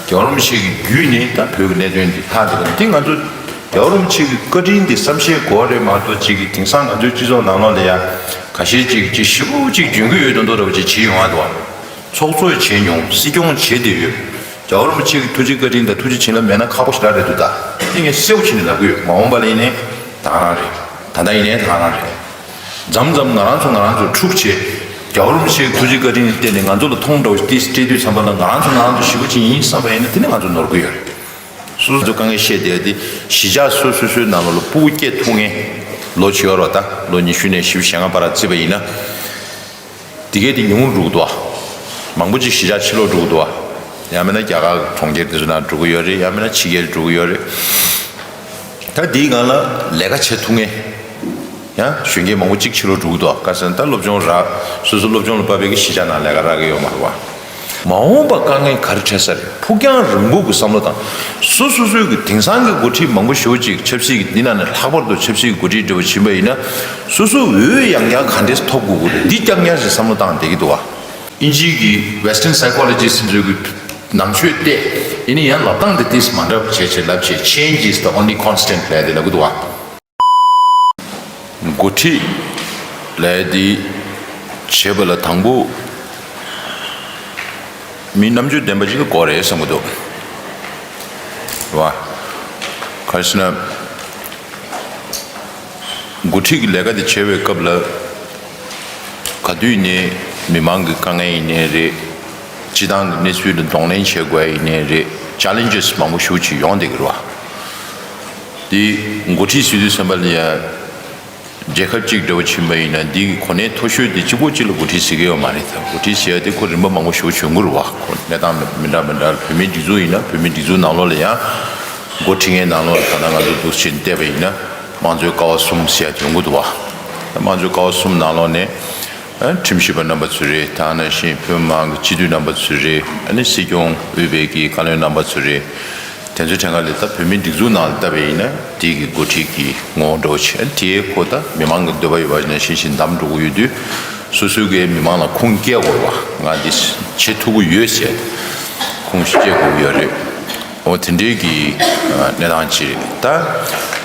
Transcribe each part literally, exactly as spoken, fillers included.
རྒྱལ་བ་རིན་པོ་ཆེ་གི་བརྒྱུད་ནས་ད་བོད་ཀྱི་གནད་དོན་འདི་ལྷག་འདུག་འདི་ང་ཚོ་རྒྱལ་བ་རིན་པོ་ཆེ་གི་བཀའ་དྲིན་འདི་བསམ་ཤེས་དགོས་རེད་མ་གཏོགས། ཅིག་གི་དེང་སང་ང་ཚོའི་སྤྱི་ཚོགས་ནང་ལོགས་ལ་ཡ་ཁ་ཤས་ཅིག་ཅིག་ཞེ་པོ་ཅིག་འཇོན་གྱི་ཡོད་མདོག་མདོག་འདྲ་བོ་ཅིག་བྱེད་ཡོང་བ་འདུག་ཚོགས་གཙོ་བྱས་མྱོང་། སྲིད་སྐྱོང་བྱེད་བསྡད་ཡོད། རྒྱལ་བ་རིན་པོ་ཆེ་གི་ཐུགས་རྗེ་བཀའ་དྲིན་དང་ཐུགས་རྗེ་བྱིན་རླབས་མེད་ན་ཁག་པོ་ཞེ་དྲག་རེད་འདུག་ད་འདི་ངས་གསལ་པོ་བྱས་ནས་ལབ་གི་ཡོད། མ་འོངས་པ་ལ་ཡིན་ནའི་ད་ག་རང་རེད། ད་ལྟ་ཡིན་ནའི་ད་ག་རང་རེད། མཚམས་མཚམས་ང་རང་ཚོ་ང་རང་ཚོ་འཁྲུག་བྱས། རྒྱལ་བ་རིན་པོ་ཆེའི་ཐུགས་རྗེ་བཀའ་དྲིན་ལ་བརྟེན་ནས་ང་ཚོ་ལ་མཐོང་འདྲ་བོ་ཏིས་སྤྲད་དུས་ཙམ་པ་ལ་ང་རང་ཚོ་ང་རང་ཚོ་ཞེ་པོ་ཅིག་ཡིན་བསམ་པ་ཡིན་ན་དེ་ནི་ང་ཚོ་ནོར་གི་ཡོད་རེད། སོ་སོ་ཚོ་དཀའ་ངལ་བཤད་བསྡད་དེ་གཞིས་ཆགས་སོ་སོ་སོའི་ནང་ལོགས་ལ་སྤུ་གུ་སྐྱེ་ཐུབ་མཁན་ལོ་བྱེད་ཡོད་རོགས། ད་ལོ་ཉི་ཤུ་ནས་བཞི་བཅུ་ཞེ་ལྔ་བར་བརྩིས་པ་ཡིན་ན། དེ་གས་དེ་ཉུང་རུ་འགྲོ་གི་འདུག་བ། མང་པོ་ཅིག་གཞིས་ཆགས་ཕྱི་ལོགས་འགྲོ་གི་འདུག་བ། ཡང་མིན་ན་རྒྱ་གར་གྲོང་ཁྱེར་དེ་ཚོ་ནང་འགྲོ་གི་ཡོད་རེད། ཡང་མིན་ན་ཕྱི་རྒྱལ་འགྲོ་གི་ཡོད་རེད། ད་དེའི་སྒང་ལ་ལས་ཀ་བྱེད་ཐུབ་མཁན་ཡང་གཞོན་སྐྱེས་མང་པོ་ཅིག་ཕྱི་ལོགས་འགྲོ་གི་འདུག་བ། ག་ཟེར་ན་ད་སློབ་སྦྱོང་རག་སོ་སོ་སློབ་སྦྱོང་ལ་བབས་པའི་གི་གཞིས་ཆགས་ནང་ལས་ཀ་རག་གི་ཡོད་མ་རེད་བ། མ་འོངས་པ་དཀའ་ངལ་ག་རེ་འཕྲད་ས་རེད། ཕུགས་རྒྱང་རིང་པོ་གི་བསམ་བློ་དང་། སོ་སོ་སོའི་གི་དེང་སང་གི་འགོ་ཁྲིད་མང་པོ་ཞེ་པོ་ཅིག་ཆབ་སྲིད་ཀྱི་འདི་ནང་ནས་ལྷག་པར་དུ་ཆབ་སྲིད་ཀྱི་འགོ་ཁྲིད་འདྲ་བོ་ཕྱིན་པ་ཡིན་ན། སོ་སོ་འོས་ཡང་བསྐྱར་ག་འདྲས་ཐོབ་དགོས་ཀྱི་རེད། འདི་རྐྱང་རྐྱང་ཞིག་བསམ་བློ་བཏང་བསྡད་ཀྱི་འདུག་བ། དབྱིན་ཇིའི་གི་Western Psychology ཟེར་ཚོའི་གི་ནང་ཆོས་བལྟས། ཡིན་ན་ཡང་ལབ་སྟངས་དེ་ཏིས་མ་འདྲ་བ་བྱས་བྱས་ལབ་བྱས། Change is the only constant ལབ་དེ་ལབ་གི་འདུག་བ། འགོ་ཁྲིད་ལས་འདི་བྱེད་པ་ལ་དང་པོ་མི་རྣམ་དཔྱོད་ལྡན་པ་ཅིག་དགོས་རེད་བསམ་གྱི་འདུག་བ། ག་རེ་ཟེར་ན། འགོ་ཁྲིད་ཀྱི་ལས་ཀ་འདི་བྱེད་པའི་སྐབས་ལ་ག་དུས་ནས་མི་མང་གི་དཀའ་ངལ་ཡིན་ནའི་རེད། སྤྱི་བཏང་གི་གནས་ཚུལ་ལ་གདོང་ལེན་བྱེད་དགོས་ཡིན་ནའི་རེད། Challenges མང་པོ་ཞེ་པོ་ཅིག་ཡོང་བསྡད་ཀྱི་རེད་བ། དེ་འགོ་ཁྲིད་ཟེར་དུས་ཙམ་པ་ལ་ཡ། རྒྱལ་ཁབ་གཅིག་འདྲ་བོ་ཕྱིན་པ་ཡིན་ན་འདི་གི་གོ་གནས་མཐོ་ཤོས་དེ་གཅིག་པོ་གཅིག་ལ་འགོ་ཁྲིད་ཟེར་གྱི་ཡོད་མ་རེད། ད་འགོ་ཁྲིད་ཟེར་ཡ་དེ་ཁོ་རིམ་པ་མང་པོ་ཞེ་པོ་བྱུང་གི་རེད་བ། ཁོ་གནས་སྟངས་མི་འདྲ་མི་འདྲ་བོད་མིའི་སྒྲིག་འཛུགས་ཡིན་ན་བོད་མིའི་སྒྲིག་འཛུགས་ནང་ལོགས་ལ་ཡང་འགོ་ཁྲིད་མཁན་ནང་ལོགས་ལ་ད་ལྟ་ང་ཚོ་འདུག་སེ་བལྟས་པ་ཡིན་ན་དམངས་གཙོའི་ཀ་བ་གསུམ་ཟེར་ཡ་དེ་ཡོང་གི་འདུག་བ། དམངས་གཙོའི་ཀ་བ་གསུམ་ནང་ལོགས་ནས། ཁྲིམས་ཞིབ་པ་རྣམ་པ་ཚོ་རེད། དེ་ནང་བཞིན་བོད་མི་མང་གི་སྤྱི་འཐུས་རྣམ་པ་ཚོ་རེད། ཨ་ནི་སྲིད་སྐྱོང་དབུས་པའི་གི་བཀའ་བློན་རྣམ་པ་ཚོ་རེད། དེ་ཚོའི་གྲས་ཁ་ལ་ད་བོད་མིའི་སྒྲིག་འཛུགས་ནང་ལ་བལྟས་པ་ཡིན་ན་དེ་གི་འགོ་ཁྲིད་ཀྱི་ངོ་བོ་འདྲ་བོ་བྱས། དེ་ཁོ་ད་མི་མང་གི་འདོད་པ་ཡོད་པ་ནང་བཞིན་བཞིན་བདམས་འགྲོ་གི་ཡོད་དུས། སོ་སོའི་གི་མི་མང་ལ་ཁུངས་སྐྱེལ་དགོས་པ། ང་འདི་བྱེད་ཐུབ་ཀྱི་ཡོད་ཟེར་ཁུངས་སྐྱེལ་དགོས་ཀྱི་ཡོད་རེད། འོ་དེ་འདྲའི་གི་གནས་སྟངས་ཅིག་རེད། ད་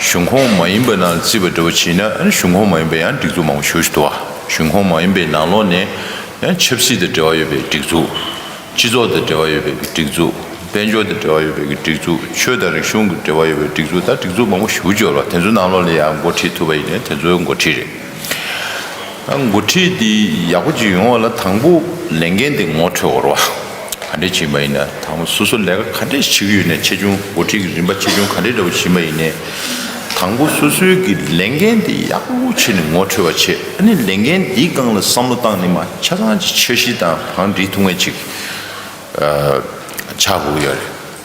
གཞུང་ཁོངས་མ་ཡིན་པ་ནང་བརྩིས་པ་འདྲ་བོ་བྱས་ན། ཨ་ནི་གཞུང་ཁོངས་མ་ཡིན་པའི་ཡང་སྒྲིག་འཛུགས་མང་པོ་ཞེ་པོ་ཞིག་འདུག་བ། གཞུང་ཁོངས་མ་ཡིན་པའི་ནང་ལོགས་ནས་ཡང་ཆབ་སྲིད་དང་འབྲེལ་བ་ཡོད་པའི་སྒྲིག་འཛུགས། སྤྱི་ཚོགས་དང་འབྲེལ་བ་ཡོད་པའི་སྒྲིག་འཛུགས། དཔལ་འབྱོར་དང་འབྲེལ་བ་ཡོད་པའི་སྒྲིག་འཛུགས། ཆོས་དང་རིག་གཞུང་གི་འབྲེལ་བ་ཡོད་པའི་སྒྲིག་འཛུགས། ད་སྒྲིག་འཛུགས་མང་པོ་ཞེ་པོ་ཅིག་ཡོད་རེད་བ། དེ་ཚོའི་ནང་ལོགས་ལ་ཡང་འགོ་ཁྲིད་ཐུབ་པ་ཡིན་ན་དེ་ཚོའི་འགོ་ཁྲིད་རེད། ད་འགོ་ཁྲིད་འདི་ཡག་པོ་ཅིག་ཡོང་བ་ལ་དང་པོ་ལས་འགན་དེ་ངོ་འཕྲོད་དགོས་རེད་བ། ག་འདྲས་བྱས་པ་ཡིན་ན་དང་པོ་སོ་སོ་ལས་ཀ་ག་འདྲས་བྱེད་ཀྱི་ཡོད་ནའི་ཆེ་ཆུང་། འགོ་ཁྲིད་ཀྱི་རིམ་པ་ཆེ་ཆུང་ག་འདྲས་འདྲ་བོ་བྱས་པ་ཡིན་ནའི། དང་པོ་སོ་སོའི་གི་ལས་འགན་དེ་ཡག་པོ་བྱས་ནས་ངོ་འཕྲོད་པ་བྱས། ཨ་ནི་ལས་འགན་འདིའི་སྒང་ལ་བསམ་བློ་བཏང་ནས་མར་ཆ་ཚང་ཅིག་འཆར་གཞི་དང་བང་སྒྲིག་ཐུབ་མཁན་ཅིག་ཆགས་དགོས་ཀྱི་ཡོད་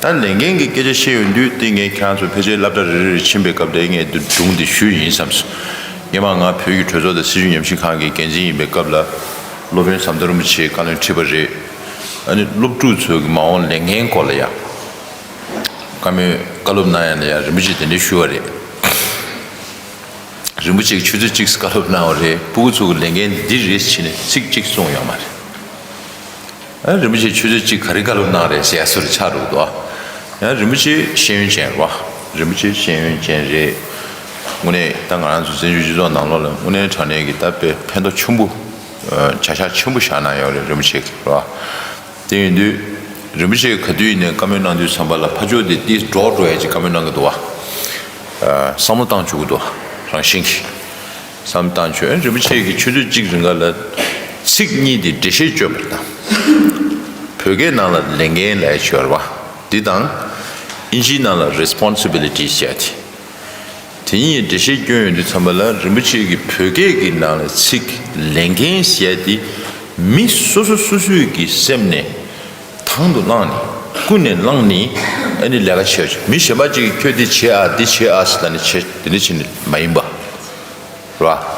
རེད། ད་ལས་འགན་གྱི་སྐད་ཆ་བཤད་ཡོང་དུས་དེ་ངས་ཁྱེད་རང་ཚོ་ཕལ་ཆེར་སློབ་གྲྭ་རེ་རེ་རེ་ཕྱིན་པའི་སྐབས་དེ་ངས་འདི་སྒྲུང་འདི་ཞུས་ཡིན་བསམས་སོང་། སྔོན་མ་ང་བོད་ཀྱི་གྲོས་ཚོགས་དང་སྲིད་བྱུས་ཉམས་ཞིབ་ཁང་གི་འགན་འཛིན་ཡིན་པའི་སྐབས་ལ། སློབ་དཔོན་ཟམ་གདོང་རིན་པོ་ཆེའི་བཀའ་བློན་ཁྲི་པ་རེད། ཨ་ནི་སློབ་ཕྲུག་ཚོའི་གི་མ་འོངས་ལས་འགན་སྐོར་ལ་ཡང་བཀའ་མོལ་བཀའ་སློབ་གནང་ཡ་ལ་ཡང་རིན་པོ་ཆེས་དེ་འདྲ་ཞུས་པ་རེད། རིན་པོ་ཆེས་ཆུ་ཚོད་གཅིག་བཀའ་སློབ་གནང་བ་རེད། སྤུ་གུ་ཚོ་གི་ལས་འགན་འདི་རེད་ཟེར་ནས་ཚིག་གཅིག་གསུངས་ཡོད་མ་རེད། ཨ་རིན་པོ་ཆེས་ཆུ་ཚོད་གཅིག་ག་རེ་བཀའ་སློབ་གནང་རེད་ཟེར་ཡ་སུ་རེད་ཆགས་འགྲོ་གི་འདུག་ཡང་རིན་པོ་ཆེ་ཤེས་ཡོན་ཅན་རེད་བ། རིན་པོ་ཆེ་ཤེས་ཡོན་ཅན་རེད། དངོས་གནས་ད་ང་རང་ཚོ་བཙན་བྱོལ་སྤྱི་ཚོགས་ནང་ལོགས་ལ་དངོས་གནས་དྲང་གནས་ཀྱི་ད་དཔེ་ཕན་ཐོགས་ཆེན་པོ། བྱ་གཞག་ཆེན་པོ་བཞག་གནང་ཡོད་རེད་རིན་པོ་ཆེ་གིས་རེད་བ། དེ་ཡིན་དུས་རིན་པོ་ཆེ་ག་དུས་ཡིན་ནའི་བཀའ་མོལ་གནང་དུས་ཙམ་པ་ལ་ཕར་ཕྱོགས་དེ་ཏིས་འདྲོག་འགྲོ་ཡ་ཅིག་བཀའ་མོལ་གནང་གི་འདུག་བ། བསམ་བློ་བཏང་བཅུག་གི་འདུག་བ་རང་བཞིན་གྱིས། བསམ་བཏང་བྱས། རིན་པོ་ཆེ་གིས་ཆུ་ཚོད་གཅིག་རིང་ག་ལ་ཚིག་གཉིས་དེ་འགྲེལ་བཤད་བསྐྱོན་པ་དང་། བོད་སྐད་ནང་ལ་ལས་འགན་ལབ་ཡ་ཅིག་ཡོད་རེད་བ། འདི་དང་། ཨིན་ཇིའི་ནང་ལ་responsibility ཟེར་ཡ་དེ། དེ་གཉིས་འགྲེལ་བཤད་བསྐྱོན་ཡོང་དུས་ཙམ་པ་ལ་རིན་པོ་ཆེ་གིས་བོད་སྐད་ཀྱི་ནང་ལ་ཚིག་ལས་འགན་ཟེར་ཡ་དེ་མི་སོ་སོ་སོ་སོའི་གི་སེམས་ནས་དང་དུ་བླངས་ནས་ཀུན་ནས་བླངས་ནས་ཨ་ནི་ལས་ཀ་བྱས་ཡོད། མི་གཞན་པ་ཅིག་གིས་ཁྱོད་འདི་བྱེད་ཨ་འདི་བྱེད་ཨ་ཟེར་ད་ནི་བྱེད་དེ་འདྲ་བྱས་ནས་མ་ཡིན་པ། རེད་བ།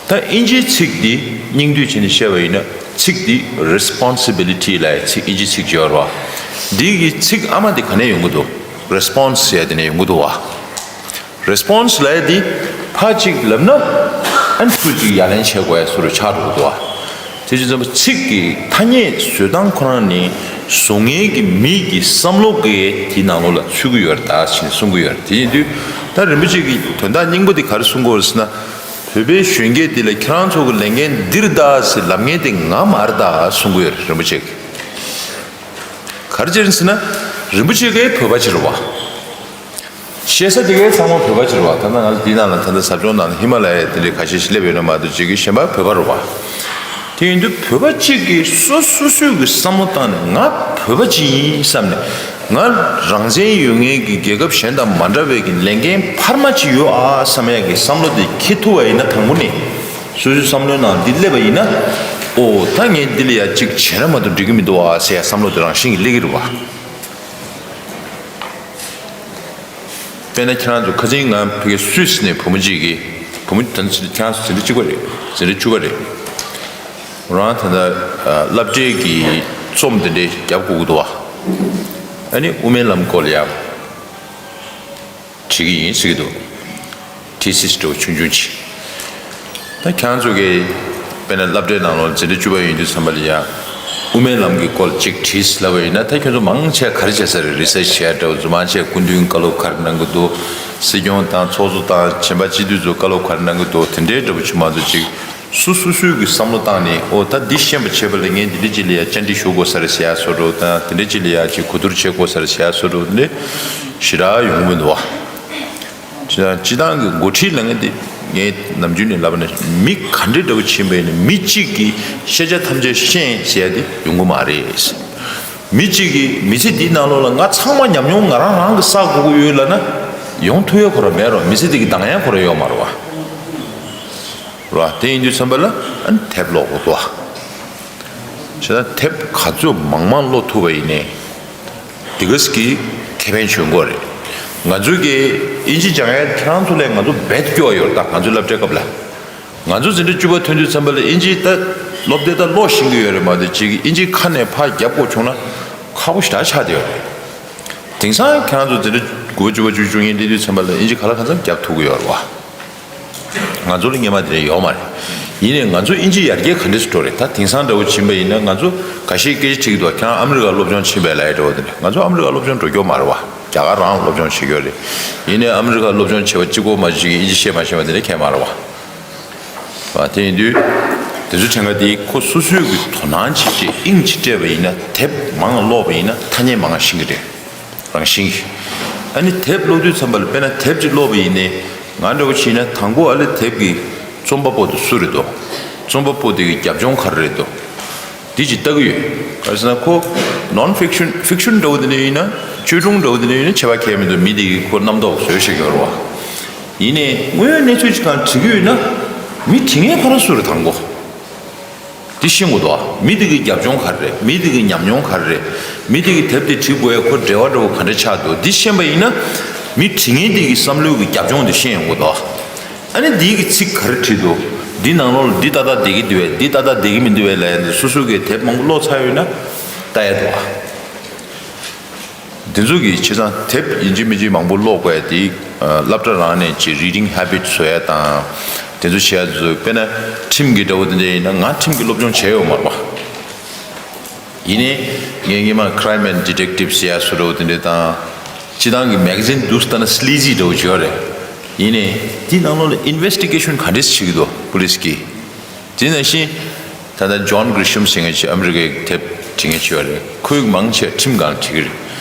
ད་ཨིན་ཇིའི་ཚིག་འདི་སྙིང་བསྡུས་བྱས་ནས་བཤད་པ་ཡིན་ན་ཚིག་འདི་responsibility ལབ་ཡ་ཚིག་ཨིན་ཇིའི་ཚིག་ཅིག་ཡོད་རེད་བ། འདི་གི་ཚིག་ཨ་མ་འདི་ག་ནས་ཡོང་གི་འདུག response ཟེར་ཡ་དེ་ནས་ཡོང་གི་འདུག་བ། response ལབ་ཡ་འདི་ཕར་གཅིག་ལབ་ན་ཨ་ནི་ཚུར་གཅིག་ཡ་ལན་བྱེད་དགོས་ཡ་སུ་རུ་ཆགས་འགྲོ་གི་འདུག་བ། དེ་བཞིན་ཚང་མ་ཚིག་གི་ཐ་སྙད་བཟོ་སྟངས་ཁོ་རང་ནི་བཟོ་མཁན་གྱི་མི་གི་བསམ་བློ་གི་དེའི་ནང་ལོགས་ལ་ཚུད་ཀྱི་ཡོད་རེད་ད་ཞེས་གསུང་གི་ཡོད་རེད། དེ་ཡིན་དུས་ད་རིན་པོ་ཆེ་གི་དོན་དག་སྙིང་པོ་དེ་ག་རེ་གསུང་གི་ཡོད་རེད་ཟེར་ན། བོད་པའི་གཞོན་སྐྱེས་འདི་ལ་ཁྱེད་རང་ཚོ་གི་ལས་འགན་འདི་རེད་ད་ཟེར་ལབ་མཁན་དེ་ང་མ་རེད་ད་གསུང་གི་ཡོད་རེད་རིན་པོ་ཆེ་གིས། ག་རེ་བྱས་ནས་ཟེར་ན། རིན་པོ་ཆེ་གའི་བོད་པ་ཅིག་རེད་བ། བཤད་ས་དེ་གའི་ཚང་མ་བོད་པ་ཅིག་རེད་བ། ད་ལྟ་ང་ཚོ་འདི་ནང་ལ་ད་ལྟ་ཟབ་སྦྱོང་ནང་ལ་ཧི་མ་ལ་ཡའི་དེ་འདྲའི་ཁ་ཤས་ཤིག་སླེབས་ཡོད་ན་མ་གཏོགས་ཅིག་གི་གཞན་པ་བོད་པ་རེད་བ། དེ་ཡིན་དུས་བོད་པ་གཅིག་གིས་སོ་སོ་སོའི་གི་བསམ་བློ་བཏང་ནས་ང་བོད་པ་ཅིག་ཡིན་བསམ་ནས། ང་རང་བཙན་ཡོད་མཁན་གྱི་རྒྱལ་ཁབ་གཞན་དང་མ་འདྲ་བའི་གི་ལས་འགན་འཕར་མ་ཅིག་ཡོད་ཨ་བསམ་ཡག་གི་བསམ་བློ་དེ་འཁྱེར་ཐུབ་པ་ཡིན་ན་དང་པོ་ནས། སོ་སོའི་བསམ་བློའི་ནང་འདི་སླེབས་པ་ཡིན་ན། ཨོ་ད་ངས་འདི་ལ་ཡ་གཅིག་བྱས་ན་མ་གཏོགས་འགྲིག་གི་མི་འདུག་ཨ་ཟེར་ཡ་བསམ་བློ་དེ་རང་བཞིན་གྱིས་སླེབས་ཀྱི་རེད་བ། དཔེར་ན་ཁྱེད་རང་ཚོ་ཁ་སང་ང་ཕ་གི་སུད་སི་ནས་བུ་མོ་གཅིག་གིས། བུ་མོ་དེ་ཚོ་ཁྱེད་རང་ཚོ་འཛིན་གྲྭ་གཅིག་པ་རེད། འཛིན་གྲྭ་བཅུ་པ་རེད། རང་ད་ལྟ་སློབ་གྲྭའི་གི་རྩོམ་དེ་འདྲའི་རྒྱབ་དགོས་ཀྱི་འདུག་བ། ཨ་ནི་དབུ་མའི་ལམ་སྐོར་ལ་ཡ་བྲིས་ཀྱི་ཡིན་ཟེར་གྱི་འདུག་ཐི་སིས་འདྲ་བོ་ཆུང་ཆུང་ཅིག་ད་ཁྱེད་རང་ཚོ་གི་དཔེར་ན་སློབ་གྲྭའི་ནང་ལོགས་འཛིན་གྲྭ་བཅུ་པ་ཡིན་དུས་ཙམ་པ་ལ་ཡ་དབུ་མའི་ལམ་གྱི་སྐོར་གཅིག་བྲིས་ལབ་པ་ཡིན་ན། ད་ཁྱོད་ཚོ་མང་ཆེ་ག་རེ་བྱས་ས་རེད། རི་སར་ཆི་བྱས་འདྲ་བོ་ཚོ་མང་ཆེ་སྐུ་མདུན་བཀའ་སློབ་ག་རེ་གནང་གི་འདུག་སྲིད་སྐྱོང་དང་ཚོགས་གཙོ་དང་གཞན་པ་སྤྱི་འཐུས་ཚོ་བཀའ་སློབ་ག་རེ་གནང་གི་འདུག་དེ་འདྲའི་འདྲ་བོ་ཆུ་མ་གཏོགས་ཅིག་སོ་སོ་སོའི་གི་བསམ་བློ་བཏང་ནས། ཨོ་ད་འདི་ཤེས་པ་བྱེད་པ་ལ་ངས་འདི་འདྲ་ཅིག་ལ་ཡ་བཅར་འདྲི་ཞུ་དགོས་ས་རེད་ཟེར་ཡ་བཟོ་འདྲ་བོ་དང་། དེ་འདྲ་ཅིག་ལ་ཡ་ཅིག་གོ་བསྡུར་བྱེད་དགོས་ས་རེད་ཟེར་ཡ་བཟོ་འདྲ་བོ་འདི་ཞེ་དྲག་ཡོང་གི་མི་འདུག་བ། སྤྱི་བཏང་སྤྱི་བཏང་གི་འགོ་ཁྲིད་ལབ་མཁན་དེ་ངས་ནམ་རྒྱུན་ནས་ལབ་པ་ནི། མི་ག་འདྲའི་འདྲ་བོ་ཕྱིན་པ་ཡིན་ན་མི་གཅིག་གིས་ཤེས་བྱ་ཐམས་ཅད་ཤེས་ཟེར་ཡ་དེ་ཡོང་གི་མ་རེད། མི་གཅིག་གིས་མི་ཚེ་འདིའི་ནང་ལོགས་ལ་ང་ཚང་མ་ཉམས་མྱོང་ང་རང་རང་གིས་བསགས་དགོས་ཀྱི་ཡོད་ལབ་ན་ཡོང་ཐུབ་ཡ་ཁོ་རང་མེད་རོ། མི་ཚེ་འདི་གི་འདང་ཡ་ཁོ་རང་ཡོད་མ་རེད་བ། རེད་བ། དེ་ཡིན་དུས་ཙམ་པ་ལ་ཨ་ནི་དེབ་ཀློག་དགོས་འདུག་བ། བྱས་ན་དེབ་ག་ཚོད་མང་མང་ཀློག་ཐུབ་པ་ཡིན་ནའི། འདི་ག་ཙམ་གྱི་ཁེ་ཕན་བྱུང་གི་རེད། ང་ཚོ་གི་དབྱིན་ཇི་སྦྱང་ཡ་ཁྱེད་རང་ཚོ་ལས་ང་ཚོ་རྦད་དེ་སྐྱོ་བ་ཡོད་རེད། ད་ང་ཚོའི་སློབ་གྲྭའི་སྐབས་ལ། ང་ཚོ་འཛིན་གྲྭ་བཅུ་པ་ཐོན་དུས་ཙམ་པ་ལ་དབྱིན་ཇི་ད་སློབ་དེབ་ད་ཀློག་ཤེས་ཀྱི་ཡོད་རེད་མ་གཏོགས་ཅིག་དབྱིན་ཇི་ཁ་ནས་ཕར་རྒྱབ་དགོས་བྱུང་ན་ཁག་པོ་ཞེ་དྲག་ཆགས་བསྡད་ཡོད་རེད། དེང་སང་ཁྱེད་རང་ཚོ་འཛིན་གྲྭ་དགུ་པ་བཅུ་པ་བཅུ་བཅུ་གཉིས་སླེབས་དུས་ཙམ་པ་ལ་དབྱིན་ཇི་ག་ལ་གང་འཚམ་རྒྱབ་ཐུབ་ཀྱི་ཡོད་རེད་བ། ང་ཚོ་ལ་སྔོན་མ་དེ་འདྲ་ཡོད་མ་རེད། ཡིན་ནའི་ང་ཚོ་དབྱིན་ཇི་ཡར་རྒྱས་ག་འདྲས་སུ་འགྲོ་རེད། ད་དེང་སང་འདྲ་བོ་ཕྱིན་པ་ཡིན་ན་ང་ཚོ་འགའ་ཤས་སྐད་ཆ་དྲིས་ཀྱི་འདུག་ཁྱེད་རང་ཨ་མི་རི་ཀ་སློབ་སྦྱོང་ཕྱིན་པས་ལབ་ཡ་འདྲ་བོ་དེ་འདྲ། ང་ཚོ་ཨ་མི་རི་ཀ་སློབ་སྦྱོང་འགྲོ་རྒྱུ་མ་རེད་བ། རྒྱ་གར་རང་སློབ་སྦྱོང་བྱེད་ཀྱི་ཡོད་རེད། ཡིན་ནའི་ཨ་མི་རི་ཀ་སློབ་སྦྱོང་བྱེད་པ་གཅིག་པོ་མ་གཏོགས་ཅིག་དབྱིན་ཇི་བཤད་མ་ཤེས་པ་དེ་འདྲ་གང་ཡང་མ་རེད་བ། བ། དེ་ཡིན་དུས་དེ་ཚོ་དྲན་ག་དེ་ཁོ་སོ་སོའི་གི་དོ་སྣང་བྱེད་ཅིག་དབྱིངས་ཅིག་སྤྲད་པ་ཡིན་ན། དེབ་མང་ཀློག་པ་ཡིན་ན་ཐ་སྙད་མང་ཤེས་ཀྱི་རེད། རང་བཞིན་གྱིས། ཨ་ནི་དེབ་ཀློག་དུས་ཙམ་པ་ལ་དཔེར་ན་དེབ་ཅིག་ཀློག་པ་ཡིན་ནའི་ང་འདྲ་བོ་བྱས་ན་དང་པོ་ཨ་ལེ་དེབ་ཀྱི་རྩོམ་པ་པོ་དེ་སུ་རེད་དོ། རྩོམ་པ་པོ་དེ་གི་རྒྱབ་ལྗོངས་ག་རེ་རེད་དོ། འདི་ཅིག་ལྟ་གི་ཡོད། ག་རེ་ཟེར་ན་ཁོ་ནོན་ཕིག་ཤན་ཕིག་ཤན་འདྲ་བོ་དེ་འདྲ་ཡིན་ན། བཅོས་སྒྲུང་འདྲ་བོ་དེ་འདྲ་ཡིན་ན་ཁྱད་པར་གང་ཡང་མི་འདུག་མི་དེ་གིས་ཁོ་རྣམ་རྟོག་བཟོས་བཞག་གི་ཡོད་རེད་བ། ཡིན་ནའི་དངོས་ཡོད་གནས་ཚུལ་ཅིག་གང་བྲིས་ཀྱི་ཡོད་ན། མི་བྲིས་མཁན་ཁོ་རང་སུ་རེད་དང་པོ། འདི་ཤེས་དགོས་འདུག་མི་དེ་གི་རྒྱབ་ལྗོངས་ག་རེ་རེད། མི་དེ་གི་ཉམས་མྱོང་ག་རེ་རེད། མི་དེ་གི་དེབ་དེ་བྲིས་དགོས་ཡ་ཁོ་འབྲེལ་བ་འདྲ་བོ་ག་འདྲ་ཆགས་འདུག་འདི་ཤེས་པ་ཡིན་ན། མི་བྲིས་མཁན་དེ་གི་བསམ་བློའི་གི་རྒྱབ་ལྗོངས་དེ་ཤེས་ཡོང་གི་འདུག་ཨ་ནི་འདི་གི་ཚིག་ག་རེ་བྲིས་འདུག་འདི་ནང་ལོགས་ལ་འདི་ཏག་ཏག་བསྡད་ཀྱི་འདུག་བས། འདི་ཏག་ཏག་བསྡད་ཀྱི་མི་འདུག་བས་ལབ་ཡ་འདི་སོ་སོ་གི་དེབ་མང་པོ་ཀློག་ཚར་ཡོད་ན་ལྟ་ཡ་འདུག་ཨ། འདི་ཚོ་གི་བྱས་ཙང་དེབ་ཡིན་གཅིག་མིན་གཅིག་མང་པོ་ཀློག་དགོས་ཡ་དེ། ཨ། སློབ་གྲྭ་རང་ནས་ཀྱི་reading habit བཟོ་ཡ་དང་། དེ་ཚོ་བྱེད་ཡ་ཚོ་དཔེར་ན་ཁྲིམས་ཀྱི་འདྲ་བོ་དེ་འདྲ་ཡིན་ན་ང་ཁྲིམས་ཀྱི་སློབ་སྦྱོང་བྱས་ཡོད་མ་རེད་པ། ཡིན་ནའི་ངས་སྔོན་མ་Crime and Detective ཟེར་ཡ་བཟོ་འདྲ་བོ་དེ་འདྲ་དང་། སྤྱི་བཏང་གི་magazine འདུག་སེ་ལྟ་ན་Sleazy འདྲ་བོ་ཅིག་ཡོད་རེད། ཡིན་ནའི་དེའི་ནང་ལོགས་ལ་investigation ག་འདྲས་བྱེད་ཀྱི་འདུག police གིས། དེ་ནང་བཞིན་ད་ལྟ་John Grisham ཟེར་མཁན་ཅིག་ཨ་མི་རི་ཀའི་དེབ་འབྲི་མཁན་ཅིག་ཡོད་རེད། ཁོས་མང་ཆེ་ཁྲིམས་སྒང་ལ་འབྲི་གི་རེད།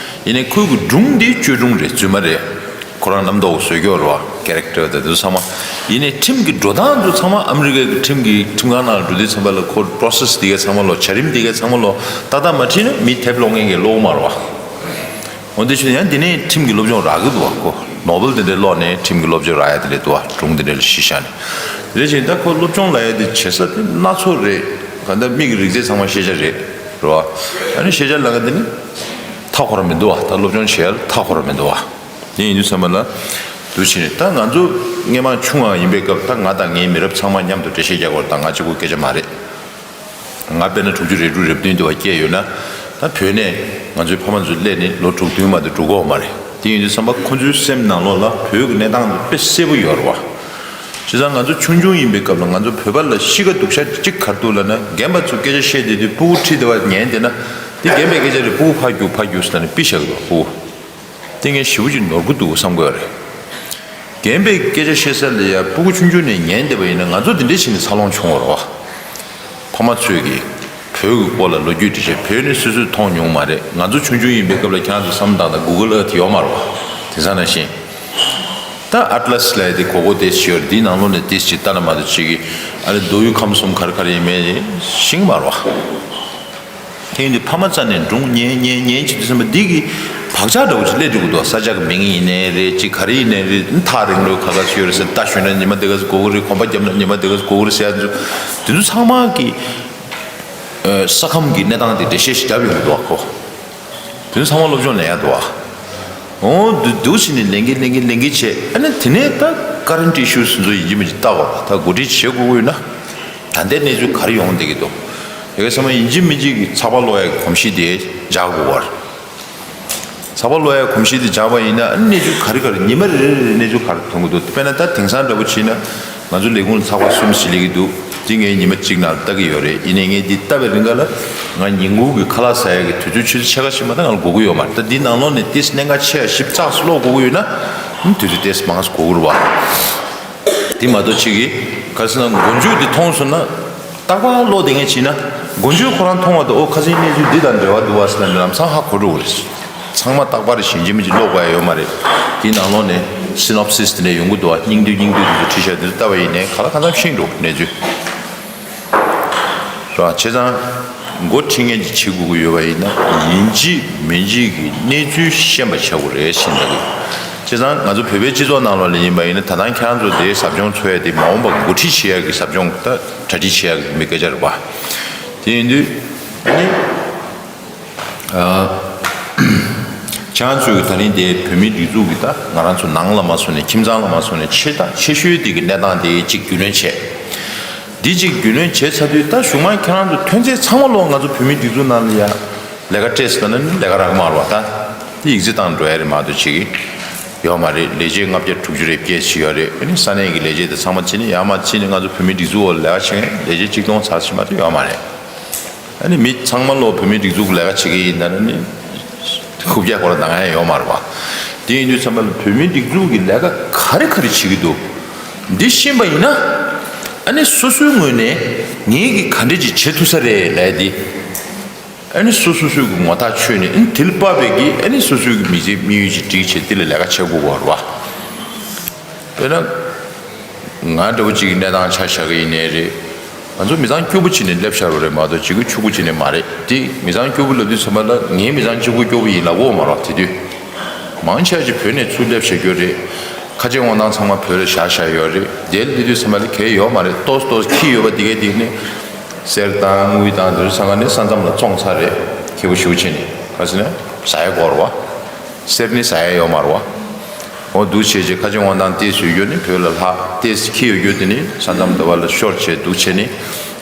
ཡིན་ནའི་ཁོའི་གི་སྒྲུང་འདི་བཅོས་སྒྲུང་རེད། རྫུན་མ་རེད། ཁོ་རང་རྣམ་རྟོག་བཟོས་ཀྱི་ཡོད་རེད་བ། character དང་དེ་ཚོ་ཚང་མ། ཡིན་ནའི་ཁྲིམས་ཀྱི་འགྲོ་སྟངས་ཚོ་ཚང་མ་ཨ་མི་རི་ཀའི་གི་ཁྲིམས་ཀྱི་ཁྲིམས་ཁང་ནང་ལ་འགྲོ་དུས་ཙམ་པ་ལ་ཁོ་process འདི་ག་ཚང་མ་ལོ། བྱ་རིམ་འདི་ག་ཚང་མ་ལོ་ཏག་ཏག་མ་ཁྲིད་ན་མི་དེབ་ཀློག་མཁན་གྱིས་ཀློག་གི་མ་རེད་བ། འོ་དེ་བཞིན་ཡང་འདི་ནས་ཁྲིམས་ཀྱི་སློབ་སྦྱོང་རག་གི་འདུག་བ། ཁོ་ནོ་བེལ་དེ་འདྲའི་ཀློག་ནས་ཁྲིམས་ཀྱི་སློབ་སྦྱོང་རག་ཡ་དེ་འདྲ་འདུག་བ། སྒྲུང་དེ་འདྲ་ལ་གཞི་བཞག་ནས། དེ་བཞིན་ད་ཁོ་སློབ་སྦྱོང་ལབ་ཡ་དེ་བྱེད་ས་དེ་སྣ་ཚོགས་རེད། གང་ལྟར་མི་གི་རིགས་རྫས་ཚང་མ་ཤེས་བྱ་རེད། རེད་བ། ཨ་ནི་ཤེས་བྱ་ལབ་མཁན་དེ་ནི་མཐའ་འཁོར་མི་འདུག་བ། ད་སློབ་སྦྱོང་བྱེད་ཡ་ལ་མཐའ་འཁོར་མི་འདུག་བ། དེ་ཡིན་དུས་ཙམ་པ་ལ་འདུག་བྱས་ནས་ད་ང་ཚོ་སྔོན་མ་ཆུང་བ་ཡིན་པའི་སྐབས་ད་ང་དང་ངའི་མི་རབས་ཚང་མ་མཉམ་དུ་འགྲེལ་བཤད་རྒྱག་དགོས་རེད། ད་ང་གཅིག་པུ་སྐད་ཆ་མ་རེད། ང་དཔེར་ན་དྲུག་ཅུ་རེ་དྲུག་རེ་བདུན་དུ་བ་སྐྱེས་ཡོད་ན། ད་བོད་ནས་ང་ཚོའི་ཕ་མ་ཚོ་སླེབས་ནས་ལོ་དྲུག་བདུན་མ་གཏོགས་འགྲོ་གི་ཡོད་མ་རེད། དེ་ཡིན་དུས་ཙམ་པ་ཁོ་ཚོའི་སེམས་ནང་ལོགས་ལ་བོད་ཀྱི་གནས་སྟངས་དེ་དཔེ་གསལ་པོ་ཡོད་རེད་བ། བྱས་ཙང་ང་ཚོ་ཆུང་ཆུང་ཡིན་པའི་སྐབས་ལ་ང་ཚོ་བོད་པ་ལ་གཤིས་ཀ་སྡུག་ཤ་གཅིག་ག་རེ་འདུག་ལབ་ན། རྒན་པ་ཚོ་སྐད་ཆ་བཤད་བསྡད་དུས་སྤུ་གུ་ཁྲིད་བསྡད་པ་ཉན་བསྡད་ན། འདི་རྒན་པའི་སྐད་ཆ་རེད། སྤུ་གུ་ཕར་རྒྱུག་ཕར་རྒྱུག་ཟེར་ནས་པི་བཞག་གི་འདུག་སྤུ་གུ། དེ་ངས་ཞེ་པོ་ཅིག་ནོར་གི་འདུག་བསམ་གི་ཡོད་རེད། རྒན་པའི་སྐད་ཆ་བཤད་ས་ལ་ཡ་སྤུ་གུ་ཆུང་ཆུང་ནས་ཉན་བསྡད་པ་ཡིན་ན། ང་ཚོ་འདི་འདྲ་བྱས་ནས་འཚར་ལོངས་བྱུང་བ་རེད་བ། ཕ་མ་ཚོས་ཀྱིས་བོད་ཀྱི་སྐོར་ལ་ལོ་རྒྱུས་འབྲི་བྱས། བོད་ནི་སོ་སོས་མཐོང་མྱོང་མ་རེད། ང་ཚོ་ཆུང་ཆུང་ཡིན་པའི་སྐབས་ལ་ཁྱེད་རང་ཚོ་བསམ་བློ་བཏང་དང་། གུ་གལ་ཨར་ཐི་ཡོད་མ་རེད་བ། དེང་སང་ནང་བཞིན། ད་ཨ་ཏི་ལ་སི་ལབ་ཡ་དེ་གོ་གོ་དེ་ཞིག་ཡོད་རེད། དེའི་ནང་ལོགས་ནས་དེ་ཞིག་ལྟ་ན་མ་གཏོགས་ཅིག་གིས་ཨ་ནི་མདོ་དབུས་ཁམས་གསུམ་ག་རེ་ག་རེ་ཡིན་མིན་ཤེས་ཀྱི་མ་རེད་བ། དེ་ཡིན་དུས་ཕ་མ་རྩ་ནས་སྒྲུང་ཉན་ཉན་ཉན་བྱེད་དུས་ཙམ་པ་འདི་གི་བག་ཆགས་འདྲ་བོ་ཅིག་སླེབས་འགྲོ་གི་འདུག་ས་ཆ་གི་མིང་ཡིན་ནའི་རེད། ཅིག་ག་རེ་ཡིན་ནའི་རེད། ཐག་རིང་ལོས་ཁ་ཁ་ཞིག་ཡོད་རེད་ཟེར། རྟ་ཞོན་ན་ཉི་མ་དེ་ག་ཚོད་འགོར་གི་རེད། གོམ་པ་བརྒྱབ་ན་ཉི་མ་དེ་ག་ཚོད་འགོར་གི་རེད་ཟེར་ཡ་ཚོ། དེ་ཚོ་ཚང་མ་གི་ས་ཁམས་ཀྱི་གནས་སྟངས་དེ་འགྲེལ་བཤད་ཞིག་བརྒྱབ་ཡོང་གི་འདུག་ཨ་ཁོ། དེ་ཚོ་ཚང་མ་སློབ་སྦྱོང་ལེན་ཡ་འདུག་ཨ། འོ་འདུག་འདུག་བྱས་ནས་ལེན་གྱིན་ལེན་གྱིན་ལེན་གྱིན་བྱས། ཨ་ནི་དེ་ནས་ད་ཀ་རེན་ཊི་ཨི་ཤུ་སི་ཚོ་ཡིན་གཅིག་མིན་གཅིག་ལྟ་དགོས་པ། ད་འགོ་ཁྲིད་བྱེད་དགོས་ཀྱི་ཡོད་ན། ད་ལྟའི་གནས་ཚུལ་ག་རེ་ཡོང་བསྡད་ཀྱི་འདུག་དེ་ག་ཚང་མ་ཡིན་གཅིག་མིན་གཅིག་གི་ཚགས་པར་ཀློག་ཡ་གི་གོམས་གཤིས་དེ་འཇགས་དགོས་པ་རེད། ཚགས་པར་ཀློག་ཡ་གོམས་གཤིས་དེ་འཇགས་པ་ཡིན་ན། ཨ་ནི་གནས་ཚུལ་ག་རེ་ག་རེ་ཉི་མ་རེ་རེ་རེ་གནས་ཚུལ་ག་རེ་ཐོན་གྱི་འདུག་དཔེར་ན་ད་དེང་སང་འདྲ་པོ་བྱས་ན། ང་ཚོ་ལས་ཁུངས་ལ་ཚགས་པར་གསུམ་བཞི་སླེབས་ཀྱི་འདུག་དེ་ངས་ཉི་མ་གཅིག་ནང་ལ་ལྟ་གི་ཡོད་རེད། ཡིན་ནའི་ངས་འདི་ལྟ་བའི་རིང་ག་ལ་ང་ཉིན་གུང་གི་ཁ་ལག་ཟ་ཡ་གི་དུས་ཚོད་ཆུ་ཚོད་ཕྱེད་ཀ་ཕྱིན་པ་ད་ང་ལ་འགོར་གྱི་ཡོད་མ་རེད། ད་འདི་ནང་ལོགས་ནས་ཏོག་ཙམ་གནད་འགག་ཆེ་བ་ཞིབ་ཚགས་སུ་ཀློག་དགོས་ཀྱི་ཡོད་ན། ཨ་ནི་དུས་ཚོད་ཏོག་ཙམ་མང་ཙམ་འགོར་གྱི་རེད་བ། དེ་མ་གཏོགས་ཅིག་གིས་ག་རེ་ཟེར་ན། མགོ་མཇུག་འདི་མཐོང་སོང་ན། རྟག་པར་ཀློག་བསྡད་མཁན་བྱས་ན། མགོ་མཇུག་ཁོ་རང་མཐོང་བ་དང་། ཨོ་ཁ་སང་གནས་ཚུལ་འདི་དང་འབྲེལ་བ་འདུག་བ་ཟེར་ན། ལམ་སང་ཧ་གོ་འགྲོ་གི་རེད། ཚང་མ་རྟག་པར་ཡིན་གཅིག་མིན་གཅིག་ཀློག་དགོས་ཡ་ཡོད་མ་རེད། དེའི་ནང་ལོགས་ནས་སི་ནོབ་སིས་དེ་འདྲ་ཡོང་གི་འདུག་བ། སྙིང་བསྡུས་སྙིང་བསྡུས་དེ་ཚོ་བྲིས་བཞག་དེ་ཚོ་ལྟ་བ་ཡིན་ནའི་ག་ལ་གང་འཚམ་ཤེས་འགྲོ་གནས་ཚུལ། རེད་བ། བྱས་ཙང་འགོ་ཁྲིད་མཁན་གྱིས་བྱེད་དགོས་ཀྱི་ཡོད་པ་ཡིན་ན། ཡིན་གཅིག་མིན་གཅིག་གི་གནས་ཚུལ་ཤེས་པ་བྱ་དགོས་རེད་ཟེར་འདུག་བྱས་ཙང་ང་ཚོ་བོད་པའི་སྤྱི་ཚོགས་ནང་ལོགས་ལ་ཡིན་པ་ཡིན་ན། ད་ལྟ་ཁྱེད་རང་ཚོ་དེ་ཟབ་སྦྱོང་འཚོགས་ཡ་དེ་མ་འོངས་པ་འགོ་ཁྲིད་བྱེད་ཡ་གི་ཟབ་སྦྱོང་ད་གྲ་སྒྲིག་བྱེད་ཡ་གི་མི་སྐད་ཆ་རེད་བ། དེ་ཡིན་དུས་ཨ་ནི། ཨ། ཁྱེད་རང་ཚོའི་ད་རིང་དེ་བོད་མིའི་སྒྲིག་འཛུགས་ཀྱི་ད་ང་རང་ཚོ་ནང་ལ་མ་སོང་ནས་ཁྱིམ་ཚང་ལ་མ་སོང་ནས་ཆེ་ད་ཆེ་ཤོས་དེ་གི་གནས་སྟངས་དེ་གཅིག་རྒྱུས་ལོན་བྱས། འདི་གཅིག་རྒྱུས་ལོན་བྱས་ཚར་དུས། ད་གཞུག་མ་ཁྱེད་རང་ཚོ་ཐོན་རྫས་ཚང་མ་ལོག་ང་ཚོ་བོད་མིའི་སྒྲིག་འཛུགས་ནང་ལ་ཡ་ལས་ཀ་སྤྲད་ཟེར་ན་ནི་ལས་ཀ་རག་གི་མ་རེད་བ། ད་དེ་ཡིག་ཚད་བཏང་འགྲོ་ཡ་རེད་མ་གཏོགས་ཅིག་ཡོད་མ་རེད། ལས་བྱེད་ལྔ་བརྒྱ་དྲུག་ཅུ་རེ་བརྒྱད་ཅིག་ཡོད་རེད། ཨ་ནི་ས་གནས་ཀྱི་ལས་བྱེད་དེ་ཚང་མ་ཕྱིན་ནས་ཡར་མར་ཕྱིན་ནས་ང་ཚོ་བོད་མིའི་སྒྲིག་འཛུགས་འོག་ལ་ལས་ཀ་བྱེད་མཁན་ལས་བྱེད་གཅིག་སྟོང་ཙམ་ཞིག་མ་གཏོགས་ཡོད་མ་རེད། ཨ་ནི་མི་ཚང་མ་ལོག་བོད་མིའི་སྒྲིག་འཛུགས་ལས་ཀ་བྱེད་ཀྱི་ཡིན་ན་ནི། རྐུབ་བཀྱག་སྐོར་ལ་འདང་ཡ་ཡོད་མ་རེད་བ། དེ་ཡིན་དུས་ཙམ་པ་ལ་བོད་མིའི་སྒྲིག་འཛུགས་ཀྱི་ལས་ཀ་ག་རེ་ག་རེ་བྱེད་ཀྱི་འདུག་འདི་ཤེས་པ་ཡིན་ན། ཨ་ནི་སོ་སོའི་ངོས་ནས་ངེད་ཀྱིས་ག་འདྲ་ཅིག་བྱེད་ཐུབ་ས་རེད་ལབ་ཡ་འདི། ཨ་ནི་སོ་སོ་སོའི་གི་ངོ་ཐག་ཆོད་ནས། ཨ་ནི་དེ་ལ་དཔག་པའི་གི་ཨ་ནི་སོ་སོའི་གི་མི་ཚེའི་དམིགས་ཡུལ་ཅིག་སྒྲིག་བྱས་དེ་ལ་ལས་ཀ་བྱེད་དགོས་པ་རེད་བ། དཔེར་ན། ང་འདྲ་བོ་གཅིག་གི་གནས་སྟངས་ཆ་བཞག་གི་ཡིན་ནའི་རེད། ང་ཚོ་མི་ཚང་སྐྱོ་པོ་བྱས་ནས་སླེབས་བཞག་པ་རེད་མ་གཏོགས་གཅིག་པུ་ཕྱུག་པོ་བྱས་ནས་མ་རེད། དེ་མི་ཚང་སྐྱོ་པོ་ལབ་དུས་ཚང་མ་ལ་ངའི་མི་ཚང་གཅིག་པུ་སྐྱོ་པོ་ཡིན་ལབ་ཡོད་མ་རེད་བ། དེ་དུས་མང་ཆེ་བ་ཅིག་བོད་ནས་ཚུར་སླེབས་བཞག་རྒྱུ་རེད། ཁ་ཆེ་དབང་ཐང་ཚང་མ་བོད་ལ་བཞག་བཞག་ཡོད་རེད། དེ་ལབ་དུས་ཚང་མ་ལ་གལ་ཡོད་མ་རེད། ཏོག་ཙམ་ཏོག་ཙམ་འཁྱེར་ཡོད་པ་དེ་གས་དེ་ནི་གསེར་དང་དངུལ་དང་དེ་ཚོ་ཚང་མ་ནི་ས་མཚམས་ལ་བཙོངས་ཚར་རེད། ཁེ་པོ་ཞེ་པོ་བྱས་ནས། ག་ཟེར་ན་ཟ་ཡ་དགོས་རེད་བ། གསེར་ནི་ཟ་ཡ་ཡོད་མ་རེད་བ། འོ་འདུག་བྱས་རྗེས་ཁ་ཆེ་དབང་ཐང་ཏོག་ཙམ་ཡོད་རྒྱུ་ནི་བོད་ལ་ལྷག། ཏོག་ཙམ་འཁྱེར་ཡོད་རྒྱུ་དེ་ནི་ས་མཚམས་འདི་བ་ལ་ཤོར་བྱས་འདུག་བྱས་ནི།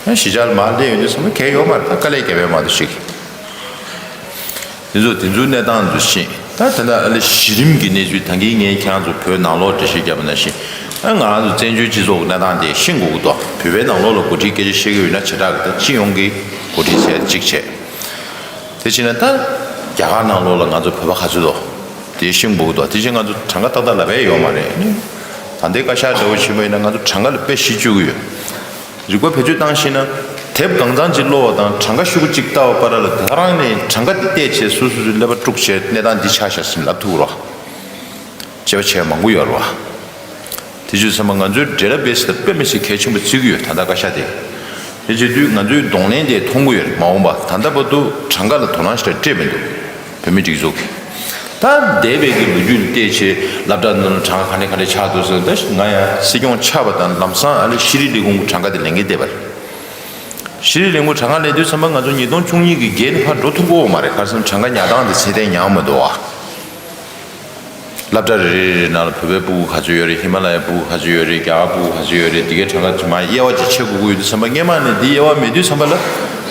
ཨ་གཞིས་ཆགས་ལ་མར་སླེབས་ཡོང་དུས་ཚང་མ་གལ་ཡོད་མ་རེད། ད་དཀའ་ལས་བརྒྱབ་ཡོད་མ་གཏོགས་ཤིག་དེ་ཚོ་དེ་ཚོའི་གནས་སྟངས་ཚོ་ཤེས། ད་ད་ལྟ་ཨ་ལས་གཞི་རིམ་གྱི་གནས་ཚུལ། ད་གིན་ངས་ཁྱེད་རང་ཚོ་བོད་ནང་ལོགས་འགྲེལ་བཤད་བརྒྱབ་པ་ནང་བཞིན། ཨ་ང་རང་ཚོ་བཙན་བྱོལ་སྤྱི་ཚོགས་ཀྱི་གནས་སྟངས་དེ་ཤེས་དགོས་ཀྱི་འདུག་བོད་པའི་ནང་ལོགས་ལ་འགོ་ཁྲིད་སྐད་ཆ་བཤད་ཀྱི་ཡོད་ན་བྱེ་བྲག་གི་ད་སྤྱི་ཡོངས་ཀྱི་འགོ་ཁྲིད་ཟེར་གཅིག་བྱས། དེ་བྱས་ན་ད་རྒྱ་གར་ནང་ལོགས་ལ་ང་ཚོ་བོད་པ་ག་ཚོད་འདུག་དེ་ཤེས་དགོས་ཀྱི་འདུག་དེ་བཞིན་ང་ཚོ་གྲངས་ཀ་ཏག་ཏག་ལབ་ཡ་ཡོད་མ་རེད། ད་ལྟའི་བཀའ་ཤག་འདྲ་བོ་བྱེད་པ་ཡིན་ན་ང་ཚོ་གྲངས་ཀ་ལ་དཔེ་གཞི་བཅོལ་གྱི་ཡོད། རིག་པ་བེད་སྤྱོད་བཏང་ཤེས་ན། དེབ་གང་ཚང་ཅིག་ཀློག་པ་དང་གྲངས་ཀ་ཤོག་གུ་གཅིག་ལྟ་བ་བར་ལ་དེ་རང་ནས་གྲངས་ཀ་དེ་བལྟས་བྱས་སོ་སོ་སོའི་ཀླད་པ་དཀྲུགས་བྱས་གནས་སྟངས་འདི་ཆགས་ཤག་ཟིན་ལབ་ཐུབ་རོགས། དཔྱད་པ་བྱས་མང་པོ་ཡོད་རེད་བ། དེ་བྱས་ཙང་ང་ཚོའི་འབྲེལ་བ་བེད་སྤྱོད་དཔེ་མི་སྲིད་གལ་ཆེན་པོ་བརྩི་གི་ཡོད། ད་ལྟ་བཀའ་ཤག་དེ། དེ་བྱེད་དུས་ང་ཚོའི་གདོང་ལེན་དེ་མཐོང་གི་ཡོད་རེད། མ་འོངས་པ་ད་ལྟ་བར་དུ་གྲངས་ཀ་ལ་དོ་སྣང་ཞེ་དྲག་སྤྲད་མི་འདུག་བོད་མིའི་སྒྲིག་འཛུགས་ཀྱིས། ད་འདས་པའི་གི་ལོ་རྒྱུས་ལ་བལྟས་བྱས་སློབ་གྲྭ་ནང་ལ་གྲངས་ཀ་ག་འདྲ་ག་འདྲ་ཆགས་འདུག་ཟེར། ད་ང་ཡང་སྲིད་སྐྱོང་ཆགས་པ་དང་ལམ་སང་ཨ་ལེ་ཤེས་རིག་ལས་ཁུངས་ཀྱི་གྲངས་ཀ་དེ་ལེན་གྱི་བསྡད་པ་རེད། ཤེས་རིག་ལས་ཁུངས་གྲངས་ཀ་ལེན་དུས་ཙམ་པ་ང་ཚོ་ཉིས་སྟོང་བཅུ་གཉིས་ཀྱི་བརྒལ་ནས་ཕར་འགྲོ་ཐུབ་ཀྱི་ཡོད་མ་རེད། ག་རེ་ཟེར་ན་གྲངས་ཀ་ཉར་སྟངས་དེ་ཚད་ལྡན་ཉར་མི་འདུག་བ། སློབ་གྲྭ་རེ་རེ་རེ་ནང་ལ་བོད་པའི་སྤུ་གུ་ག་ཚོད་ཡོད་རེད། ཧི་མ་ལ་ཡའི་སྤུ་གུ་ག་ཚོད་ཡོད་རེད། རྒྱ་གར་སྤུ་གུ་ག་ཚོད་ཡོད་རེད། འདི་གའི་གྲངས་ཀ་དེ་མར་དབྱེ་བ་ཅིག་ཕྱེ་དགོས་ཀྱི་ཡོད་དུས་ཙམ་པ། སྔས་མ་ནས་འདི་དབྱེ་བ་མེད་དུས་ཙམ་པ་ལ་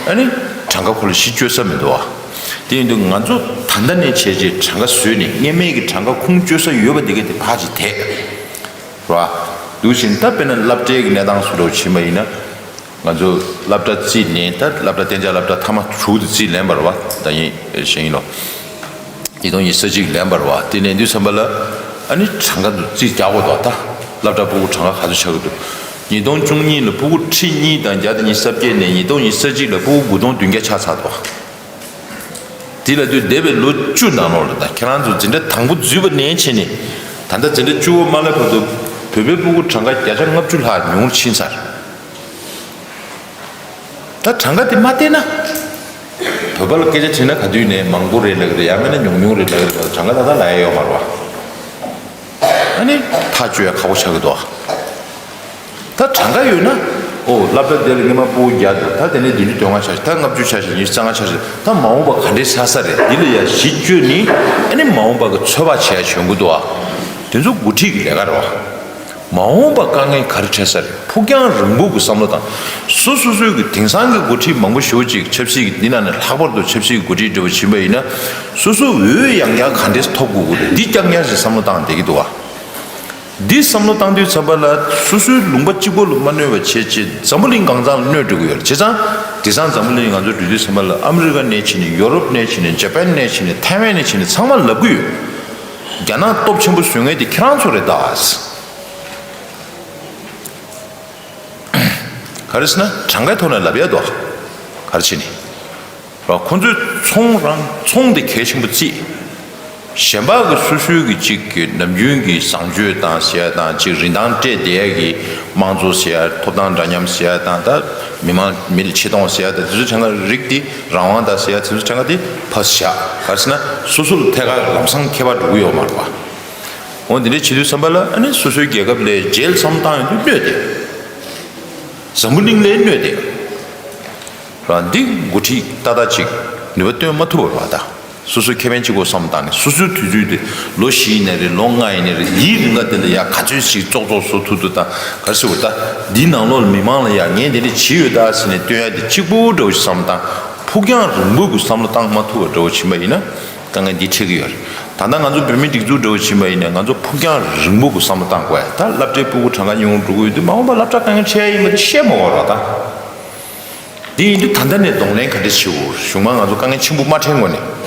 ཨ་ནི་གྲངས་ཀ་ཁོ་ལ་གཞི་བཅོལ་ས་མི་འདུག་བ། དེ་ཡིན་དུས་ང་ཚོ་ད་ལྟ་ནས་བྱས་རྗེས་གྲངས་ཀ་བཟོས་ནས་སྔས་མའི་གི་གྲངས་ཀ་ཁུངས་བཅོལ་ས་ཡོད་པ་འདི་ག་དེ་ཕར་ཅིག་དེད། རེད་བ། འདུག་བཞིན་ད་དཔེར་ན་སློབ་གྲྭའི་གི་གནས་སྟངས་སུ་འགྲོ་ཕྱིན་པ་ཡིན་ན། ང་ཚོ་སློབ་གྲྭ་རྩིས་ལེན་ད་སློབ་གྲྭ་གཏན་འཇགས་སློབ་གྲྭ་མཐའ་མ་དྲུག་དེ་རྩིས་ལེན་པ་རེད་བ། ད་ཡིན་ཞེས་ཡིན་ནོ། ཉིས་སྟོང་ཉི་ཤུ་རྩ་གཅིག་ལེན་པ་རེད་བ། དེ་ལེན་དུས་ཙམ་པ་ལ་ཨ་ནི་གྲངས་ཀ་དུ་རྩིས་རྒྱག་དགོས་འདུག་ད་སློབ་གྲྭ་ཕྲུ་གུ་གྲངས་ཀ་ག་ཚོད་ཆགས་ཀྱི་འདུག་ཉིས་སྟོང་བཅུ་གཉིས་ལ་ཕྲུ་གུ་ཁྲི་གཉིས་དང་བརྒྱ་དང་ཉི་ཤུ་རྩ་བརྒྱད་ནས་ཉིས་སྟོང་ཉི་ཤུ་རྩ་གཅིག་ལ་ཕྲུ་གུ་དགུ་སྟོང་བདུན་བརྒྱ་ཆགས་ཚར་འདུག་དེ་ལ་དུས་འདས་པའི་ལོ་བཅུ་ནང་ལོགས་ལ་ད་ཁྱེད་རང་ཚོ་འཛིན་གྲྭ་དང་པོ་འཛུལ་བ་ནས་བྱས་ནས་ད་ལྟ་འཛིན་གྲྭ་བཅུ་པ་མ་སླེབས་བར་དུ་བོད་པའི་ཕྲུ་གུ་གྲངས་ཀ་བརྒྱ་ཆ་ལྔ་བཅུ་ལྷག་ཉུང་རུ་ཕྱིན་ཚར། ད་གྲངས་ཀ་དེ་མ་བལྟས་ན། བོད་པ་ལ་སྐད་ཆ་དྲིས་ན་ག་དུས་ནས་མང་པོ་རེད་ལབ་ཀྱི་རེད། ཡང་མིན་ན་ཉུང་ཉུང་རེད་ལབ་ཀྱི་རེད། གྲངས་ཀ་ད་ལྟ་ལབ་ཡ་ཡོད་མ་རེད་བ། ཨ་ནི་ཐག་གཅོད་ཡ་ཁག་པོ་ཆགས་ཀྱི་འདུག་ད་གྲངས་ཀ་ཡོད་ན། ཨོ་སློབ་གྲྭ་དེ་ལ་སྔོན་མ་ཕྲུ་གུ་བརྒྱ་འདུག་ད་དེ་ནས་བདུན་ཅུ་དོན་ལྔ་ཆགས་ཤག་ད་ལྔ་བཅུ་ཆགས་ཤག་ཉི་ཤུ་རྩ་ལྔ་ཆགས་ཤག་ད་མ་འོངས་པ་ག་འདྲས་ཆགས་ས་རེད། འདི་ལ་ཡ་གཞི་བཅོལ་ནས་ཨ་ནི་མ་འོངས་པ་གི་ཚོད་དཔག་བྱེད་ཡ་བྱོན་གྱི་འདུག་ཨ། དེ་ཚོ་འགོ་ཁྲིད་ཀྱི་ལས་ཀ་རེད་བ། མ་འོངས་པ་དཀའ་ངལ་ག་རེ་འཕྲད་ས་རེད། ཕུགས་རྒྱང་རིང་པོ་གི་བསམ་བློ་དང་། སོ་སོ་སོའི་གི་དེང་སང་གི་འགོ་ཁྲིད་མང་པོ་ཞེ་པོ་ཅིག་ཆབ་སྲིད་ཀྱི་འདི་ནང་ནས་ལྷག་པར་དུ་ཆབ་སྲིད་ཀྱི་འགོ་ཁྲིད་འདྲ་བོ་ཕྱིན་པ་ཡིན་ན། སོ་སོ་འོས་ཡང་བསྐྱར་ག་འདྲས་ཐོབ་དགོས་ཀྱི་རེད། འདི་རྐྱང་རྐྱང་ཞིག་བསམ་བློ་བཏང་བསྡད་ཀྱི་འདུག་བ། འདི་བསམ་བློ་བཏང་དུས་ཙམ་པ་ལ་སོ་སོའི་ལུང་པ་གཅིག་པོ་ལ་མ་གནོད་པ་བྱས་བྱས་འཛམ་བུ་གླིང་གང་ཚང་ལ་གནོད་འགྲོ་གི་ཡོད་རེད། བྱས་ཙང་དེང་སང་འཛམ་བུ་གླིང་ང་ཚོ་འགྲོ་དུས་ཙམ་པ་ལ་ཨ་མི་རི་ཀ་ནས་ཕྱིན་ནས་ཡོ་རོབ་ནས་ཕྱིན་ནས་ཇ་པན་ནས་ཕྱིན་ནས་ཐའེ་ཝན་ནས་ཕྱིན་ནས་ཚང་མ་ལབ་ཀྱི་ཡོད། རྒྱ་ནག་སྟོབས་ཆེན་པོ་བཟོ་མཁན་དེ་ཁྱེད་རང་ཚོ་རེད་ད། ག་རེ་ཟེར་ན་གྲངས་ཀའི་ཐོག་ནས་ལབ་ཡ་འདུག་ག་རེ་བྱས་ནས། ར་ཁོ་ཚོས་ཚོང་རང་ཚོང་དེ་གལ་ཆེན་པོ་བརྩིས། གཞན་པ་གི་སོ་སོའི་གི་གཅིག་གི་ནམ་རྒྱུན་གྱི་བཟང་སྤྱོད་དང་ཟེར་ཡ་དང་གཅིག་རིན་ཐང་སྤྲད་བསྡད་ཡ་གི་དམངས་གཙོ་ཟེར་ཡ་ཐོབ་ཐང་འདྲ་མཉམ་ཟེར་ཡ་དང་ད་མི་མང་མི་ལ་ཆེ་མཐོང་ཟེར་ཡ་དང་དེ་ཚོ་གྲངས་ཀ་རིགས་དེ་རང་དབང་དང་ཟེར་ཡ་དེ་ཚོ་གྲངས་ཀ་དེ་ཕར་བཞག་ག་རེ་ཟེར་ན་སོ་སོ་ལ་ཐད་ཀར་ལམ་སང་ཁྱད་པར་འགྲོ་གི་ཡོད་མ་རེད་པ། འོ་འདི་འདྲ་བྱེད་དུས་ཙམ་པ་ལ་ཨ་ནི་སོ་སོའི་རྒྱལ་ཁབ་ལས་རྗེས་ལ་བསམ་བློ་བཏང་ཡོང་དུས་གནོད་དེ། འཛམ་བུ་གླིང་ལས་གནོད་དེ། རང་འདི་འགོ་ཁྲིད་ཏག་ཏག་ཅིག་ནུས་པ་བཏོན་མ་ཐུབ་པ་རེད་ད། སོ་སོའི་ཁེ་ཕན་གཅིག་པོ་བསམ་བློ་བཏང་ནས་སོ་སོའི་དུས་ཚོད་དེ་ལོ་བཞི་ཡིན་ནའི་རེད། ལོ་ལྔ་ཡིན་ནའི་རེད། འདིའི་རིང་ག་དེ་ལ་ཡ་ག་ཚོད་ཞིག་ཙོག་ཙོག་བཟོ་ཐུབ་ཐུབ་དང་ག་རེ་ཟེར་བ་ད། འདིའི་ནང་ལོགས་ལ་མི་མང་ལ་ཡ་ངས་དེ་འདྲ་བྱས་ཡོད་ད་ཟེར་ནས་སྟོན་ཡ་དེ་གཅིག་པོ་འདྲ་བོ་ཞིག་བསམ་བློ་བཏང་། ཕུགས་རྒྱང་རིང་པོ་གི་བསམ་བློ་བཏང་མ་ཐུབ་པ་འདྲ་བོ་ཕྱིན་པ་ཡིན་ན། དཀའ་ངལ་འདི་འཕྲད་ཀྱི་ཡོད་རེད། ད་ལྟ་ང་ཚོ་བོད་མིའི་སྒྲིག་འཛུགས་འདྲ་བོ་ཕྱིན་པ་ཡིན་ན་ང་ཚོ་ཕུགས་རྒྱང་རིང་པོ་གི་བསམ་བློ་བཏང་དགོས་ཡ། ད་སློབ་གྲྭའི་ཕྲུ་གུ་གྲངས་ཀ་ཉུང་རུ་འགྲོ་གི་ཡོད་དུས་མ་འོངས་པ་སློབ་གྲྭ་དཀའ་ངལ་འཕྲད་ཡ་ཡིན་པ་དེ་བཤད་མ་དགོས་རེད་ད། དེ་ཡིན་དུས་ད་ལྟ་ནས་གདོང་ལེན་ག་འདྲ་བྱེད་དགོས་རེད། གཞུག་མ་ང་ཚོ་དཀའ་ངལ་ཆེན་པོ་མ་འཕྲད་སྔོན་ནས།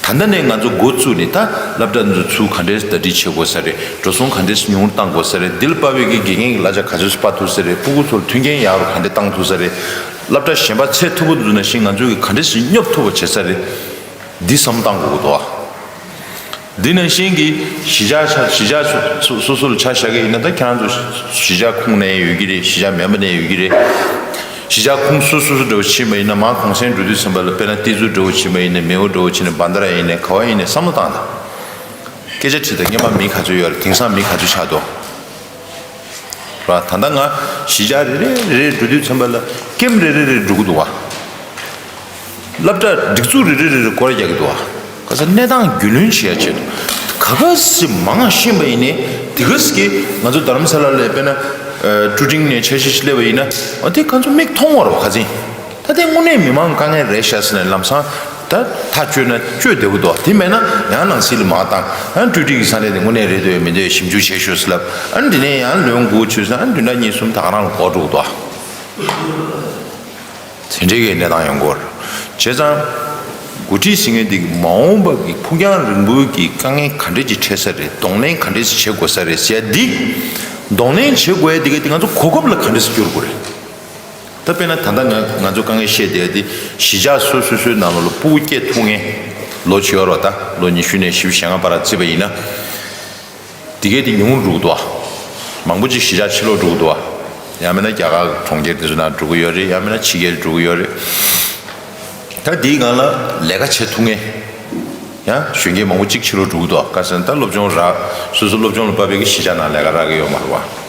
ད་ལྟ་ནས་ང་ཚོ་འགོ་བཙུགས་ནས་ད་སློབ་གྲྭ་འདི་ཚུར་ག་འདྲས་ཟླ་སྒྲིལ་བྱེད་དགོས་ས་རེད། འགྲོ་སོང་ག་འདྲས་ཉུང་རུ་བཏང་དགོས་ས་རེད། འདི་ལ་དཔག་པའི་གི་དགེ་རྒན་གྱི་གླ་ཆ་ག་ཚོད་སྤར་ཐུབ་ས་རེད། ཕྲུ་གུ་ཚོར་མཐུན་རྐྱེན་ཡག་རུ་ག་འདྲས་བཏང་ཐུབ་ས་རེད། སློབ་གྲྭ་གཞན་པ་ཚད་མཐོ་པོ་འདི་ཚོ་ནང་བཞིན་ང་ཚོ་གིས་ག་འདྲས་ཞིག་སྙོབ་ཐུབ་པ་བྱེད་ས་རེད། འདི་བསམ་བཏང་དགོས་ཀྱི་འདུག་ཨ། འདི་ནང་བཞིན་གྱི་གཞིས་ཆགས་ཆ་གཞིས་ཆགས་སོ་སོ་སོ་ལ་ཆ་བཞག་གི་ཡིན་ན། ད་ཁྱེད་རང་ཚོ་གཞིས་ཆགས་ཁོངས་ནས་ཡོད་ཀྱི་རེད། གཞིས་ཆགས་མིན་པ་ནས་ཡོད་ཀྱི་རེད། གཞིས་ཆགས་ཁོངས་སོ་སོ་སོ་འདྲ་བོ་ཕྱིན་པ་ཡིན་ན་མར་གུང་སེང་འགྲོ་དུས་ཙམ་པ་ལ་དཔེར་ན་ཏི་ཛུ་འདྲ་བོ་ཕྱིན་པ་ཡིན་ན། མེའོ་འདྲ་བོ་ཕྱིན་ན། བན་དྷ་ར་ཡིན་ནའི་ག་བ་ཡིན་ནའི་བསམ་བློ་བཏང་དང་། སྐད་ཆ་དྲིས་དང་། སྔོན་མ་མི་ག་ཚོད་ཡོད་རེད། དེང་སང་མི་ག་ཚོད་ཆགས་འདུག་ར། ད་ལྟ་ང་གཞིས་ཆགས་རེ་རེ་རེ་རེ་འགྲོ་དུས་ཙམ་པ་ལ་ཀེམ་རེ་རེ་རེ་འགྲོ་གི་འདུག་བ། སློབ་གྲྭ་སྒྲིག་འཛུགས་རེ་རེ་རེ་རེ་སྐོར་རྒྱག་གི་འདུག་བ། ག་ས་གནས་སྟངས་རྒྱུས་ལོན་བྱེད་ཡ་ཆེད་དུ་ག་ག་སེ་མང་ཤེས་པ་ཡིན་ནའི་དེ་ག་སེ་གི་ང་ཚོ་རྡ་རམ་ས་ལ་ལ་དཔེར་ན་ཀྲུ་ཀྲིང་ནས་འཆར་གཞི་ཞིག་སླེབས་པ་ཡིན་ན། འོ་དེ་ང་ཚོ་མིག་མཐོང་བ་རེད་བ། ག་ཚིན། ད་དེ་དངོས་གནས་མི་མང་དཀའ་ངལ་རེད་ཤག་ཟེར་ནས་ལམ་སང་ད་ཐག་གཅོད་ན་གཅོད་བདེ་པོ་འདུག་དེ་མེད་ན་ཡང་ནང་སྲིད་ལ་མར་བཏང་། ཨ་ནི་ཀྲུའུ་ཏི་གི་ས་གནས་དེ་དངོས་གནས་རེད་འདོད་མི་འདོད་ཞིབ་འཇུག་བྱེད་ཤོག་ཟེར་ལབ། ཨ་ནི་དེ་ནས་ཡང་ལོན་དགུ་བཅུ་ཟེར། ཨ་ནི་བདུན་ཕྲག་གཉིས་གསུམ་ད་ག་རང་ལ་འགོར་འགྲོ་གི་འདུག་དེ་འདྲའི་གི་གནས་སྟངས་ཡོང་གི་ཡོད་རེད། བྱས་ཙང་འགོ་ཁྲིད་ཟེར་མཁན་དེ་གི་མ་འོངས་པ་གི་ཕུགས་རྒྱང་རིང་པོའི་གི་དཀའ་ངལ་ག་འདྲས་ཅིག་འཕྲད་ས་རེད། གདོང་ལེན་ག་འདྲས་ཅིག་བྱེད་དགོས་ས་རེད་ཟེར་ཡ་འདི། གདོང་ལེན་བྱེད་དགོས་ཡ་དེ་ག་དེ་ང་ཚོ་གོ་སྐབས་ལ་ག་འདྲས་སེ་བསྒྱུར་དགོས་རེད། ད་དཔེར་ན་ད་ལྟ་ང་ང་ཚོ་དཀའ་ངལ་བཤད་བསྡད་དེ་གཞིས་ཆགས་སོ་སོ་སོའི་ནང་ལོགས་ལ་ཕྲུ་གུ་སྐྱེ་ཐུབ་མཁན་ལོ་བྱེད་ཡོད་རེད་བ། ད་ལོ་ཉི་ཤུ་ནས་བཞི་བཅུ་ཞེ་ལྔ་བར་བརྩིས་པ་ཡིན་ན། དེ་གས་དེ་ཉུང་རུ་འགྲོ་གི་འདུག་བ། མང་པོ་ཅིག་གཞིས་ཆགས་ཕྱིར་ལོག་འགྲོ་གི་འདུག་བ། ཡང་མིན་ན་རྒྱ་གར་གྱི་གྲོང་ཁྱེར་དེ་ཚོ་ནང་འགྲོ་གི་ཡོད་རེད། ཡང་མིན་ན་ཕྱི་རྒྱལ་འགྲོ་གི་ཡོད་རེད། ད་དེའི་སྒང་ལ་ལས་ཀ་བྱེད་ཐུབ་མཁན་ཡང་གཞོན་སྐྱེས་མང་པོ་ཅིག་ཕྱིར་ལོག་འགྲོ་གི་འདུག་བ། ག་ཟེར་ན་ད་སློབ་སྦྱོང་རག་སོ་སོ་སློབ་སྦྱོང་ལ་དཔག་པའི་གི་གཞིས་ཆགས་ནང་ལས་ཀ་རག་གི་ཡོད་མ་རེད་བ།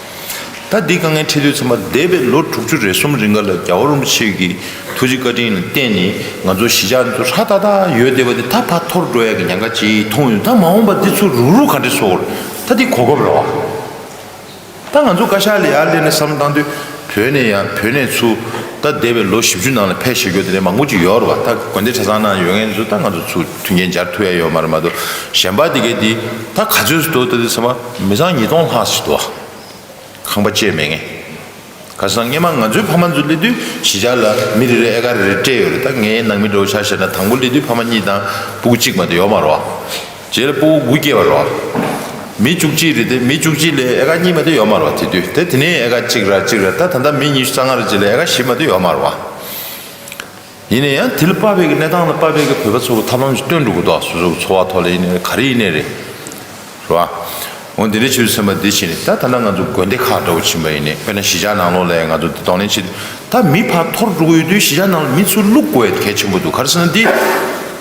ད་འདི་དཀའ་ངལ་འཕྲད་དུས་ཙམ་པ་འདས་པའི་ལོ་དྲུག་ཅུ་རེ་གསུམ་རིང་ག་ལ་རྒྱལ་བ་རིན་པོ་ཆེ་གི་ཐུགས་རྗེ་བཀའ་དྲིན་ལ་བརྟེན་ནས་ང་ཚོ་གཞིས་ཆགས་འདི་ཚོ་ཧྲ་ཏག་ཏག་ཡོད་བསྡད་པ་དེ་ད་ཕར་འཐོར་འགྲོ་ཡ་གི་ཉེན་ཁ་ཅིག་མཐོང་ཡོད། ད་མ་འོངས་པ་འདི་ཚོ་རུག་རུག་ག་འདྲས་བཟོ་དགོས་རེད། ད་འདི་གོ་སྐབས་རེད་བ། ད་ང་ཚོ་བཀའ་ཤག་ལ་ཡར་སླེབས་ནས་བསམ་བློ་བཏང་དུས་བོད་ནས་ཡང་བོད་ནས་ཚུར་ད་འདས་པའི་ལོ་བཞི་བཅུ་ནང་ལ་ཕེབས་བཞུགས་མཁན་དེ་འདྲའི་མང་པོ་ཅིག་ཡོད་རེད་བ། ད་དགོན་སྡེ་གྲྭ་ཚང་ནང་ཡོད་མཁན་ཚོ་ད་ང་ཚོ་ཚུར་མཐུན་རྐྱེན་སྦྱར་ཐུབ་ཡ་ཡོད་མ་རེད་མ་གཏོགས། གཞན་པ་དེ་གས་དེ་ད་ག་ཚོད་ཙམ་འདུག་ད་དེ་ཚང་མ་མི་ཚང་ཉིས་སྟོང་ལྷག་ཙམ་འདུག་བ། ཁང་པ་བཅས་མེད་ངེས། ག་ས་སྔས་མ་ང་ཚོའི་ཕ་མ་ཚོ་སླེབས་དུས་གཞིས་ཆགས་ལ་མི་རེ་རེ་ཨེ་ཀར་རེ་རེ་སྤྲད་ཡོད་རེད། ད་ངའི་ནང་མི་འདྲ་བོ་ཆ་བཞག་ན་དང་པོ་སླེབས་དུས་ཕ་མ་གཉིས་དང་སྤུ་གུ་གཅིག་མ་གཏོགས་ཡོད་མ་རེད་བ། རྗེས་ལ་སྤུ་གུ་དགུ་སྐྱེས་པ་རེད་བ། མི་བཅུ་གཅིག་རེད་དེ། མི་བཅུ་གཅིག་ལས་ཨེ་ཀར་གཉིས་མ་གཏོགས་ཡོད་མ་རེད་བ། དེ་དུས་དེ་དེ་ནས་ཨེ་ཀར་གཅིག་ར་གཅིག་ར། ད་ད་ལྟ་མི་ཉི་ཤུ་རྩ་ལྔ་རེ་རྗེས་ལ་ཨེ་ཀར་བཞི་མ་གཏོགས་ཡོད་མ་རེད་བ། ཡིན་ན་ཡང་དེ་ལ་དཔག་པའི་གི་གནས་སྟངས་ལ་དཔག་པའི་གི་བོད་པ་ཚོ་གི་ཐབས་ལམ་ཞིག་སྟོན་འགྲོ་གི་འདུག་སོ་སོ་གི་འཚོ་བ་ཐོག་ལ་ཡིན་ནའི་ག་རེ་ཡིན་ནའི་རེད། རེད་བ། འོ་འདི་འདྲའི་ཆོས་སེམས་པ་འདི་བྱས་ནས་ད་ད་ལྟ་ང་ཚོ་དགོན་སྡེ་ཁག་འདྲ་བོ་ཕྱིན་པ་ཡིན་ནའི་དཔེར་ན་གཞིས་ཆགས་ནང་ལོགས་ལ་ཡང་ང་ཚོ་འདི་གདོང་ལེན་བྱེད་དུས་ད་མི་ཕར་འཐོར་འགྲོ་གི་ཡོད་དུས་གཞིས་ཆགས་ནང་ལ་མི་ཚུར་བླུག་དགོས་ཡ་གལ་ཆེན་པོ་འདུག་ག་རེ་ཟེར་ན་འདི་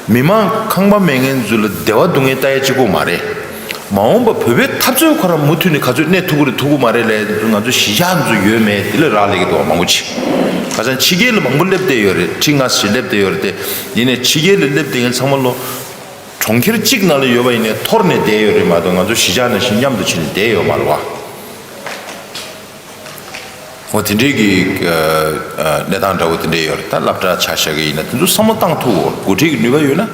མི་མང་ཁང་པ་མེད་མཁན་ཚོ་ལ་བདེ་བ་སྡུག་བསྔལ་ལྟ་ཡ་གཅིག་པོ་མ་རེད། མ་འོངས་པ་བོད་པའི་འཐབ་རྩོད་ཁོ་རང་མུ་མཐུད་ནས་ག་ཚོད་གནས་ཐུབ་ཀྱི་རེད་ཐུབ་ཀྱི་མ་རེད་ལབ་ཡ་དེ་ཚོ་ང་ཚོ་གཞིས་ཆགས་ཚོ་ཡོད་མེད་དེ་ལ་རག་ལས་ཀྱི་འདུག་བ། མང་པོ་ཅིག་ཁ་སང་ཕྱི་རྒྱལ་ལ་མང་པོ་སླེབས་བསྡད་ཡོད་རེད། ཁྲི་ལྔ་ཞིག་སླེབས་བསྡད་ཡོད་རེད་དེ། ཡིན་ནའི་ཕྱི་རྒྱལ་ལ་སླེབས་བསྡད་མཁན་ཚང་མ་ལོ་གྲོང་ཁྱེར་གཅིག་ནང་ལ་ཡོད་པ་ཡིན་ནའི་འཐོར་ནས་བསྡད་ཡོད་རེད་མ་གཏོགས་ང་ཚོ་གཞིས་ཆགས་ནང་བཞིན་མཉམ་དུ་ཕྱིན་ནས་བསྡད་ཡོད་མ་རེད་བ། འོ་དེ་འདྲའི་གི་ཨ་ཨ་གནས་སྟངས་འདྲ་བོ་དེ་འདྲའི་ཡོད་རེད། ད་སློབ་གྲྭ་ཆ་བཞག་གི་ཡིན་ན་དེ་ཚོ་བསམ་བློ་བཏང་ཐུབ་འོ། འགོ་ཁྲིད་ཀྱི་ནུས་པ་ཡོད་ན་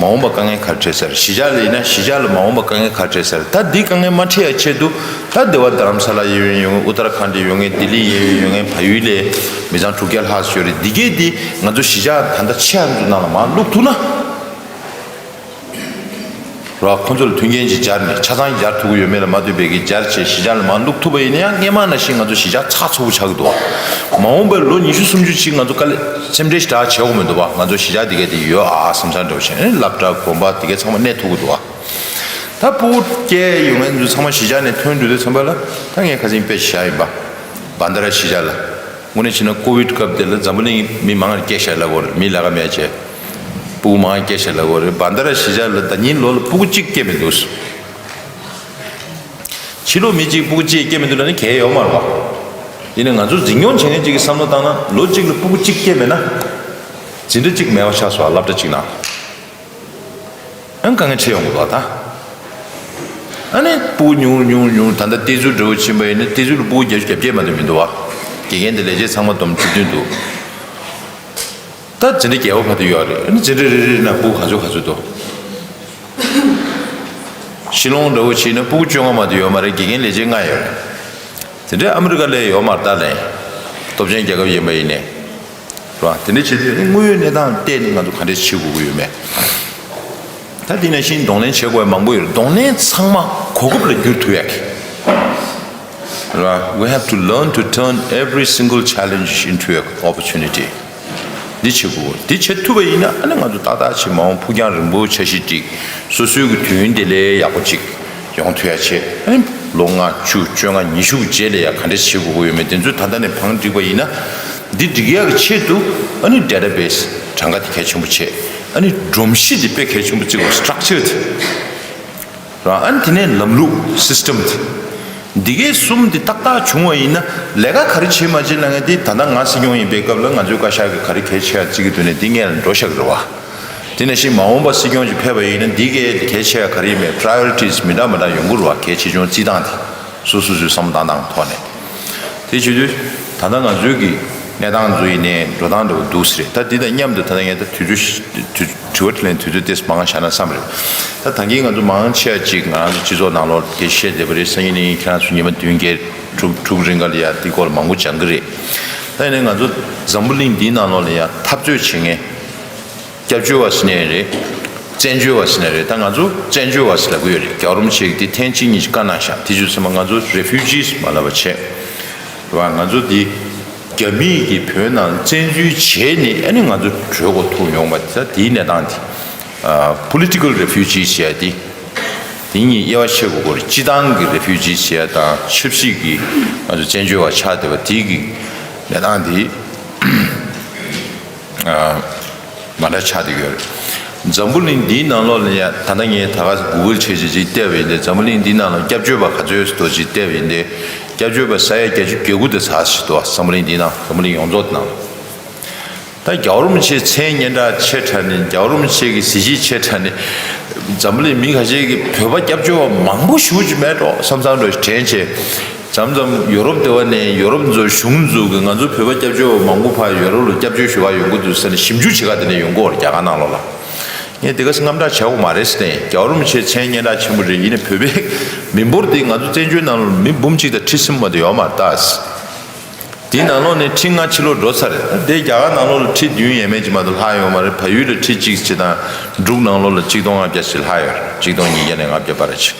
མ་འོངས་པ་དཀའ་ངལ་ག་རེ་འཕྲད་ས་རེད། གཞིས་ཆགས་ལ་ཡིན་ན་གཞིས་ཆགས་ལ་མ་འོངས་པ་དཀའ་ངལ་ག་རེ་འཕྲད་ས་རེད། ད་འདི་དཀའ་ངལ་མ་འཕྲད་ཡ་ཆེད་དུ་ད་འདི་བ་རྡ་རམ་ས་ལ་ཡོད་ཡོད་ངེས། ཨུ་ཏར་ཁཱན་ཌི་ཡོད་ངེས། ལྡི་ལི་ཡོད་ཡོད་ངེས། བལ་ཡུལ་ལ་མི་ཚང་དྲུག་བརྒྱ་ལྷག་ཙམ་ཡོད་རེད། འདི་གས་འདི་ང་ཚོ་གཞིས་ཆགས་ད་ལྟ་ཆེ་ཡ་ཚོ་ནང་ལ་མར་བླུག་ཐུབ་ན། རོ། ཁོ་ཚོ་ལ་མཐུན་རྐྱེན་ཅིག་སྦྱར་ནས་ཆ་ཚང་སྦྱར་ཐུབ་ཀྱི་ཡོད་མེད་ལ་མ་ལྟོས་པའི་གི་སྦྱར་བྱས་གཞིས་ཆགས་ལ་མར་བླུག་ཐུབ་པ་ཡིན་ན་ཡང་སྔས་མ་ནང་བཞིན་ང་ཚོ་གཞིས་ཆགས་ཚགས་ཚུད་པོ་ཆགས་ཀྱི་འདུག་བ། མ་འོངས་པའི་ལོ་ཉི་ཤུ་སུམ་ཅུ་ཅིག་ང་ཚོ་དཀའ་ལས་སེམས་ཁྲལ་ཞེ་དྲག་བྱེད་དགོས་མི་འདུག་བ། ང་ཚོ་གཞིས་ཆགས་འདི་ག་དེ་ཡོད་ཨ་བསམ་བསམ་འདྲ་བོ་བྱས་ནས་སློབ་གྲྭ་དགོན་པ་འདི་ག་ཚང་མ་གནས་ཐུབ་ཀྱི་འདུག་བ། ད་སྤུ་གུ་སྐྱེ་ཡོང་མཁན་ཚོ་ཚང་མ་གཞིས་ཆགས་ནས་ཐོན་འགྲོ་དུས་ཙམ་པ་ལ་ད་ངས་ཁ་སང་དཔེ་བཞག་ཡིན་པ། བན་དྷ་ར་གཞིས་ཆགས་ལ། དངོས་གནས་བྱས་ན་ཀོ་བིད་སྐབས་དེ་ལ་འཛམ་བུ་གླིང་མི་མང་རུ་སྐྱེས་ཤག་ལབ་དགོས་རེད། མི་ལས་ཀ་མེད་བྱས། སྤུ་གུ་མང་སྐྱེས་ཤག་ལབ་དགོས་རེད། བན་དྷ་ར་གཞིས་ཆགས་ལ་ཟླ་ཉིན་ལོ་ལ་སྤུ་གུ་གཅིག་སྐྱེས་མི་འདུག་ཕྱི་ལོགས་མི་གཅིག་སྤུ་གུ་གཅིག་སྐྱེས་མི་འདུག་ལབ་ན་གལ་ཡོད་མ་རེད་བ། ཡིན་ནའི་ང་ཚོ་འཛིན་སྐྱོང་བྱེད་མཁན་གཅིག་གིས་བསམ་བློ་བཏང་ན་ལོ་གཅིག་ལ་སྤུ་གུ་གཅིག་སྐྱེས་མེད་ན། འཛིན་གྲྭ་གཅིག་མེད་པ་ཆགས་སོང་ཨ། སློབ་གྲྭ་གཅིག་ནང་། ཨང་དཀའ་ངལ་འཕྲད་ཡོང་གི་འདུག་ད། ཨ་ནི་སྤུ་གུ་ཉུང་ཉུང་ཉུང་། ད་ལྟ་ཏི་ཛུ་འདྲ་བོ་ཕྱིན་པ་ཡིན་ན་ཏི་ཛུ་ལ་སྤུ་གུ་བརྒྱད་ཅུ་གྱ་བརྒྱད་མ་གཏོགས་མི་འདུག་བ། དགེ་རྒན་དེ་ལས་བྱེད་ཚང་མ་བསྡོམས་བཅུ་བདུན་འདུག་ད་འཛིན་གྲྭ་བརྒྱད་པ་བར་དུ་ཡོད་རེད། ཨ་ནི་འཛིན་གྲྭ་རེ་རེ་ནང་སྤུ་གུ་ག་ཚོད་ག་ཚོད་འདུག་ཤི་ལོང་འདྲ་བོ་ཕྱིན་ན་སྤུ་གུ་བཅོ་ལྔ་མ་གཏོགས་ཡོད་མ་རེད། དགེ་རྒན་ལས་བྱེད་ལྔ་ཡོད་རེད། དེ་འདྲའི་ཨ་མི་རི་ཀ་ལ་ཡོད་མ་རེད་ད་ལན། སྟོབས་ཆེན་རྒྱལ་ཁབ་ཡིན་པ་ཡིན་ནའི། རེད་བ། དེ་འདྲ་བྱེད་དུས་དངོས་ཡོད་གནས་སྟངས་བལྟས་ནས་ང་ཚོ་ག་འདྲས་བྱེད་དགོས་ཀྱི་ཡོད་མེད། ད་དེ་ནང་བཞིན་གདོང་ལེན་བྱེད་དགོས་པ་མང་པོ་ཡོད་རེད། གདོང་ལེན་ཚང་མ་གོ་སྐབས་ལ་བསྒྱུར་ཐུབ་ཡག་གི། རེད་བ། We have to learn to turn every single challenge into an opportunity. འདི་བྱེད་དགོས། འདི་བྱེད་ཐུབ་པ་ཡིན་ན་ཨ་ནི་ང་ཚོ་ཏག་ཏག་ཅིག་མ་འོངས་ཕུགས་རྒྱང་རིང་པོ་འཆར་གཞི་སྒྲིག་སོ་སོའི་གི་དུས་ཡུན་དེ་ལས་ཡག་པོ་ཅིག་ཡོང་ཐུབ་ཡ་བྱེད། ཨ་ནི་ལོ་ལྔ་བཅུ་བཅོ་ལྔ་ཉི་ཤུ་གི་རྗེས་ལ་ཡ་ག་འདྲས་བྱེད་དགོས་ཀྱི་ཡོད་མེད་དེ་ཚོ་ད་ལྟ་ནས་བང་བསྒྲིགས་པ་ཡིན་ན། འདི་སྒྲིག་ཡག་གི་ཆེད་དུ་ཨ་ནི་ཌེ་ཊ་བེ་སི་གྲངས་ཀ་དེ་གལ་ཆེན་པོ་བྱེད། ཨ་ནི་སྒྲོམ་གཞི་དེ་དཔེ་གལ་ཆེན་པོ་བརྩི་དགོས། སི་ཊྲག་ཅར་དེ། རང་ཨ་ནི་དེ་ནས་ལམ་ལུགས་སི་སི་ཊེམ་དེ། འདི་གའི་གསུམ་དེ་ཏག་ཏག་བྱུང་བ་ཡིན་ན་ལས་ཀ་ག་རེ་བྱེད་མ་བྱེད་ལབ་མཁན་དེ། ད་ལྟ་ང་སྲིད་སྐྱོང་ཡིན་པའི་སྐབས་ལ་ང་ཚོའི་བཀའ་ཤག་གིས་ག་རེ་གལ་ཆེ་བ་བརྩི་གི་འདུག་ནས་འདི་སྔོན་ལ་འགྲོ་བཞག་གི་རེད་བ། དེ་ནང་བཞིན་མ་འོངས་པ་སྲིད་སྐྱོང་ཅིག་ཕེབས་པ་ཡིན་ན་འདི་གའི་གལ་ཆེ་བ་ག་རེ་ཡིན་མེད་པ་རི་ཡོ་རི་ཊིས་མི་འདྲ་མི་འདྲ་ཡོང་གི་རེད་བ། གལ་ཆེ་ཆུང་རྩིས་སྟངས་དེ་སོ་སོ་སོའི་བསམ་བློ་བཏང་སྟངས་ཐོག་ནས། དེ་བྱེད་དུས་ད་ལྟ་ང་ཚོའི་གི་གནས་སྟངས་ཚོ་ཡིན་ནའི་འགྲོ་སྟངས་འདྲ་བོ་འདུག་སེ་རེད། ད་འདི་དང་མཉམ་དུ་ད་ལྟ་ངས་ད་དུས་ཚོད་དུས་དྲི་བ་དྲིས་ལན་དུས་ཚོད་ཏོག་ཙམ་མང་བ་བཞག་ན་བསམ་རེད། ད་ད་གིན་ང་ཚོ་མང་ཆེ་བ་ཅིག་ང་རང་ཚོ་སྤྱི་ཚོགས་ནང་ལོགས་དེ་བཤད་བསྡད་པ་རེད། སང་ཉིན་ནས་ཁྱེད་རང་ཚོ་ཉི་མ་བདུན་བརྒྱད་དྲུག་དྲུག་རིང་ག་ལ་ཡ་འདི་སྐོར་ལ་མང་པོ་སྦྱང་གི་རེད། ད་ཡིན་ནའི་ང་ཚོ་འཛམ་བུ་གླིང་འདིའི་ནང་ལོགས་ལ་ཡ་འཐབ་རྩོད་བྱེད་མཁན། སྐྱབས་བཅོལ་བ་ཟེར་ནའི་རེད། བཙན་བྱོལ་བ་ཟེར་ནའི་རེད། ད་ང་ཚོ་བཙན་བྱོལ་བ་ཟེར་ལབ་གི་ཡོད་རེད། རྒྱལ་བ་རིན་པོ་ཆེ་གིས་དེ་ཐེངས་གཅིག་གཉིས་ཤིག་བཀའ་གནང་ཤག་དེ་བྱས་ཙང་ང་ཚོ་རེ་ཕུ་ཇིས་མ་ལབ་པ་བྱས། རེད་བ། ང་ཚོ་འདི་རྒྱ་མིས་ཀྱིས་བོད་ནང་བཙན་འཛུལ་བྱས་ནས་ཨ་ནི་ང་ཚོ་བྲོས་འགྲོ་ཐུབ་ཡོང་བ་དེ་ད་དེའི་གནས་སྟངས་དེ། ཨ། པོ་ལི་ཊི་ཀལ་རེ་ཕུ་ཇིས་ཟེར་ཡ་དེ། དེ་གཉིས་དབྱེ་བ་ཕྱེ་དགོས་ཀྱི་རེད། སྤྱི་བཏང་གི་རེ་ཕུ་ཇིས་ཟེར་ཡ་དང་ཆབ་སྲིད་ཀྱི་ང་ཚོ་བཙན་བྱོལ་བ་ཆགས་བསྡད་པ་དེ་གི་གནས་སྟངས་དེ། ཨ། མ་འདྲ་ཆགས་བསྡད་ཡོད་རེད། འཛམ་བུ་གླིང་འདིའི་ནང་ལོགས་ལ་ཡ་ད་ལྟ་ངས་ད་ག་སེ་གུ་གལ་བྱས་བྱས་ཅིག་བལྟས་པ་ཡིན་ཏེ། འཛམ་བུ་གླིང་འདིའི་ནང་ལ་སྐྱབས་བཅོལ་བ་ག་ཚོད་ཡོད་ཟེར་ཅིག་བལྟས་པ་ཡིན་ཏེ། སྐྱབས་བཅོལ་བ་ས་ཡ་བརྒྱད་ཅུ་གྱ་དགུ་དེ་ཚར་ཟིན་འདུག་འཛམ་བུ་གླིང་འདིའི་ནང་། འཛམ་བུ་གླིང་ཡོངས་རྫོགས་ནང་། ད་རྒྱལ་བ་རིན་པོ་ཆེའི་མཚན་སྙན་གྲགས་ཆེ་དྲགས་ནས། རྒྱལ་བ་རིན་པོ་ཆེ་གི་གཟི་བརྗིད་ཆེ་དྲགས་ནས། འཛམ་བུ་གླིང་མི་ཁ་ཤས་ཀྱིས་བོད་པ་སྐྱབས་བཅོལ་བ་མང་པོ་ཞེ་པོ་ཅིག་མེད་འགྲོ་བསམ་བསམ་འདྲ་དྲན་བྱས། མཚམས་མཚམས་ཡོ་རོབ་སྡེ་བ་ནས་ཡོ་རོབ་ཚོ་གཞུང་ཚོ་གིས་ང་ཚོ་བོད་པ་སྐྱབས་བཅོལ་བ་མང་པོ་ཕར་ཡོ་རོབ་ལ་སྐྱབས་བཅོལ་ཞུ་ག་ཡོང་གི་འདུག་ཟེར་ནས་ཞིབ་འཇུག་བྱེད་ག་དེ་ནས་ཡོང་གི་ཡོད་རེད། རྒྱ་གར་ནང་ལོགས་ལ། ངས་དེ་ག་སེ་རྔམ་སྐྲག་བྱ་དགོས་མ་རེད་ཟེར་ནས། རྒྱལ་བ་རིན་པོ་ཆེ་མཚན་སྙན་གྲགས་ཆེན་པོ་རེད། ཡིན་ནའི་བོད་པའི་མི་འབོར་དེ་ང་ཚོ་བཙན་བྱོལ་ནང་ལ་མི་འབུམ་གཅིག་དང་ཁྲི་གསུམ་མ་གཏོགས་ཡོད་མ་རེད་ད། དེའི་ནང་ལོགས་ནས་ཁྲི་ལྔ་ཕྱི་ལོགས་འགྲོ་ཚར་རེད། ད་དེ་རྒྱ་གར་ནང་ལོགས་ལ་ཁྲི་བདུན་ཡས་མས་ཅིག་མ་གཏོགས་ལྷག་ཡོད་མ་རེད། བལ་ཡུལ་ལ་ཁྲི་གཅིག་ཅིག་དང་འབྲུག་ནང་ལོགས་ལ་གཅིག་སྟོང་ལྔ་བརྒྱ་ཞིག་ལྷག་ཡོད་རེད། གཅིག་སྟོང་ཉིས་བརྒྱ་ནས་ལྔ་བརྒྱ་བར་ཅིག་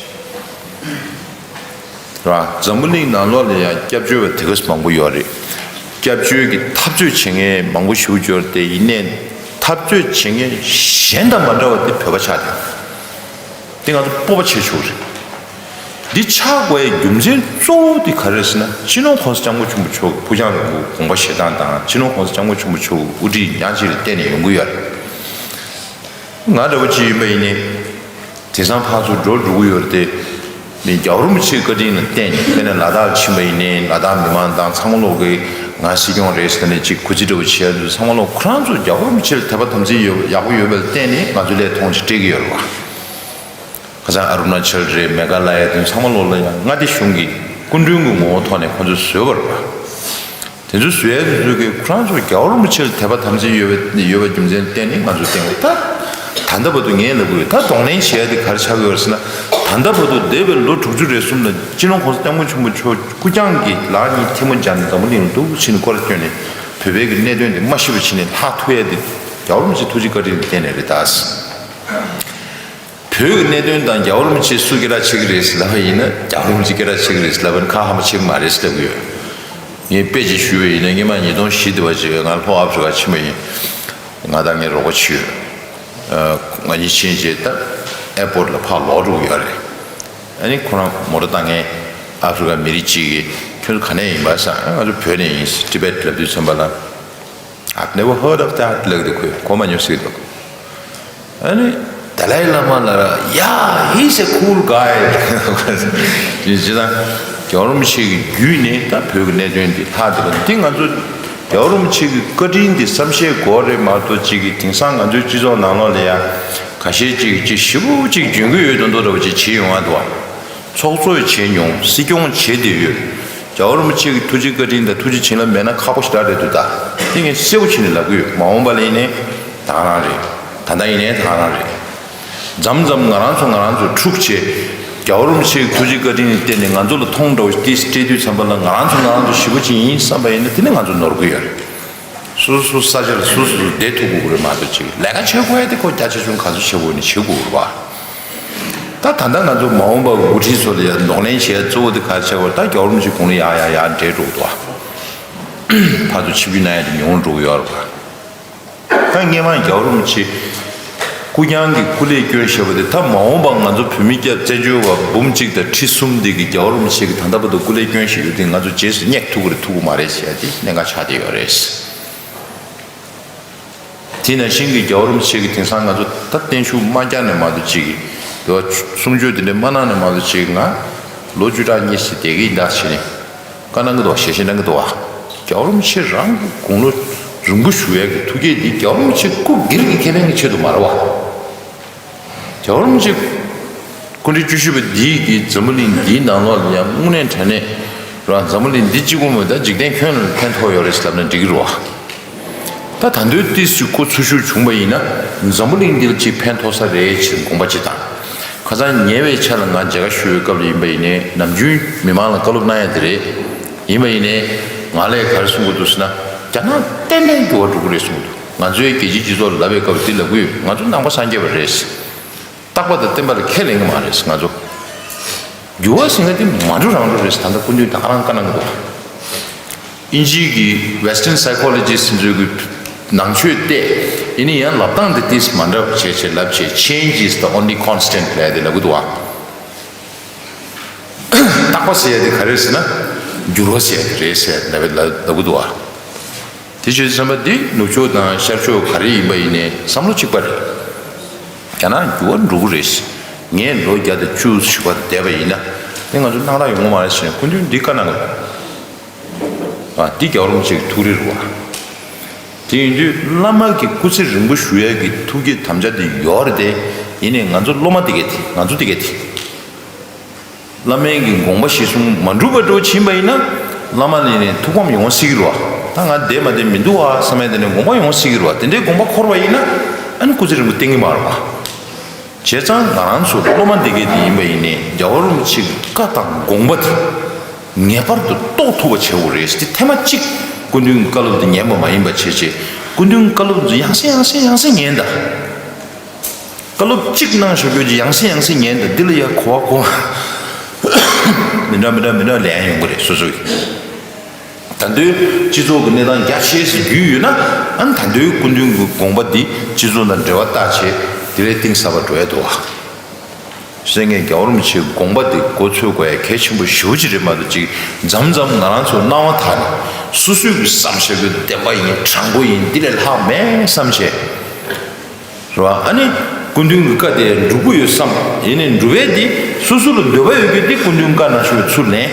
ར། འཛམ་བུ་གླིང་ནང་ལོགས་ལ་ཡང་སྐྱབས་བཅོལ་བ་དེ་ག་སེ་མང་པོ་ཡོད་རེད། སྐྱབས་བཅོལ་གྱི་འཐབ་རྩོད་བྱེད་མཁན་མང་པོ་ཞེ་པོ་ཅིག་ཡོད་རེད། དེ་ཡིན་ནའི་འཐབ་རྩོད་བྱེད་མཁན་གཞན་དང་མ་འདྲ་བ་དེ་བོད་པ་ཆགས་བསྡད། དེ་ང་ཚོ་སྤོབས་པ་བྱེད་ཆོག་རེད། འདི་ཆགས་དགོས་ཡའི་རྒྱུ་མཚན་གཙོ་བོ་དེ་ག་རེ་རེད་ཟེར་ན། སྤྱི་ནོར་༸གོང་ས་༸སྐྱབས་མགོན་ཆེན་པོ་མཆོག་གི་ཕུགས་རྒྱང་རིང་པོ་དགོངས་པ་བཞེས་སྟངས་དང་། སྤྱི་ནོར་༸གོང་ས་༸སྐྱབས་མགོན་ཆེན་པོ་མཆོག་གི་དབུ་ཁྲིད་ཉག་གཅིག་ལ་བརྟེན་ནས་ཡོང་གི་ཡོད་རེད། ང་འདྲ་པོ་ཅིག་ཡིན་པ་ཡིན་ནའི། དེང་སང་ཕར་ཚུར་འགྲོ་འགྲོ་གི་ཡོད་རེད་དེ། མི་རྒྱལ་བ་རིན་པོ་ཆེའི་བཀའ་དྲིན་ལ་བརྟེན་ནས། དཔེར་ན་ལ་དྭགས་ལ་ཕྱིན་པ་ཡིན་ནའི་ལ་དྭགས་མི་མང་དང་ཚང་མ་ལོག་གིས་ང་སྲིད་སྐྱོང་རེད་ཟེར་ནས་ཅིག་གུས་བརྩི་འདྲ་པོ་བྱེད་ཡ་འདུག་ཚང་མ་ལོག་ཁོ་རང་ཚོ་རྒྱལ་བ་རིན་པོ་ཆེ་ལ་དད་པ་དམ་ཚིག་ཡོད། ཡག་པོ་ཡོད་པ་ལ་བརྟེན་ནས་ང་ཚོ་སླད་ཐོངས་ཅིག་སྤྲད་ཀྱི་ཡོད་རེད་བ། ཁ་སང་ཨ་རུ་ན་ཅལ་རེད། མེ་ག་ལ་ཡ་དེ་ཚང་མ་ལོག་ལ་ཡང་མངའ་སྡེ་གཞུང་གི་སྐུ་མགྲོན་གྱི་ངོ་བོ་ཐོག་ནས་ཁོ་ཚོས་བཟོས་པ་རེད་བ། དེ་ཚོ་བཟོ་ཡ་དེ་ཚོ་གིས་ཁོ་རང་ཚོ་རྒྱལ་བ་རིན་པོ་ཆེ་ལ་དད་པ་དམ་ཚིག་ཡོད་པའི་ཡོད་པའི་རྒྱུ་མཚན་བརྟེན་ནས་ང་ཚོ་བསྟེན་དགོས། ད་ད་ལྟ་བར་དུ་ངས་ལབ་དགོས། ད་གདོང་ལེན་བྱེད་ཡ་དེ་ག་རེ་ཆགས་ཀྱི་ཡོད་རེད་ཟེར་ན། ད་ལྟ་བར་དུ་འདས་པའི་ལོ་དྲུག་ཅུ་རེ་གསུམ་ལ་སྤྱི་ནོར་༸གོང་ས་༸སྐྱབས་མགོན་ཆེན་པོ་མཆོག་སྐུ་རྐྱང་གིས་ལག་གཉིས་ཐལ་མོ་སྦྱར་ནས་འཛམ་བུ་གླིང་ལ་འདུག་ཕྱིན་ནས་སྐོར་བསྐྱོན་ནས་བོད་པའི་གི་གནད་དོན་དེ་མ་ཤེས་པ་བྱས་ནས་ལྷག་ཐུབ་ཡ་དེ་རྒྱལ་བ་རིན་པོ་ཆེའི་ཐུགས་རྗེ་བཀའ་དྲིན་ལ་བརྟེན་ནས་རེད་ད། བོད་ཀྱི་གནད་དོན་དང་རྒྱལ་བ་རིན་པོ་ཆེ་སུ་སྐད་གྲགས་ཆེ་གི་རེད་ཟེར་ལབ་པ་ཡིན་ན། རྒྱལ་བ་རིན་པོ་ཆེ་སྐད་གྲགས་ཆེ་གི་རེད་ཟེར་ལབ་པ་ཡིན་ན་ཁ་ཧ་མ་ཆེ་གི་མ་རེད་ཟེར་ལབ་ཀྱི་ཡོད། ངས་དཔེ་ཅིག་ཞུས་པ་ཡིན་ན། སྔོན་མ་ཉིས་སྟོང་བཞི་དེ་བ་ཅིག་ང་ལྷོ་ཨ་ཧྥི་རི་ཀ་ཕྱིན་པ་ཡིན། ང་དང་ངའི་རོགས་པ་ཅིག་ཡོད། ང་གཉིས་ཕྱིན་རྗེས་ད་ཨེར་པོར་ལ་ཕར་ལོག་འགྲོ་གི་ཡོད་རེད། ཨ་ནི་ཁོ་རང་མོ་ཊ་བཏང་མཁན་ཨ་ཧྥི་རི་ཀ་མི་རིགས་ཅིག་གིས། ཁྱོད་ཚོ་ག་ནས་ཡིན་པ་ཟེར། ང་ཚོ་བོད་ནས་ཡིན་ཟེར། ཊི་བེཊ་ལབ་དུས་ཙམ་པ་ལ། I've never heard of that ལབ་ཀྱི་འདུག་ཁོས་གོ་མ་མྱོང་ཟེར་གྱི་འདུག་ཨ་ནི་དཱ་ལའི་བླ་མ་ལ། Yeah, he's a cool guy. ཇི་ལྟར་རྒྱལ་བ་རིན་པོ་ཆེ་གི་བརྒྱུད་ནས་ད་བོད་ཀྱི་གནད་དོན་འདི་ལྷག་བསྡད་པ་འདི། ང་ཚོ་རྒྱལ་བ་རིན་པོ་ཆེ་གི་བཀའ་དྲིན་འདི་བསམ་ཤེས་དགོས་རེད་མ་གཏོགས། ཅིག་གིས་དེང་སང་ང་ཚོའི་སྤྱི་ཚོགས་ནང་ལོགས་ལ་ཡ་ཁ་ཤས་ཅིག་ཅིག་ཞེ་པོ་ཅིག་འཇོན་གྱི་ཡོད་མདོག་མདོག་འདྲ་པོ་ཅིག་བྱེད་ཡོང་བ་འདུག་བ། ཚོགས་གཙོ་བྱས་མྱོང་། སྲིད་སྐྱོང་བྱས་བསྡད་ཡོད། རྒྱལ་བ་རིན་པོ་ཆེ་གི་ཐུགས་རྗེ་བཀའ་དྲིན་དང་ཐུགས་རྗེ་བྱིན་རླབས་མེད་ན་ཁག་པོ་ཞེ་དྲག་རེད་འདུག་ད་དེ་ངས་གསལ་པོ་བྱས་ནས་ལབ་ཀྱི་ཡོད། མ་འོངས་པ་ལ་ཡིན་ནའི་ད་ག་རང་རེད། ད་ལྟ་ཡིན་ནའི་ད་ག་རང་རེད། མཚམས་མཚམས་ང་རང་ཚོ་ང་རང་ཚོ་འཁྲུག་བྱས། རྒྱལ་བ་རིན་པོ་ཆེ་གི་ཐུགས་རྗེ་བཀའ་དྲིན་ལ་བརྟེན་ནས་ང་ཚོ་ལ་མཐོང་འདྲ་བོ་ཏིས་སྤྲད་དུས་ཙམ་པ་ལ། ང་རང་ཚོ་ང་རང་ཚོ་ཞེ་པོ་ཅིག་ཡིན་བསམ་པ་ཡིན་ན། དེ་ནི་ང་ཚོ་ནོར་གྱི་ཡོད་རེད། སོ་སོ་ས་ཆ་ལ་སོ་སོ་བསྡད་ཐུབ་དགོས་རེད་མ་གཏོགས། ཅིག་ལས་ཀ་བྱེད་དགོས་ཡ་དེ་ཁོ་རྒྱ་ཆེ་ཆུང་ག་ཚོད་བྱེད་དགོས་ནས་བྱེད་དགོས་རེད་བ། ད་ད་ལྟ་ང་ཚོ་མ་འོངས་པ་འགོ་ཁྲིད་ཚོ་ལ་ཡ་གདོང་ལེན་བྱེད་ཡ་གཙོ་བོ་དེ་ག་རེ་བྱེད་དགོས་རེད། ད་རྒྱལ་བ་རིན་པོ་ཆེ་དགུང་ལོ་ཡར་ཡར་ཡར་འགྲོ་འགྲོ་གི་འདུག་བ། ཕར་ཚུར་ཆིབས་བསྒྱུར་གནང་ཡ་དེ་ཉུང་རུ་འགྲོ་གི་ཡོད་རེད་བ། ད་སྔོན་མ་རྒྱལ་བ་རིན་པོ་ཆེ་སྐུ་རྐྱང་གི་སྐུ་ལས་བསྐྱོན་བཞག་པ་དེ། ད་མ་འོངས་པ་ང་ཚོ་བོད་མི་སྐྱབས་བཙན་བྱོལ་བ་འབུམ་གཅིག་དང་ཁྲི་གསུམ་འདི་གིས་རྒྱལ་བ་རིན་པོ་ཆེ་གིས་ད་ལྟ་བར་དུ་སྐུ་ལས་བསྐྱོན་བཞག་ཡོད་དེ་ང་ཚོ་རྗེས་སུ་སྙེག་ཐུབ་ཀྱི་རེད་ཐུབ་ཀྱི་མ་རེད་ཟེར་ཡ་དེ་གནད་འགག་ཆགས་བསྡད་ཡོད་རེད། དེ་ནང་བཞིན་གྱི་རྒྱལ་བ་རིན་པོ་ཆེ་གིས་དེང་སང་ང་ཚོ་ད་བརྟན་བཞུགས་མ་བསྐྱངས་ནས་མ་གཏོགས་ཅིག་གི། དེ་བ་གསུང་ཆོས་དེ་འདྲ་མ་གནང་ནས་མ་གཏོགས་ཅིག་གི། ང་ལོ་བཅུ་ཕྲག་གཉིས་ཙམ་བསྡད་ཀྱི་ཡིན་ད་ཟེར་ནས་བཀའ་གནང་གི་འདུག་ཞལ་བཞེས་གནང་གི་འདུག་བ། རྒྱལ་བ་རིན་པོ་ཆེ་རང་གི་དགུང་ལོ་རིང་པོ་བཞུགས་ཡས་ཀྱི་ཐུགས་བསྐྱེད་འདི་རྒྱལ་བ་རིན་པོ་ཆེ་སྐུ་སྒེར་གྱི་ཁེ་ཕན་གྱི་ཆེད་དུ་མ་རེད་བ། རྒྱལ་བ་རིན་པོ་ཆེ་སྐུ་ཕྲེང་བཅུ་བཞི་པ་འདིས་ཀྱི་འཛམ་བུ་གླིང་འདིའི་ནང་ལོགས་ལ་ཡང་དངོས་གནས་དྲང་གནས་རང་འཛམ་བུ་གླིང་འདི་གཅིག་པུ་མིན་པར་འཇིག་རྟེན་ཁྱོན་ལ་ཕན་ཐོགས་ཡོད་རེད་ཟེར་ལབ་ན་འགྲིག་གི་རེད་བ། ད་ད་དུང་ཏོག་ཙམ་སྐུ་འཚོ་བཞུགས་བྱུང་བ་ཡིན་ན་འཛམ་བུ་གླིང་འདིར་ཅིག་ཕན་ཐོགས་ས་རེད་ཅེས་དགོངས་པ་ཅིག་དང་། ཁ་སང་ཉེ་བའི་ཆར་ལ་ང་མཇལ་ཁ་ཞུ་བའི་སྐབས་ལ་ཡིན་པ་ཡིན་ནའི་ནམ་རྒྱུན་མི་མང་ལ་བཀའ་སློབ་གནང་ཡ་དེ་རེད། ཡིན་པ་ཡིན་ནའི་ང་ལ་ག་རེ་གསུང་གི་འདུག་ཟེར་ན། རྒྱ་ནག་ཏན་ཏན་འགྱུར་བ་འགྲོ་གི་རེད་གསུང་གི་འདུག་ང་ཚོའི་རྒྱལ་སྤྱིའི་སྤྱི་ཚོགས་ལ་ལབ་པའི་སྐབས་འདི་ལབ་ཀྱི་ཡོད། ང་ཚོ་ནང་པ་སངས་རྒྱས་པ་རེད། རྟག་པ་དང་བརྟན་པ་ལ་ཁས་ལེན་གྱི་མ་རེད། ང་ཚོ་འགྱུར་བ་ཟེར་མཁན་དེ་མ་འགྲོ་རང་འགྲོ་རེད། ད་ལྟ་སྐུ་མདུན་ད་ག་རང་བཀའ་གནང་གི་འདུག་དབྱིན་ཇིའི་གི་Western Psychology ཟེར་ཚོའི་གི་ནང་ཆོས་བལྟས། ཡིན་ན་ཡང་ལབ་སྟངས་དེ་ཏིས་མ་འདྲ་བ་བྱས་བྱས་ལབ་བྱས། Change is the only constant ལབ་ཡ་དེ་ལབ་གི་འདུག་བ། རྟག་པ་ཟེར་ཡ་དེ་ག་རེ་རེད་ཟེར་ན། འགྱུར་བ་ཟེར་ཡ་དེ་རེད་ཟེར་ལབ་ལབ་ལབ་གི་འདུག་བ། དེ་བྱས་ཙང་བསམ་པ་འདི་ནུབ་ཕྱོགས་དང་ཤར་ཕྱོགས་ག་རེ་ཡིན་པ་ཡིན་ནའི་བསམ་བློ་གཅིག་པ་རེད། རྒྱ་ནག་འགྱུར་བ་འགྲོ་གི་རེད། ངས་ལོ་བརྒྱ་དང་བཅུ་བཞི་བ་དང་བསྡད་པ་ཡིན་ན་ནི་ང་ཚོ་སྣང་དག་ཡོང་གི་མ་རེད་ཟེར་ནས་སྐུ་མདུན་འདི་བཀའ་གནང་གི་རེད། ཨ་འདི་རྒྱལ་བ་རིན་པོ་ཆེ་གི་ཐུགས་རེ་རེད་བ། དེ་ཡིན་དུས་བླ་མ་གི་སྐུ་ཚེ་རིང་པོ་བཞུགས་ཡས་ཀྱི་ཐུགས་བསྐྱེད་དམ་བཅའ་དེ་ཡོད་རེད་དེ། ཡིན་ནའི་ང་ཚོ་སློབ་མ་དེ་གས་དེ། ང་ཚོ་དེ་གས་དེ། བླ་མའི་གི་དགོངས་པ་གཞིར་བཟུང་མ་འགྲུབ་པ་འགྲོ་ཕྱིན་པ་ཡིན་ན། བླ་མ་ལ་ནས་ཐུགས་ཕམ་ཡོང་སྲིད་ཀྱི་རེད་བ། ད་ང་བསྡད་མ་བསྡད་མི་འདུག་བ་བསམ་ཡ་དེ་ནས་དགོངས་པ་ཡོང་སྲིད་ཀྱི་རེད་བ། དེ་འདྲའི་དགོངས་པ་འཁོར་བ་ཡིན་ན། ཨ་ནི་སྐུ་ཚེ་རིང་པོ་བསྟེན་གྱི་མ་རེད་པ། བྱས་ཙང་ང་རང་ཚོ་སློབ་མ་འདི་གས་དེ་ཡིན་པ་ཡིན་ནའི་རྒྱལ་བ་རིན་པོ་ཆེ་གི་བཀའ་དང་དགོངས་པ་དེ་ངེས་པར་དུ་རྟོགས་ཐུབ་པ་བྱེད་དགོས་རེད། དེ་ཐེངས་མ་གཅིག་སྐུ་མདུན་གྱི་བཀའ་སློབ་དེ་ཉན་པ་མ་ཡིན་པ་བྱས་བྱས། སྐུ་མདུན་གྱི་བཀའ་སློབ་དེ་ཡང་སེ་ཡང་སེ་ཡང་སེ་ཉན་དང་། བཀའ་སློབ་གཅིག་གནང་བཞག་རྒྱུ་ཅིག་ཡང་སེ་ཡང་སེ་ཉན་དང་། འདི་ལ་ཡ་གོ་བ་གོ་བ་མི་འདྲ་མི་འདྲ་མི་འདྲ་ལེན་ཡོང་གི་རེད། སོ་སོ་ཡིས། ད་དུང་སྤྱི་ཚོགས་ཀྱི་གནས་སྟངས་རྒྱ་ཆེ་སར་བརྒྱུད་ཡོད་ན། ཨ་ནི་ད་དུང་སྐུ་མདུན་གྱི་དགོངས་པ་འདི་སྤྱི་ཚོགས་དང་འབྲེལ་བ་བཏགས་བྱས་དེ་བས་གཏིང་ཟབ་པ་འགྲོ་ཡ་འདུག་བ། བཤད་མཁན་རྒྱལ་བ་རིན་པོ་ཆེའི་དགོངས་པ་འདི་མགོ་ཚོས་དགོས་ཡ་གལ་ཆེན་པོ་ཞེ་པོ་ཅིག་རེད་མ་གཏོགས། ཅིག་མཚམས་མཚམས་ང་རང་ཚོ་སྣང་བ་དག་ནས་སོ་སོའི་གི་བསམ་བྱ་གི་བདེན་པ་ཡིན། དྲང་པོ་ཡིན། འདི་ལས་ལྷག་མེད་བསམ་བྱས། རེད་བ། ཨ་ནི་སྐུ་མདུན་གྱི་བཀའ་དེ་འགྲུབ་ཀྱི་ཡོད་བསམ། ཡིན་ནའི་འགྲུབ་པ་དེ་སོ་སོ་ལ་འདོད་པ་ཡོད་རྒྱུ་དེ་སྐུ་མདུན་བཀའ་ནང་བཞིན་ཚུར་ལེན།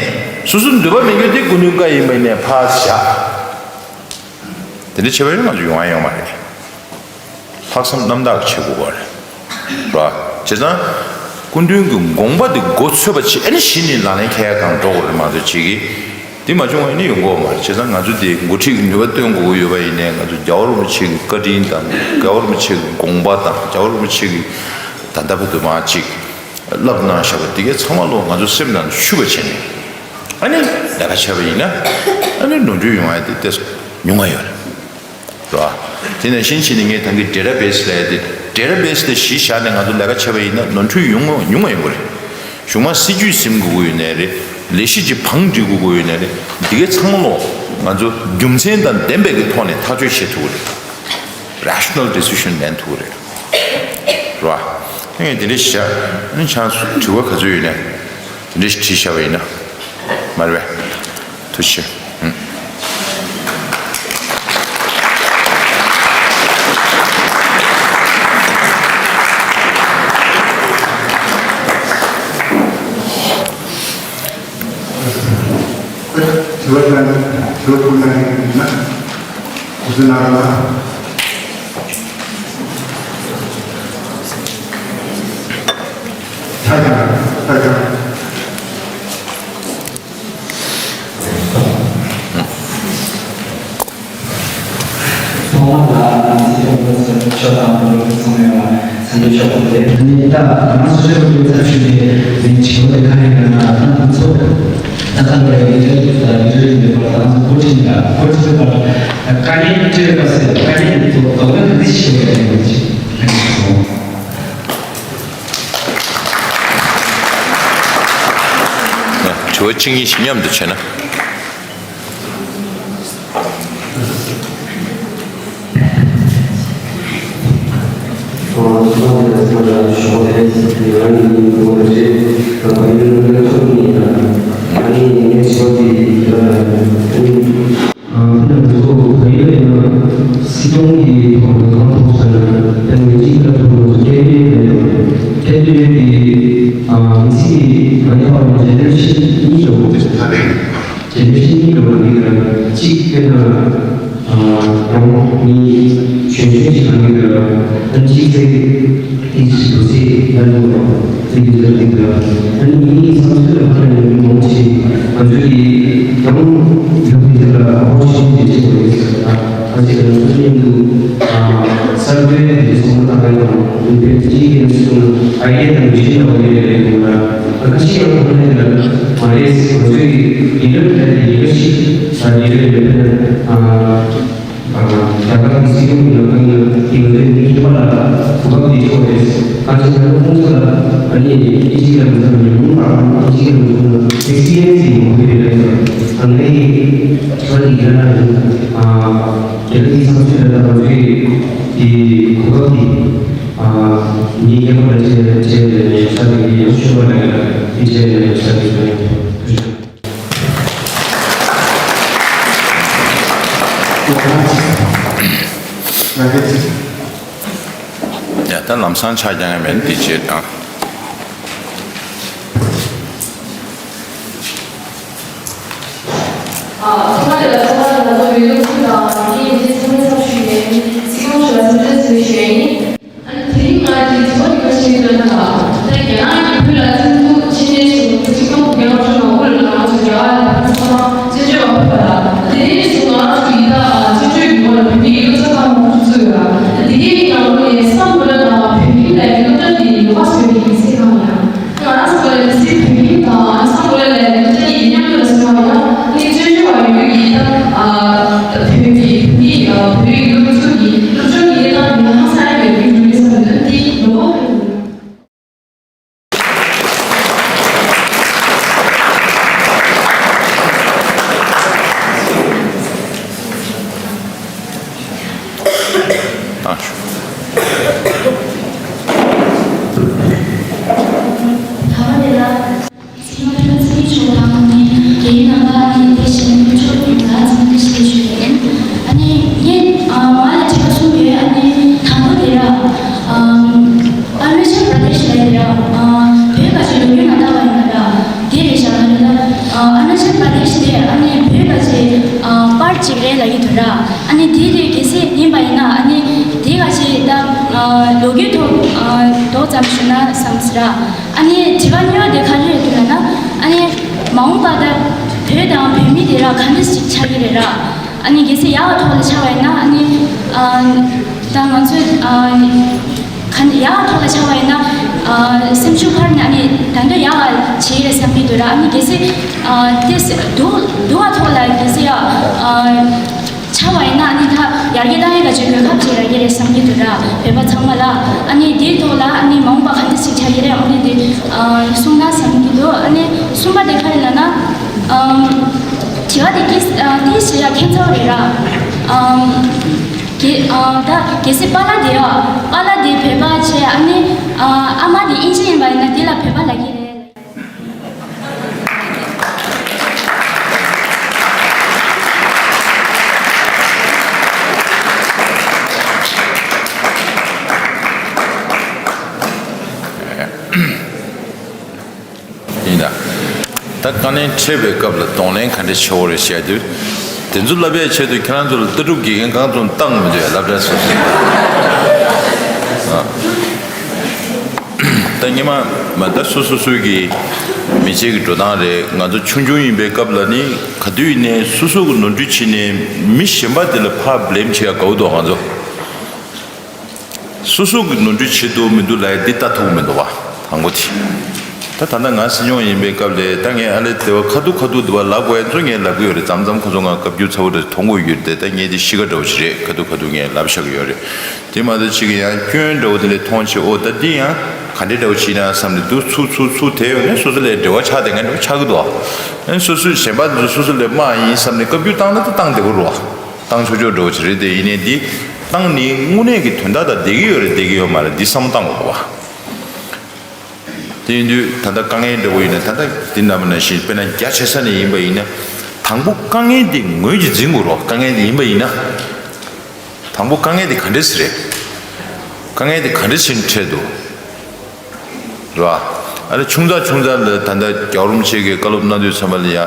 སོ་སོ་ལ་འདོད་པ་མེད་རྒྱུ་དེ་སྐུ་མདུན་བཀའ་ཡིན་པ་ཡིན་ནའི་ཕར་བཞག། དེ་འདྲ་བྱས་པ་ཡིན་ན་ང་ཚོ་ཡོང་ཡ་ཡོད་མ་རེད། ལྷག་བསམ་རྣམ་དག་བྱེད་དགོས་པ་རེད། རེད་བ། བྱས་ཙང་སྐུ་མདུན་གྱི་དགོངས་པ་དེ་མགོ་ཚོས་པ་བྱས། ཨ་ནི་གཞི་ནས་ལག་ལེན་འཁེལ་ཡ་གང་འགྲོ་དགོས་རེད་མ་གཏོགས། ཅིག་གིས་དེ་མ་བྱུང་བ་ཡིན་ན་ཡོང་གི་ཡོད་མ་རེད། བྱས་ཙང་ང་ཚོ་དེ་འགོ་ཁྲིད་ཀྱི་ནུས་པ་བཏོན་དགོས་ཀྱི་ཡོད་པ་ཡིན་ནའི། ང་ཚོ་རྒྱལ་བ་རིན་པོ་ཆེ་གི་བཀའ་དྲིན་དང་། རྒྱལ་བ་རིན་པོ་ཆེ་གི་དགོངས་པ་དང་། རྒྱལ་བ་རིན་པོ་ཆེ་གི་ད་ལྟ་བར་དུ་མར་ཅིག་བསླབ་གནང་བཞག་པ་དེ་གས་ཚང་མ་ལོ་ང་ཚོ་སེམས་ནང་ལ་ཆུད་པ་བྱས་ནས། ཨ་ནི་ལས་ཀ་བྱས་པ་ཡིན་ན། ཨ་ནི་ནོར་འཁྲུལ་ཡོང་ཡ་དེ་ཏོག་ཙམ་ཉུང་བ་ཡོད་རེད། རེད་བ། དེ་ནང་བཞིན་བྱས་ནས་ངས་ད་གིན་ཌེ་ཊ་བེ་སི་ལབ་ཡ་དེ། ཌེ་ཊ་བེ་སི་དེ་གཞི་བཞག་ནས་ང་ཚོ་ལས་ཀ་བྱས་པ་ཡིན་ན་ནོར་འཁྲུལ་ཡོང་ངོ་ཉུང་བ་ཡོང་གི་རེད། གཞུག་མ་སྲིད་ཇུས་ཟིན་དགོས་ཀྱི་ཡོད་ནའི་རེད། ལས་གཞི་ཅིག་བང་སྒྲིག་དགོས་ཀྱི་ཡོད་ནའི་རེད། འདི་གའི་ཚང་མ་ལོ་ང་ཚོ་རྒྱུ་མཚན་དང་ལྡན་པའི་གི་ཐོག་ནས་ཐག་གཅོད་བྱེད་ཐུབ་ཀྱི་རེད། རེ་ཤི་ནལ་ཌི་སི་ཤན་ལེན་ཐུབ་ཀྱི་རེད། རེད་བ། ངས་དེ་འདྲ་བཤད། ཨ་ནི་ཆང་དྲི་བ་ག་ཚོད་ཡོད་ནའི་དེ་འདྲ་ཞིག་དྲིས་བཞག་པ་ཡིན་ན། མ་རེད་པས། ཐུགས་རྗེ་ཆེ། ཨུམ། དྲི་བ་དང་དྲི་བ་ཕུལ་གནང་མཁན་ཡིན་ན་དུས་ཚོད་གནང་རོགས་གནང་། ཆ་རྐྱང་། ཆ་རྐྱང་། ཐོག་མར་ལ་ང་ཚོའི་སྐྱབས་མགོན་ཆེན་པོ་མཆོག་དང་བློ་གྲོས་ཚང་མ་ལ་འཚམས་འདྲི་ཞུ་བ་རེད། ཨ་ནི་ད་ང་རང་སོ་སོའི་སྐུ་ཚབ་ཞུས་ནས་ངས་དྲི་བ་དེ་ག་རེ་ཡིན་ན། ད་ང་ཚོ་ད་ལྟ་ལ་ཡིག་ཆ་ཡིག་ཆ་རེ་རེ་ཡིན་པ་ང་ཚོ་འགོ་ཁྲིད་ལ་འགོ་ཁྲིད་པར་དཀའ་ངལ་འཕྲད་པ་ཟེར། དཀའ་ངལ་དེ་ཚོ་ལྡོག་ཕྱོགས་ག་འདྲ་ཞིག་ཡོད་རེད་ཅེས། དྲི་བ་གཅིག་གཉིས་ཤིག་མཉམ་དུ་བྱས་ན། ཨ་ཕ་ང་ཚོ་བལ་ཡུལ་ཡིན་ན་སྲིད་སྐྱོང་གི་ཐོག་ནས་གང་ཐོབ་ཟེར་ན། ད་ངེད་ཅིག་ལ་ཐོབ་ན་སྐད་འབོད་ཡོད་པ་ཡིན་ན། སྐད་འབོད་ཡོད་དེ། ཨ་མི་སྲིད་ཀྱི་ང་ཚོ་ཨ་མི་ཇེ་ནེ་རེ་ཤན་གཉིས་འགྲོ་དགོས་ཟེར། ད་རེད། ཇེ་ནེ་རེ་ཤན་གཉིས་འགྲོ་བ་འདི་ལ་གཅིག་དཔེར་ན་ཨ་རོང་མི་གཞོན་གཞོན་ཅིག་གང་གི་ལ་ཨ་གཅིག་དེ། དེ་ཞིག་ཏུ་ཚེ་ཡར་འགྲོ་བ་དེ་གི་ལ་དེ་ལ་ཨ་ནི་མིའི་བསམ་ཚུལ་ལ་ཕར་ཡོང་མི་མང་ཆེ་ང་ཚོའི་གི་ཡང་ཡོད་པའི་དེ་ལ་ཨ་ཧོ་ཞིག་དེ་ཆེ་བ་ཡོད་ཟེར། ད་ཨ་ཅེ་ལ་ཚུལ་མིན་དུ་གསར་འགོད་དེ་ཚོང་ལ་ལྟ་བའི་དང་བོད་སྤྱིའི་གི་སོང་ཨ་ཡེ་དང་མི་ཤེས་ལ་བ་ཡོད་རེད་ལ། ད་ཁ་ཤས་ཡང་ཁོ་ན་དེ་ལ་མ་རེད། ང་ཚོའི་གི་ལི་ཌར་དེ་ལ་ཡི་གེ་ཞིག་ད་ལི་ཌར་ཡོད་པས་ན། རྒྱ་གར་གྱི་སྲིད་སྐྱོང་གི་ནང་ཁུལ་ནས་དེ་ང་ཚོའི་མི་ཁྱིམ་པ་ལ་གོ་སྐབས་དེ་ཆོག་རེད། གང་ཅི་ན་ཁོང་ཚོ་ལ་ཨ་ནི་ཨི་ཇི་ལ་མི་ཚང་མི་མང་བ་ཨི་ཇི་ལ་མི་ཚང་ཨེག་སི་པི་རི་ཡན་སི་ཡོད་པའི་རེད། ཨ་ནི་ཁྱོད་ཀྱི་ཡ་ན་རྒྱ་གར་གྱི་ས་ཚུལ་ལ་ང་ཚོའི་དེ་གོ་སྐབས་དེ་མི་རྒན་པ་ལ་བྱས་བྱས་ནས་ཡོད་ས་དེ་ཡོད་ཤོད་པ་ལ་དེ་བྱས་ནས་ཡོད་ས་དེ་ཡོད། ཡ་ད་ལམ་སང་ཆ་རྐྱང་ཡང་མེད་འདི་བྱེད་དང་། ཨ་ཚང་མ་དེ་ལ་ཚང་མ་དེ་ལ་ཚོགས་པའི་ཡོད་ཚུལ་དང་ངས་འདི་ཚང་མའི་ཚབ་ཞུས་ནས་སྲིད་སྐྱོང་མཆོག་ལ་འཚམས་འདྲི་ཞུ་ཞུ་ཡ་ཡིན། ཨ་ནི་དེ་རིང་ང་འདི་དྲི་བ་འདི་ག་ཞིག་འདོན་ན་ལ། ད་རྒྱ་ནག་གིས་བོད་ལ་བཙན་འཛུལ་ཕྱི་ནས་བྱུང་། སྲིད་སྐྱོང་རྒྱ་ནག་ཕྱོགས་ནས་དབུ་ལ་ང་ཚོ་རྒྱ་གར་ལ་ཚང་མ་བཙན་བྱོལ་བ་ཕེབས་པ་ལ། དེ་ནས་བཟུང་ང་རང་ཚོ་ཡི་ད་བཙན་བྱོལ་གྱི་ངོ་ལ་བོད་མིའི་སློབ་གྲྭ་ཁག་མང་པོ་ཞིག་བཙུགས་ཡོད་ལ། དེ་གའི་ནང་ལོགས་ནས་ས་ རེད་ལབ་ཀྱི་འདུག་ར། ཨ་ནི་དེ་དེ་གལ་སྲིད་ཡིན་པ་ཡིན་ན་ཨ་ནི་དེ་ག་ཅིག་ད་ལོ་རྒྱུས་ཐོག་མདོ་ཙམ་ཞུ་ན་བསམ་སི་ར། ཨ་ནི་དྲི་བ་གཉིས་པ་དེ་ག་རེ་རེད་འདུག་ལབ་ན། ཨ་ནི་མ་འོངས་པ་ད་བོད་དང་བོད་མི་དེ་ར་ག་འདྲ་ཞིག་ཆགས་ཀྱི་རེད་ར། ཨ་ནི་གལ་སྲིད་ཡག་གི་ཐོག་ལ་ཆགས་པ་ཡིན་ན་ཨ་ནི་ད་ང་ཚོས་ག་ཡག་གི་ཐོག་ལ་ཆགས་པ་ཡིན་ན་སེམས་ཤུགས་འཕར་ནས་ཨ་ནི་ད་དུང་ཡག་ག་བྱེད་ཀྱི་རེད་བསམ་གྱི་འདུག་ར། ཨ་ནི་གལ་སྲིད་དེ་སྡུག་སྡུག་ག་ཐོག་ལ་གལ་སྲིད་ཡག་ཆགས་པ་ཡིན་ན་ཨ་ནི་ད་ཡར་རྒྱས་གཏང་ཡས་ག་ཅིག་གོ་སྐབས་ཅིག་རག་གི་རེད་བསམ་གྱི་འདུག་ར། བོད་པ་ཚང་མ་ལ་ཨ་ནི་དེའི་ཐོག་ལ་ཨ་ནི་མ་འོངས་པ་ག་འདྲ་ཞིག་ཆགས་ཀྱི་རེད་ཨ་ནི་དེ་གསུང་ན་བསམ་གྱི་འདུག་ཨ་ནི་གསུམ་པ་དེ་ག་རེ་ལབ་ན། དྲི་བ་དེ་ཀིས་ཏིས་ཞེ་ཡ་ཁྱད་མཚར་རེད་ར། གལ་ད་གལ་སྲིད་པཱ་ལགས་དེ་ཡ་པཱ་ལགས་དེ་བོད་པ་བྱས་ཨ་ནི་ཨ་མ་དེ་དབྱིན་ཇི་ཡིན་པ་ཡིན་ན་དེ་ལ་བོད་པ་ལབ་ཀྱི་རེད། ཡིན་ད། ད་དཀའ་ངལ་འཕྲད་པའི་སྐབས་ལ་གདོང་ལེན་ག་འདྲ་བྱེད་དགོས་རེད་བཤད་དུས། དེ་ཚོ་ལབ་ཡས་ཆེད་དུ་ཁྱེད་རང་ཚོ་ལ་ལྟ་གྲུབ་དགེ་རྒན་གང་ཚོ་བཏང་མི་འདུག་ཡ་སློབ་གྲྭ་སོ་སོ། ད་སྔོན་མ་མ་ད་སོ་སོ་སོའི་གི་མི་ཚེ་གི་འགྲོ་སྟངས་རེད། ང་ཚོ་ཆུང་ཆུང་ཡིན་པའི་སྐབས་ལ་ནི་ག་དུས་ཡིན་ནའི་སོ་སོ་གི་ནོར་འཁྲུལ་བྱས་ནས་མི་གཞན་པ་དེ་ལ་ཕར་བླེམ་བྱེད་ཡ་དགའ་བོ་འདུག་ང་ཚོ། སོ་སོ་གི་ནོར་འཁྲུལ་བྱེད་ཐུབ་མི་འདུག་ལབ་ཡ་འདི་ལྟ་ཐུབ་མི་འདུག་བ། དང་པོ་དེ། ད་ད་ལྟ་ང་སྲིད་སྐྱོང་ཡིན་པའི་སྐབས་ལ་ད་ངས་ཨ་ལེ་དེ་བ་ཁ་ཐུག་ཁ་ཐུག་དེ་བ་ལབ་དགོས་ཡ་ཚོ་ངས་ལབ་གི་ཡོད་རེད། མཚམས་མཚམས་ཁོ་ཚོ་ང་བཀའ་བཀྱོན་ཚ་བོ་རེ་མཐོང་གི་ཡོད་རེད། ད་ངས་དེ་གཤིས་ཀ་འདྲ་བོ་ཞིག་རེད། ཁ་ཐུག་ཁ་ཐུག་ངས་ལབ་བཞག་གི་ཡོད་རེད། དེ་མ་གཏོགས་གཅིག་གི་ཡང་སྐྱོན་འདྲ་བོ་དེ་ལས་མཐོང་བྱས་ཨོ་ད་འདི་ཡང་ག་འདྲའི་འདྲ་བོ་བྱེད་ན་བསམ་ནས་འདུག་ཚུར་ཚུར་ཚུར་དེ་ཡོང་ནས་སོ་སོ་ལས་འབྲེལ་བ་ཆགས་བསྡད་མཁན་འདྲ་བོ་ཆགས་ཀྱི་འདུག་ཨ་ནི་སོ་སོའི་གཞན་པ་ཚོ་སོ་སོ་ལས་དམའ་ཡིན་བསམ་ནས་བཀའ་བཀྱོན་བཏང་ན་ད་བཏང་བསྡད་དགོས་རེད་བ། བཏང་ཆོག་ཆོག་འདྲ་བོ་ཅིག་རེད། དེ་ཡིན་ནའི་འདི་བཏང་ནི་དངོས་གནས་ཀྱི་དོན་དག་དང་བསྡད་ཀྱི་ཡོད་རེད་བསྡད་ཀྱི་ཡོད་མ་རེད་འདི་བསམ་བློ་བཏང་དགོས་པ། དེ་ཡིན་དུས་ད་ལྟ་དཀའ་ངལ་འདྲ་བོ་ཡིན་ན་ད་ལྟ་འདི་འདྲ་མ་ནང་བཞིན་དཔེར་ན་རྒྱ་ཆེ་ས་ནས་ཡིན་པ་ཡིན་ན། དང་པོ་དཀའ་ངལ་འདི་ངོས་ཀྱིས་འཛིན་དགོས་རོགས། དཀའ་ངལ་འདི་ཡིན་པ་ཡིན་ན། དང་པོ་དཀའ་ངལ་འདི་ག་འདྲས་རེད། དཀའ་ངལ་འདི་ག་འདྲས་ཕྱིན་འཕྲད་འདུག་རེད་བ། ཨ་ནི་ཆུང་ཙག་ཆུང་ཙག་ལ་ད་ལྟ་རྒྱལ་བ་རིན་པོ་ཆེ་གིས་བཀའ་སློབ་གནང་དུས་ཙམ་པ་ལ་ཡ།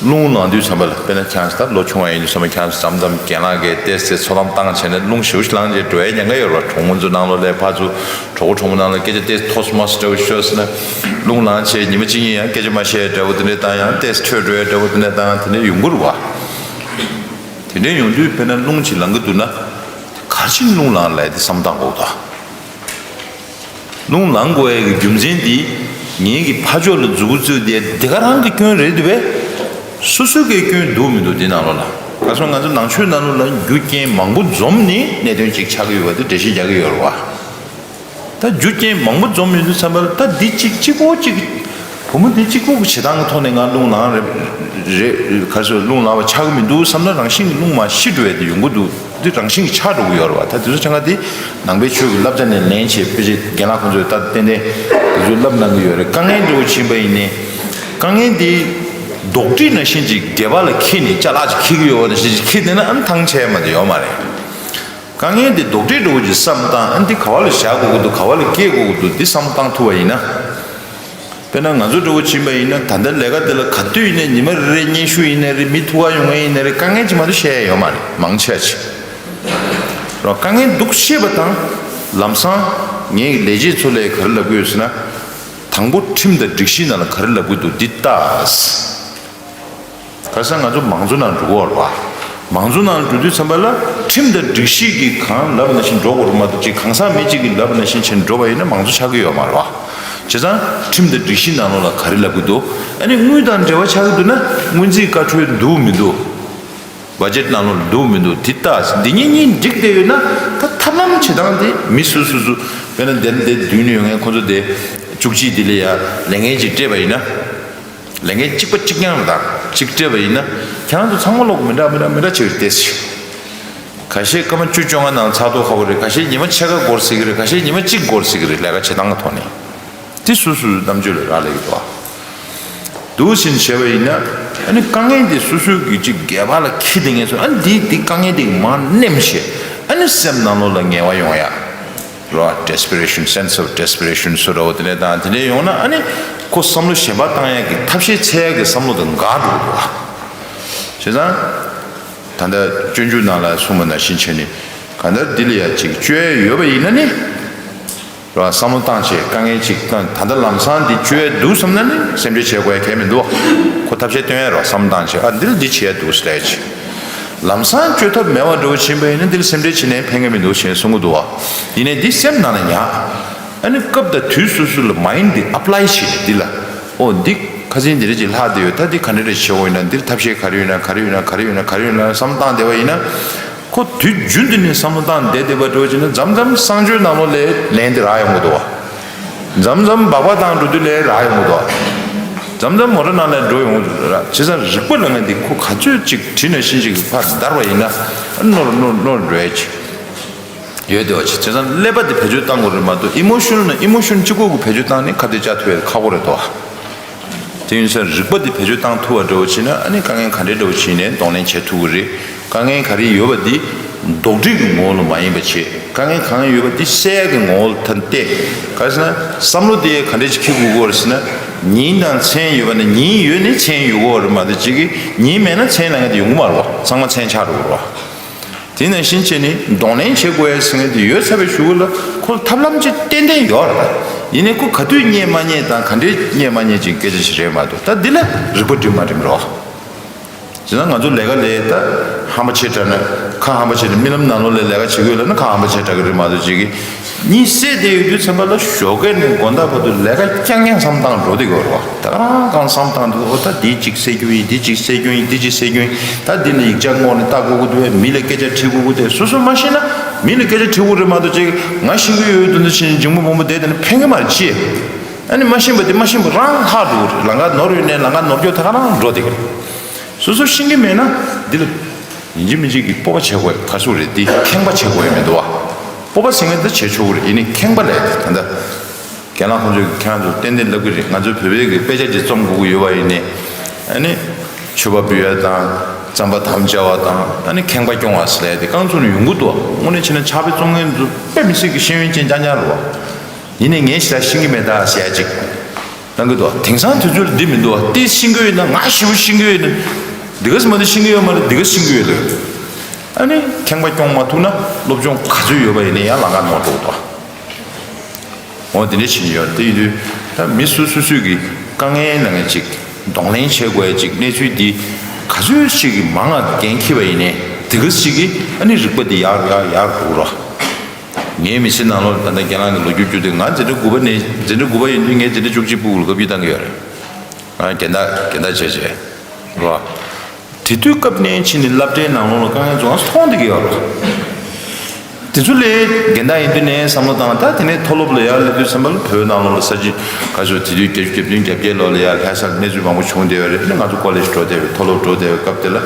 རླུང་ལངས་དུས་ཙམ་པ་ལ་དཔེར་ན་ཁྱེད་རང་ད་ལོ་ཆུང་བ་ཡིན་དུས་ཙམ་པ་ཁྱེད་རང་ཚོ་མཚམས་མཚམས་རྒན་ལགས་ཀྱིས་ཏོག་ཙམ་ཚོད་གཏམ་བཏང་བྱས་ནས་རླུང་ཞེ་པོ་ཞིག་ལངས་བྱས་འགྲོ་ཡའི་ཉེན་ཁ་ཡོད་རེད་བ། གྲོགས་མོ་ཚོ་ནང་ལོགས་ལ་ཕར་ཚུར་གྲོགས་པོ་གྲོགས་མོ་ནང་ལ་སྐད་ཆ་ཏོག་ཙམ་ཐོག་མ་སུ་འདྲ་བོ་ཤོད་ཟེར་ན། རླུང་ལངས་བྱས་ཉི་མ་གཅིག་གཉིས་ཡང་སྐད་ཆ་མ་བཤད་འདྲ་བོ་དེ་འདྲས་བཏང་ཡང་ཏོག་ཙམ་འཕྲོས་འགྲོ་ཡ་འདྲ་བོ་དེ་འདྲས་བཏང་ཡང་དེ་འདྲས་ཡོང་གི་རེད་བ། དེ་འདྲས་ཡོང་དུས་དཔེར་ན་རླུང་ཅིག་ལངས་ཀྱི་འདུག་ན། ག་རེ་བྱས་ནས་རླུང་ལངས་ལབ་དེ་བསམ་བཏང་དགོས་ད། རླུང་ལངས་དགོས་ཡ་གི་རྒྱུ་མཚན་འདི། ངེད་ཀྱི་ཕར་ཕྱོགས་ལ་མཛུབ་གུ་བཙུགས་ཏེ་འདི་ག་རང་གི་སྐྱོན་རེད་འདུག་པས། སོ་སོ་གི་སྐྱོན་འདུག་མི་འདུག་འདི་ནང་ལོགས་ལ། ག་སོང་ང་ཚོ་ནང་ཆོས་ནང་ལོགས་ལ་རྒྱུ་རྐྱེན་མང་པོ་འཛོམས་ནས་གནད་དོན་ཅིག་ཆགས་ཀྱི་ཡོད་པ་འདི་འགྲེལ་བཤད་རྒྱག་གི་ཡོད་རེད་བ། ད་རྒྱུ་རྐྱེན་མང་པོ་འཛོམས་ཡོང་དུས་ཙམ་པ་ལ་ད་འདི་གཅིག་གཅིག་པོ་གཅིག་བུ་མོ་འདི་གཅིག་པོ་གི་བྱེད་སྟངས་ཀྱི་ཐོག་ནས་ང་རླུང་ལངས་རེད། རེད་ག་ཚོད་རླུང་ལངས་པ་ཆགས་ཀྱི་མི་འདུག་བསམ་ན་རང་བཞིན་གྱི་རླུང་མར་ཤི་འགྲོ་ཡ་དེ་ཡོང་གི་འདུག་འདི་རང་བཞིན་གྱི་ཆགས་འགྲོ་གི་ཡོད་རེད་བ། ད་དེ་ཚོ་ཆ་ཚང་དེ་ནང་པའི་ཆོས་ཀྱི་བསླབ་བྱ་ནས་ལེན་བྱས་དཔེ་ཆ་རྒན་ལགས་ཁོང་ཚོས་ད་ཏན་ཏན་དེ་ཚོ་བསླབ་གནང་གི་ཡོད་རེད། དཀའ་ངལ་འདྲ་བོ་ཕྱིན་པ་ཡིན་ནའི་དཀའ་ངལ་འདི་རྡོག་ཁྲེས་ནང་བཞིན་གྱི་སྒལ་པ་ལ་འཁྱེར་ནས་ཅ་ལག་ཅིག་འཁྱེར་གྱི་ཡོད་པ་ནང་བཞིན་ཅིག་འཁྱེར་བསྡད་ན་ཨ་ནི་ཐང་ཆད་མ་དེ་ཡོད་མ་རེད། དཀའ་ངལ་འདི་རྡོག་ཁྲེས་འདྲ་བོ་ཅིག་བསམ་བཏང་ཨ་ནི་འདི་ག་བ་ལ་བཞག་དགོས་ཀྱི་འདུག་ག་བ་ལ་སྐྱེལ་དགོས་ཀྱི་འདུག་འདི་བསམ་བཏང་ཐུབ་པ་ཡིན་ན། དཔེར་ན་ང་ཚོ་འདྲ་བོ་ཕྱིན་པ་ཡིན་ན་ད་ལྟ་ལས་ཀ་འདི་ལ་ག་དུས་ཡིན་ནའི་ཉི་མ་རེ་རེ་སྙན་ཞུ་ཡིན་ནའི་རེད། མི་ཐུག་ག་ཡོང་ཡ་ཡིན་ནའི་རེད། དཀའ་ངལ་ཅིག་མ་གཏོགས་བཤད་ཡ་ཡོད་མ་རེད། མང་ཆེ་བ་ཅིག་རོ། དཀའ་ངལ་འདུག་ཤེས་པ་དང་ལམ་སང་ངས་ལས་བྱེད་ཚོ་ལ་ག་རེ་ལབ་ཀྱི་ཡོད་ཟེར་ན། དང་པོ་ཁྲིམས་དང་སྒྲིག་གཞི་ནང་ལ་ག་རེ་ལབ་ཀྱི་འདུག་འདི་ལྟ། ག་ས་ང་ཚོ་མང་གཙོ་ནང་འགྲོ་གི་ཡོད་རེད་བ། མང་གཙོ་ནང་འགྲོ་དུས་ཙམ་པ་ལ་ཁྲིམས་དང་སྒྲིག་གཞི་གིས་གང་ལབ་ནང་བཞིན་འགྲོ་དགོས་རེད་མ་གཏོགས་ཅིག་གང་ཟག་མི་གཅིག་གིས་ལབ་ནང་བཞིན་བྱས་འགྲོ་བ་ཡིན་ན་མང་གཙོ་ཆགས་ཀྱི་ཡོད་མ་རེད་བ། བྱས་ཙང་ཁྲིམས་དང་སྒྲིག་གཞི་ནང་ལོགས་ལ་ག་རེ་ལབ་ཀྱི་འདུག་ཨ་ནི་དངུལ་དང་འབྲེལ་བ་ཆགས་ཀྱི་འདུག་ན་སྔོན་རྩིས་བཀའ་འཁྲོལ་འདུག་མི་འདུག་བ་ཇེཊ་ནང་ལོགས་ལ་འདུག་མི་འདུག་འདི་ལྟ། འདི་གཉིས་གཉིས་འགྲིག་བསྡད་ཡོད་ན་ད་ཐབས་ལམ་བྱེད་སྟངས་དེ་མི་སུ་སུ་སུ་དཔེར་ན་འདིར་འདིར་མདུན་ནས་ཡོང་མཁན་ཁོ་ཚོ་དེ་བཅུ་གཅིག་འདི་ལ་ཡ་ལས་འགན་ཅིག་སྤྲད་པ་ཡིན་ན། ལས་འགན་གཅིག་པ་གཅིག་རྐྱང་རེད་ད། གཅིག་སྤྲད་པ་ཡིན་ན་ཁྱེད་རང་ཚོ་ཚང་མ་ལོག་མི་འདྲ་མི་འདྲ་མི་འདྲ་བྱེད་ཀྱི་རེད་དེ། ཁ་ཤས་སྐར་མ་བཅུ་བཅོ་ལྔ་ནང་ཚགས་ཐོ་ཁ་པོ་རེད། ཁ་ཤས་ཉི་མ་ཕྱེད་ཀ་འགོར་སྲིད་ཀྱི་རེད། ཁ་ཤས་ཉི་མ་གཅིག་འགོར་སྲིད་ཀྱི་རེད། ལས་ཀ་བྱེད་སྟངས་ཀྱི་ཐོག་ནས་དེ་སོ་སོའི་རྣམ་དཔྱོད་ལ་རག་ལས་ཀྱི་འདུག་འདུག་ཕྱིན་བྱས་པ་ཡིན་ན་ཨ་ནི་དཀའ་ངལ་དེ་སོ་སོའི་གི་གཅིག་སྒལ་པ་ལ་འཁྱེར་བསྡད་མཁན་ཚོ་ཨ་ནི་དེ་དེ་དཀའ་ངལ་དེ་མར་མནན་བྱས་ཨ་ནི་སེམས་ནང་ལོགས་ལ་ངལ་བ་ཡོང་ཡ། རོ། desperation, sense of desperation སུ་རོ་དེ་ནས་དང་དེ་ནས་ཡོང་ན་ཨ་ནི་ཁོ་བསམ་བློ་གཞན་པ་བཏང་ཡག་གི་ཐབས་ཤེས་འཚོལ་ཡག་གི་བསམ་བློ་དང་འགལ་འགྲོ་གི་འདུག་བ། བྱས་ཙང་ ད་ལྟ་སྤྱོད་འཇུག་ནང་ལ་གསུངས་པ་ནང་བཞིན་བྱས་ནས་གང་ལྟར་འདི་ལ་ཡ་ཅིག་བཅོས་ཡ་ཡོད་པ་ཡིན་ན་ནི། རེད་བ། བསམ་བློ་བཏང་བྱས་དཀའ་ངལ་ཅིག་བཏང་། ད་ལྟ་ལམ་སང་འདི་བཅོས་ཡ་འདུག་བསམ་ན་ནི་སེམས་ཁྲལ་བྱེད་དགོས་ཡ་གལ་མི་འདུག་བ། ཁོ་ཐབས་ཤེས་སྟོན་ཡ་རེད་བ། བསམ་བློ་བཏང་བྱས་ཨ་འདི་ལ་འདི་བྱེད་ཡ་འདུག་ཟེར་ཡ་ཅིག། ལམ་སང་བཅོས་ཐབས་མེད་པ་འདྲ་བོ་ཕྱིན་པ་ཡིན་ན་འདི་ལ་སེམས་ཁྲལ་བྱེད་ནས་ཕན་གི་མི་འདུག་ཞེས་གསུང་གི་འདུག་བ། ཡིན་ནའི་འདི་སེམས་ནང་ལ་ཉར། ཨ་ནི་སྐབས་དང་དུས་སོ་སོ་ལ་མའིན་ཌི་འདི་ཨེབ་ལའི་བྱས་ནས་འདི་ལ། ཨོ་འདི་ཁ་སང་འདི་འདྲ་ཅིག་ལྷག་བསྡད་ཡོད། ད་འདི་ག་འདྲ་འདྲ་བྱེད་དགོས་ཡིན་ན། འདིར་ཐབས་ཤེས་ག་རེ་ཡོད་ན་ག་རེ་ཡོད་ན་ག་རེ་ཡོད་ན་ག་རེ་ཡོད་ན་བསམ་བློ་བཏང་བསྡད་པ་ཡིན་ན། ཁོ་དུས་རྒྱུན་དུ་ནས་བསམ་བློ་བཏང་བསྡད་བསྡད་པ་འདྲ་བོ་བྱས་ན་མཚམས་མཚམས་གསང་སྤྱོད་ནང་ལོགས་ལ་ལན་འདི་རག་ཡོང་གི་འདུག་བ། མཚམས་མཚམས་སྦག་སྦག་བཏང་འགྲོ་དུས་ལ་རག་ཡོང་གི་འདུག་བ། མཚམས་མཚམས་མོ་ཊ་ནང་ལ་འགྲོ་ཡོང་གི་འདུག་ར། བྱས་ཙང་རིག་པ་ལབ་མཁན་འདི་ཁོ་ག་ཚོད་ཅིག་བྲིས་ནང་བཞིན་ཅིག་ཕར་བདར་བ་ཡིན་ན་ནོར་ནོར་ནོར་འགྲོ་ཡ་ཅིག་ཡོད་བསྡད་པ་ཅིག། བྱས་ཙང་ཀླད་པ་འདི་བེད་སྤྱོད་བཏང་དགོས་རེད་མ་གཏོགས་ཨི་མོ་ཤོན་ནལ་ན་ཨི་མོ་ཤོན་གཅིག་པོ་གི་བེད་སྤྱོད་བཏང་ནས་ཁ་གཏད་བཅག་ཐུབ་ཡ་ཁག་པོ་རེད་དོ། དེ་ཡིན་ཙང་རིག་པ་འདི་བེད་སྤྱོད་བཏང་ཐུབ་པ་འདྲ་བོ་བྱས་ན་ཨ་ནི་དཀའ་ངལ་ག་འདྲའི་འདྲ་བོ་བྱས་ནས་གདོང་ལེན་བྱེད་ཐུབ་ཀྱི་རེད། དཀའ་ངལ་ག་རེ་ཡོད་པ་འདི་རྡོག་ཁྲེས་ཀྱི་ངོ་བོ་ལ་མ་ཡིན་པ་བྱས། དཀའ་ངལ་གང་ཡོད་པ་འདི་སེལ་ཡ་གི་ངོ་བོ་ལ་ཐ་བལྟས། ག་རེ་ཟེར་ན་བསམ་བློ་དེ་ག་འདྲ་ཅིག་འཁྱེར་དགོས་ཀྱི་ཡོད་རེད་ཟེར་ན། ཉིན་དང་མཚན་ཡོད་པ་ན་ཉིན་ཡོད་ནི་མཚན་ཡོད་དགོས་པ་རེད་མ་གཏོགས་ཅིག་གིས་ཉིན་མེད་ན་མཚན་ལབ་མཁན་དེ་ཡོང་གི་མ་རེད་བ། ཚང་མ་མཚན་ཆགས་འགྲོ་གི་རེད་བ། དེ་ནང་བཞིན་བྱས་ནས་གདོང་ལེན་བྱེད་དགོས་ཡ་ཟེར་མཁན་དེ་ཡོད་ཚར་བའི་གཞུག་གུ་ལ་ཁོ་ལ་ཐབས་ལམ་ཅིག་ཏན་ཏན་ཡོད་རེད། ཡིན་ནའི་ཁོ་ག་དུས་རྙེད་མ་རྙེད་དང་ག་འདྲས་རྙེད་མ་རྙེད་ཅིག་སྐད་ཆ་ཞིག་རེད་མ་གཏོགས། ད་འདི་ལ་རིག་པ་སྒྲིམ་མ་སྒྲིམ་རེད་བ། བྱས་ན་ང་ཚོ་ལས་ཀ་ལས་ད་ཧམ་པ་ཆེ་དྲགས་ན། ཁ་ཧམ་པ་ཆེ་དྲགས། རྨི་ལམ་ནང་ལོགས་ལ་ལས་ཀ་བྱེད་དགོས་ལབ་ན་ཁ་ཧམ་པ་ཆེ་དྲགས་ཀྱི་རེད་མ་གཏོགས་ཅིག་གིས། གཉིད་སད་བསྡད་ཡོད་དུས་ཙམ་པ་ལ་ཞོགས་ཀས་ནས་དགོང་དག་བར་དུ་ལས་ཀ་རྐྱང་རྐྱང་བསམ་བཏང་འགྲོ་བསྡད་ཀྱི་ཡོད་རེད་བ། ད་ག་རང་གང་བསམ་བཏང་འདུག་ཨོ་ད་འདི་གཅིག་སེལ་རྒྱུ་ཡིན། འདི་གཅིག་སེལ་རྒྱུ་ཡིན། འདི་གཅིག་སེལ་རྒྱུ་ཡིན། ད་འདི་ལ་ཡིག་ཆ་བསྔོགས་ནས་ལྟ་དགོས་ཀྱི་འདུག་བས། མི་ལ་སྐད་ཆ་དྲི་དགོས་ཀྱི་འདུག་སོ་སོ་མ་ཤེས་ན་མི་ལ་སྐད་ཆ་དྲི་དགོས་རེད་མ་གཏོགས་ཅིག་ང་ཤེས་ཀྱི་ཡོད་དུ་འདུག་ཕྱིན་འཇིགས་མོ་སྦོམ་པོ་བསྡད་དེ་ནི་ཕན་གྱི་མ་རེད་ཅེས། ཨ་ནི་མ་ཤེས་པ་དེ་མ་ཤེས་པ་རང་ལྷག་འགྲོ་གི་རེད། ལམ་ཁ་ནོར་ཡོད་ནའི་ལམ་ཁ་ནོར་སྐྱོ་ད་ག་རང་འགྲོ་བསྡད་ཀྱི་རེད། སོ་སོ་ཤེས་ཀྱི་མེད་ན་འདི་ལ་ཡིན་གཅིག་མིན་གཅིག་གི་སྤོབས་པ་བྱེད་དགོས། ག་ཟེར་རེད། འདི་ཁེངས་པ་བྱེད་དགོས་ཡ་མི་འདུག་བ། སྤོབས་པ་ཟེར་མཁན་དེ་བྱེད་ཆོག་གི་རེད། ཡིན་ནའི་ཁེངས་པ་ལས་དེ་ད་ལྟ་རྒན་ལགས་ཁོང་ཚོས་ཁྱེད་རང་ཚོ་ཏན་ཏན་ལབ་ཀྱི་རེད། ང་ཚོའི་བོད་པའི་གི་དཔེ་ཆ་ཅིག་རྩོམ་དགོས་ཀྱི་ཡོད་པ་ཡིན་ནའི། ཨ་ནི་མཆོད་པ་འབུལ་ཡ་དང་རྩམ་པ་དམ་བཅའ་བ་དང་། ཨ་ནི་ཁེངས་པ་སྐྱོང་བ་ཟེར་ཡ་དེ་རྐང་ཚུགས་ནས་ཡོང་གི་འདུག་བ། དངོས་གནས་བྱས་ན་ཕྱག་དཔེ་རྩོམ་མཁན་ཚོ་དཔེ་མི་སྲིད་ཀྱི་ཤེས་ཡོན་ཅན་རྐྱང་རྐྱང་རེད་བ། ཡིན་ནའི་ངས་ཞེ་དྲག་ཤེས་ཀྱི་མེད་ད་ཟེར་ཡ་ཅིག་གནང་གི་འདུག་དེང་སང་དུས་ཚོད་ལ་འདི་མི་འདུག་བ། དེ་ཤེས་ཀྱི་ཡོད་ན་ང་ཞེ་པོ་ཤེས་ཀྱི་ཡོད་ན། འདི་ག་ཟེར་མ་འདི་ཤེས་ཀྱི་ཡོད་མ་རེད། འདི་ག་ཤེས་ཀྱི་ཡོད་ལ། ཨ་ནི་ཁེངས་པ་སྐྱོང་མ་ཐུབ་ན་སློབ་སྦྱོང་ག་ཚོད་ཡོད་པ་ཡིན་ནའི་ཡང་ལམ་ཁ་ནོར་འགྲོ་གི་འདུག་འོ་དེ་འདྲ་བྱེད་ཀྱི་ཡོད། དེ་ཡིན་དུས་ད་མི་སོ་སོ་སོས་ཀྱི་དཀའ་ངལ་ལ་ངས་ཅིག་གདོང་ལེན་བྱེད་དགོས་ཡ་ཅིག་གནས་ཚུལ་འདི་ག་ཚོད་ཅིག་གི་མང་ང་འགན་འཁྱེར་བ་ཡིན་ནའི་དེ་ག་ཅིག་གིས་ཨ་ནི་རིག་པ་འདི་ཡར་ཡར་ཡར་འགྲོ་གི་རེད། ངའི་མི་ཚེ་ནང་ལོགས་ད་ལྟ་རྒན་ལགས་ཀྱི་ལོ་རྒྱུས་བརྒྱུད་དེ་ང་འཛིན་གྲྭ་དགུ་པ་ནས་འཛིན་གྲྭ་དགུ་པ་ཡིན་དུས་ངས་འཛིན་གྲྭ་བཅུ་གཅིག་ཕྲུ་གུ་ལ་བཀའ་བརྒྱུད་བཏང་གི་ཡོད་རེད། ང་རྒན་བདག་རྒན་བདག་བྱས་བྱས་རེད་བ། དེ་དུས་སྐབས་ནས་ཕྱིན་ནས་སློབ་གྲྭའི་ནང་ལོགས་ལ་དཀའ་ངལ་ཚོ་ང་ཚོ་མཐོང་བསྡད་ཀྱི་ཡོད་རེད། དེ་ཚོ་ལས་རྒན་བདག་ཡིན་དུས་ནས་བསམ་བློ་བཏང་། ད་དེ་ནས་མཐོ་སློབ་ལ་ཡར་སླེབས་དུས་ཙམ་པ་ལ་བོད་ནང་ལོགས་ལ་ས་བྱི་ག་ཚོད་དེ་དུས་བརྒྱད་ཅུ་གྱ་བདུན་གྱ་བརྒྱད་ལོ་ལ་ཡར་ལྷ་སར་གནས་ཚུལ་མང་པོ་བྱུང་བསྡད་ཡོད་རེད། ཨ་ནི་ང་ཚོ་ཀོ་ལེཇ་འགྲོ་བསྡད་པའི་མཐོ་སློབ་འགྲོ་བསྡད་པའི་སྐབས་དེ་ལ་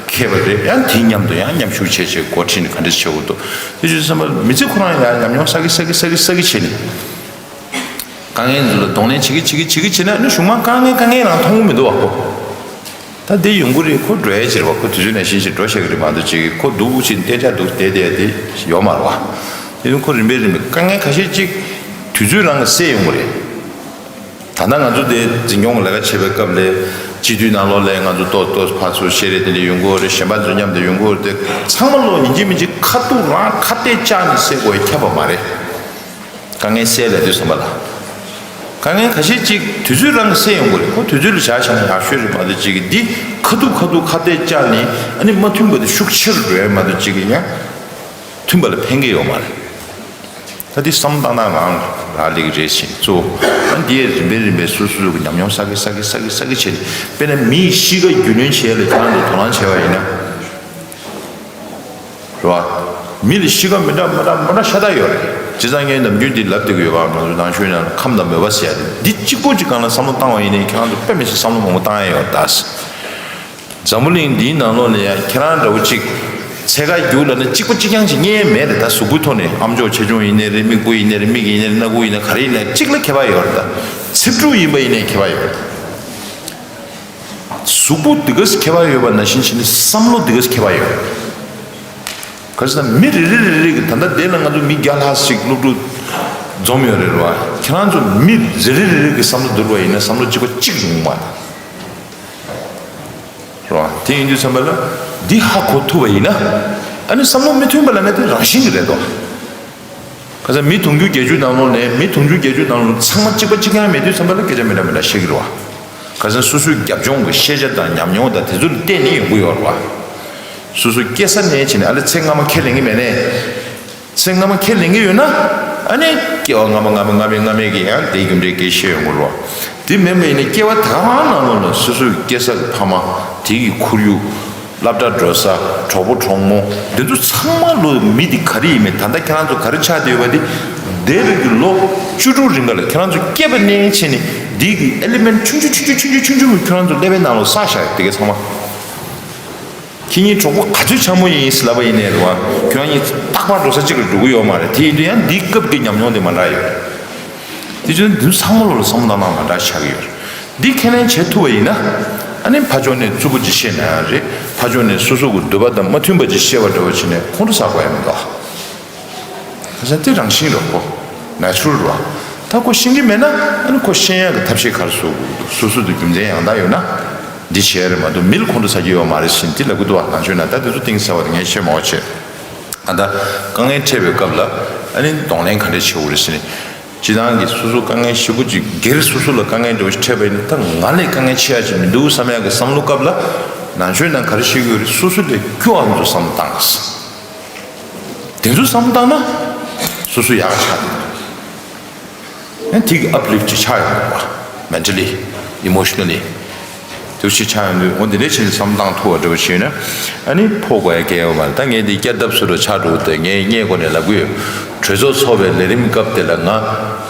མཁས་པ་རེད། ཡང་དེའི་མཉམ་དུ་ཡང་མཉམ་ཞུགས་བྱས་བྱས་འགོ་ཁྲིད་ནས་ག་འདྲ་བྱེད་དགོས་འདུག་དེ་དུས་ཙམ་པ་ལ་མི་ཚེ་ཁོ་རང་ཡར་ཉམས་མྱོང་བསགས་ཀྱི་བསགས་ཀྱི་བསགས་ཀྱི་བསགས་ཀྱི་བྱས་ནས། དཀའ་ངལ་ཚོ་ལ་གདོང་ལེན་བྱེད་ཀྱི་བྱེད་ཀྱི་བྱེད་ཀྱི་བྱེད་ན་ཨ་ནི་གཞུག་མ་དཀའ་ངལ་དཀའ་ངལ་རང་མཐོང་གི་མི་འདུག་བ་ཁོ། ད་འདི་ཡོང་གི་རེད། ཁོ་འགྲོ་ཡ་ཅིག་རེད་བ། ཁོ་དུས་ཚོད་ནང་བཞིན་ཞིག་འགྲོ་ཤེས་ཀྱི་རེད་མ་གཏོགས་ཅིག་ཁོ་འདུག་ཅིག་གཏན་འཇགས་འདུག་བསྡད་བསྡད་དེ་ཡོད་མ་རེད་བ། དེ་ཡང་ཁོ་རིམ་པས་རིམ་པས་དཀའ་ངལ་ཁ་ཤས་ཅིག་དུས་ཚོད་རང་གིས་སེལ་ཡོང་གི་རེད། ད་ལྟ་ང་ཚོ་དེ་འཛིན་སྐྱོང་གི་ལས་ཀ་བྱེད་པའི་སྐབས་ལ་སྤྱི་འཐུས་ནང་ལོགས་ལ་ང་ཚོ་ཏོག་ཏོག་ཕར་ཚུར་བཤད་རེས་དེ་འདྲ་ཡོང་གི་རེད། གཞན་པ་ཚོ་མཉམ་དུ་ཡོང་གི་རེད། དེ་ཚང་མ་ལོག་ཡིན་གཅིག་མིན་གཅིག་ཁ་ཐུག་རང་ཁ་གཏད་བཅག་ནས་སེལ་དགོས་ཡ་ཁྱབ་པ་མ་རེད། དཀའ་ངལ་སེལ་ལས་དུས་བསམ་པ་ལ། དཀའ་ངལ་ཁ་ཤས་ཅིག་དུས་ཚོད་རང་གིས་སེལ་ཡོང་གི་རེད། ཁོ་དུས་ཚོད་ལ་བཞག་བཞག་ན་ཡག་ཤོས་རེད་མ་གཏོགས་ཅིག་གིས་འདི་ཁ་ཐུག་ཁ་ཐུག་ཁ་གཏད་བཅག་ནས་ཨ་ནི་མ་མཐུན་པ་དེ་ཤུགས་ཆེ་རུ་འགྲོ་ཡ་མ་གཏོགས་ཅིག་གིས་ཡང་མཐུན་པ་ལ་ཕན་གི་ཡོད་མ་རེད། ད་འདི་བསམ་བཏང་ན་རང་རག་ལས་ཀྱི་རེད་ཟེར་གཙོ་བོ། ཨ་འདི་ཡས་རིམ་པས་རིམ་པས་སོ་སོ་སོ་གི་ཉམས་མྱོང་བསགས་གི་བསགས་གི་བསགས་གི་བསགས་གི་བྱས་ནས། དཔེར་ན་མིའི་གཤིས་ཀ་རྒྱུས་ལོན་བྱེད་ཡ་ལ་ཁྱེད་རང་ཚོ་དོ་སྣང་བྱས་པ་ཡིན་ན། རེད་བ། མི་ལ་གཤིས་ཀ་མི་འདྲ་མི་འདྲ་མི་འདྲ་ཤ་སྟག་ཡོད་རེད། བྱས་ཙང་ངས་ནམ་རྒྱུན་འདི་ལབ་བསྡད་ཀྱི་ཡོད་པ། ང་ཚོ་ནང་ཆོས་ནང་ལ་ཁམས་དང་མོས་པ་ཟེར་ཡ་དེ། འདི་གཅིག་པོ་གཅིག་སྒང་ལ་བསམ་བློ་བཏང་བ་ཡིན་ནའི་ཁྱེད་རང་ཚོ་དཔེ་མི་སྲིད་བསམ་བློ་མང་པོ་བཏང་ཡ་ཡོད་རེད་ད། འཛམ་བུ་གླིང་འདིའི་ནང་ལོགས་ལ་ཡ་ཁྱེད་རང་འདྲ་བོ་གཅིག་ཚད་བཀག་རྒྱུགས་ལབ་ན་གཅིག་པ་གཅིག་རྐྱང་ཅིག་རྙེད་མེད་རེད་ད། གཟུགས་པོའི་ཐོག་ནས་ཨ་མཆོག་ཆེ་ཆུང་ཡིན་ནའི་རེད། མིག་སྤུ་ཡིན་ནའི་རེད། མིག་ཡིན་ནའི་རེད། སྣ་ཁུག་ཡིན་ནའི་ག་རེ་ཡིན་ནའི་གཅིག་ལ་ཁྱད་པར་ཡོད་རེད་ད། ཚེ་ཕྲུག་ཡིན་པ་ཡིན་ནའི་ཁྱད་པར་ཡོད་རེད། གཟུགས་པོ་འདི་ག་ཁྱད་པར་ཡོད་པ་ནང་བཞིན་བྱས་ནས་བསམ་བློ་འདི་ག་ཁྱད་པར་ཡོད་རེད། ག་རེ་ཟེར་ན་མི་རེ་རེ་རེ་རེ་གི་ད་ལྟ་དེ་ལ་ང་ཚོ་མི་བརྒྱ་ལྷག་ཞིག་སློབ་ཕྲུག་འཛོམས་ཡོད་རེད་རེད་བ། ཁྱེད་རང་ཚོ་མི་རེ་རེ་རེ་རེ་གི་བསམ་བློ་བསྡུར་བ་ཡིན་ན་བསམ་བློ་གཅིག་པ་གཅིག་ཡོང་བ་རེད་བ། དེ་ཡིན་དུས་ཙམ་པ་ལ་ འདི་ཧ་གོ་ཐུབ་པ་ཡིན་ན། ཨ་ནི་བསམ་བློ་མི་མཐུན་པ་ལབ་ན་དེ་རང་བཞིན་གྱི་རེད་དོ། ཁ་སང་མི་དུང་ཕྱུར་བརྒྱད་ཅུ་ནང་ལོགས་ནས་མི་དུང་ཕྱུར་བརྒྱད་ཅུ་ནང་ལོགས་ཚང་མ་གཅིག་པ་གཅིག་རྐྱང་མེད་དུས་ཙམ་པ་ལ་སྐད་ཆ་མི་འདྲ་མི་འདྲ་བཤད་ཀྱི་རེད་བ། ཁ་སང་སོ་སོའི་རྒྱབ་ལྗོངས་ཀྱི་ཤེས་བྱ་དང་ཉམས་མྱོང་དང་དེ་ཚོ་ལ་བརྟེན་ནས་ཡོང་གི་ཡོད་རེད་བ། སོ་སོ་སྐྱེ་ས་ནས་བྱས་ནས་ཨ་ལེ་ཚེ་སྔ་མ་ཁས་ལེན་གྱི་མེད་ནས། ཚེ་སྔ་མ་ཁས་ལེན་གྱི་ཡོད་ན། ཨ་ནི་སྐྱེ་བ་སྔ་མ་སྔ་མ་སྔ་མའི་སྔ་མའི་གི་ཡང་དེའི་རྒྱུ་འབྲས་སྐད་ཆ་བཤད་ཡོང་གི་རེད་བ། དེ་མིན་པ་ཡིན་ན་སྐྱེ་བ་ད་ག་རང་ནང་ལོགས་ལ་སོ་སོའི་སྐྱེ་ས་གི་ཕ་མ། དེ་གི་ཁོར་ཡུག་སློབ་གྲྭ་འགྲོ་ས། གྲོགས་པོ་གྲོགས་མོ། འདི་ཚོ་ཚང་མ་ལོ་མི་འདི་ག་རེ་ཡིན་མིན། ད་ལྟ་ཁྱེད་རང་ཚོ་ག་རེ་ཆགས་བསྡད་ཡོད་པ་འདི། འདས་པའི་གི་ལོ་བཅུ་དྲུག་རིང་ག་ལ་ཁྱེད་རང་ཚོ་སྐྱེས་པ་ནས་བྱས་ནས་འདི་གི་ཨེ་ལི་མེན་ཊི་ཆུང་ཆུང་ཆུང་ཆུང་ཁྱེད་རང་ཚོ་ཀླད་པའི་ནང་ལ་བསགས་བཞག་ཡོད། དེ་ག་ཚང་མ། ཁྱེད་གཉིས་གྲོགས་པོ་ག་ཚོད་འཆམ་པོ་ཡིན་ཟེར་ལབ་པ་ཡིན་ནའི་རེད་བ། ཁྱོད་གཉིས་རྟག་པར་འགྲོ་ས་གཅིག་ལ་འགྲོ་གི་ཡོད་མ་རེད། དེ་ཡིན་དུས་ཡང་འདིའི་སྐབས་ཀྱི་ཉམས་མྱོང་དེ་མ་འདྲ་ཡོད་རེད། དེ་བྱས་ན་འདི་ཚང་མ་ལོ་ལ་བསམ་བློ་བཏང་སྟངས་མ་འདྲ་ཆགས་ཀྱི་ཡོད་རེད། འདི་ཁས་ལེན་བྱེད་ཐུབ་པ་ཡིན་ན། ཨ་ནི་ཕར་ཕྱོགས་ནས་རྩུབ་པོ་ཅིག་བཤད་ན་ཡང་རེད། ཕར་ཕྱོགས་ནས་སོ་སོ་གི་འདོད་པ་དང་མ་མཐུན་པ་ཅིག་བཤད་པ་འདྲ་བོ་བྱས་ནས་ཁོང་ཁྲོ་ཟ་དགོས་ཡ་མི་འདུག་ཁ་སང་དེ་རང་བཞིན་རེད་ཁོ། ནེ་ཅུ་རལ་རེད་བ། ད་ཁོ་ཤེས་ཀྱི་མེད་ན་ཨ་ནི་ཁོ་ཤེས་ཡག་གི་ཐབས་ཤེས་ག་རེ་བཟོ་དགོས་འདུག་སོ་སོ་དེ་རྒྱུ་མཚན་ཡང་དག་ཡོད་ན། འདི་བྱས་རེད་མ་གཏོགས་མི་ལ་ཁོང་ཁྲོ་ཟ་གི་ཡོད་མ་རེད་ཟེར་འདི་ལབ་གི་འདུག་བ། ནང་ཆོས་ན་ད་དེ་ཚོ་གཏིང་ཟབ་པ་དེ་ངས་བཤད་མ་དགོས་བྱས། ཨ་ད་དཀའ་ངལ་འཕྲད་པའི་སྐབས་ལ་ཨ་ནི་གདོང་ལེན་ག་འདྲས་བྱེད་དགོས་རེད་ཟེར་ནས། སྤྱིར་བཏང་གི་སོ་སོ་དཀའ་ངལ་ཞེ་པོ་ཅིག་སྒེར་སོ་སོ་ལ་དཀའ་ངལ་འདྲ་བོ་ཞིག་འཕྲད་པ་ཡིན་ན་ད་ང་ལས་དཀའ་ངལ་ཆེ་ཡ་ཅིག་མི་འདུག་བསམ་ཡག་གི་བསམ་བློ་སྐབས་ལ། ནང་ཆོས་ནང་ག་རེ་བཤད་ཀྱི་ཡོད་རེད། སོ་སོ་ལས་སྐྱོ་བ་ཚོ་བསམ་བློ་བཏང་། དེ་ཚོ་བསམ་བློ་བཏང་ན་སོ་སོ་ཡག་ཆགས་འདུག་ཨ་ནི་དེ་གི་ཨབ་ལིཕ་ཊི་ཅིག་ཆགས་ཡོང་གི་རེད་བ། མེན་ཊ་ལི། ཨི་མོ་ཤ་ན་ལི། དེ་ཞིག་ཆགས་ཡོང་དུས་འོ་འདི་འདྲའི་ཆེད་དུ་བསམ་བློ་བཏང་ཐུབ་པ་འདྲ་བོ་ཞིག་ཡོད་ན། ཨ་ནི་ཕོག་དགོས་ཡ་གལ་ཡོད་མ་རེད། ད་ངས་འདི་བསྐྱར་ལྡབ་བཟོ་འདྲ་ཆགས་འགྲོ་གི་འདུག་ངས་སྔས་མགོ་ནས་ལབ་གི་ཡོད། གྲོས་ཚོགས་ཚོགས་པའི་ལས་རིམ་སྐབས་དེ་ལ་ང་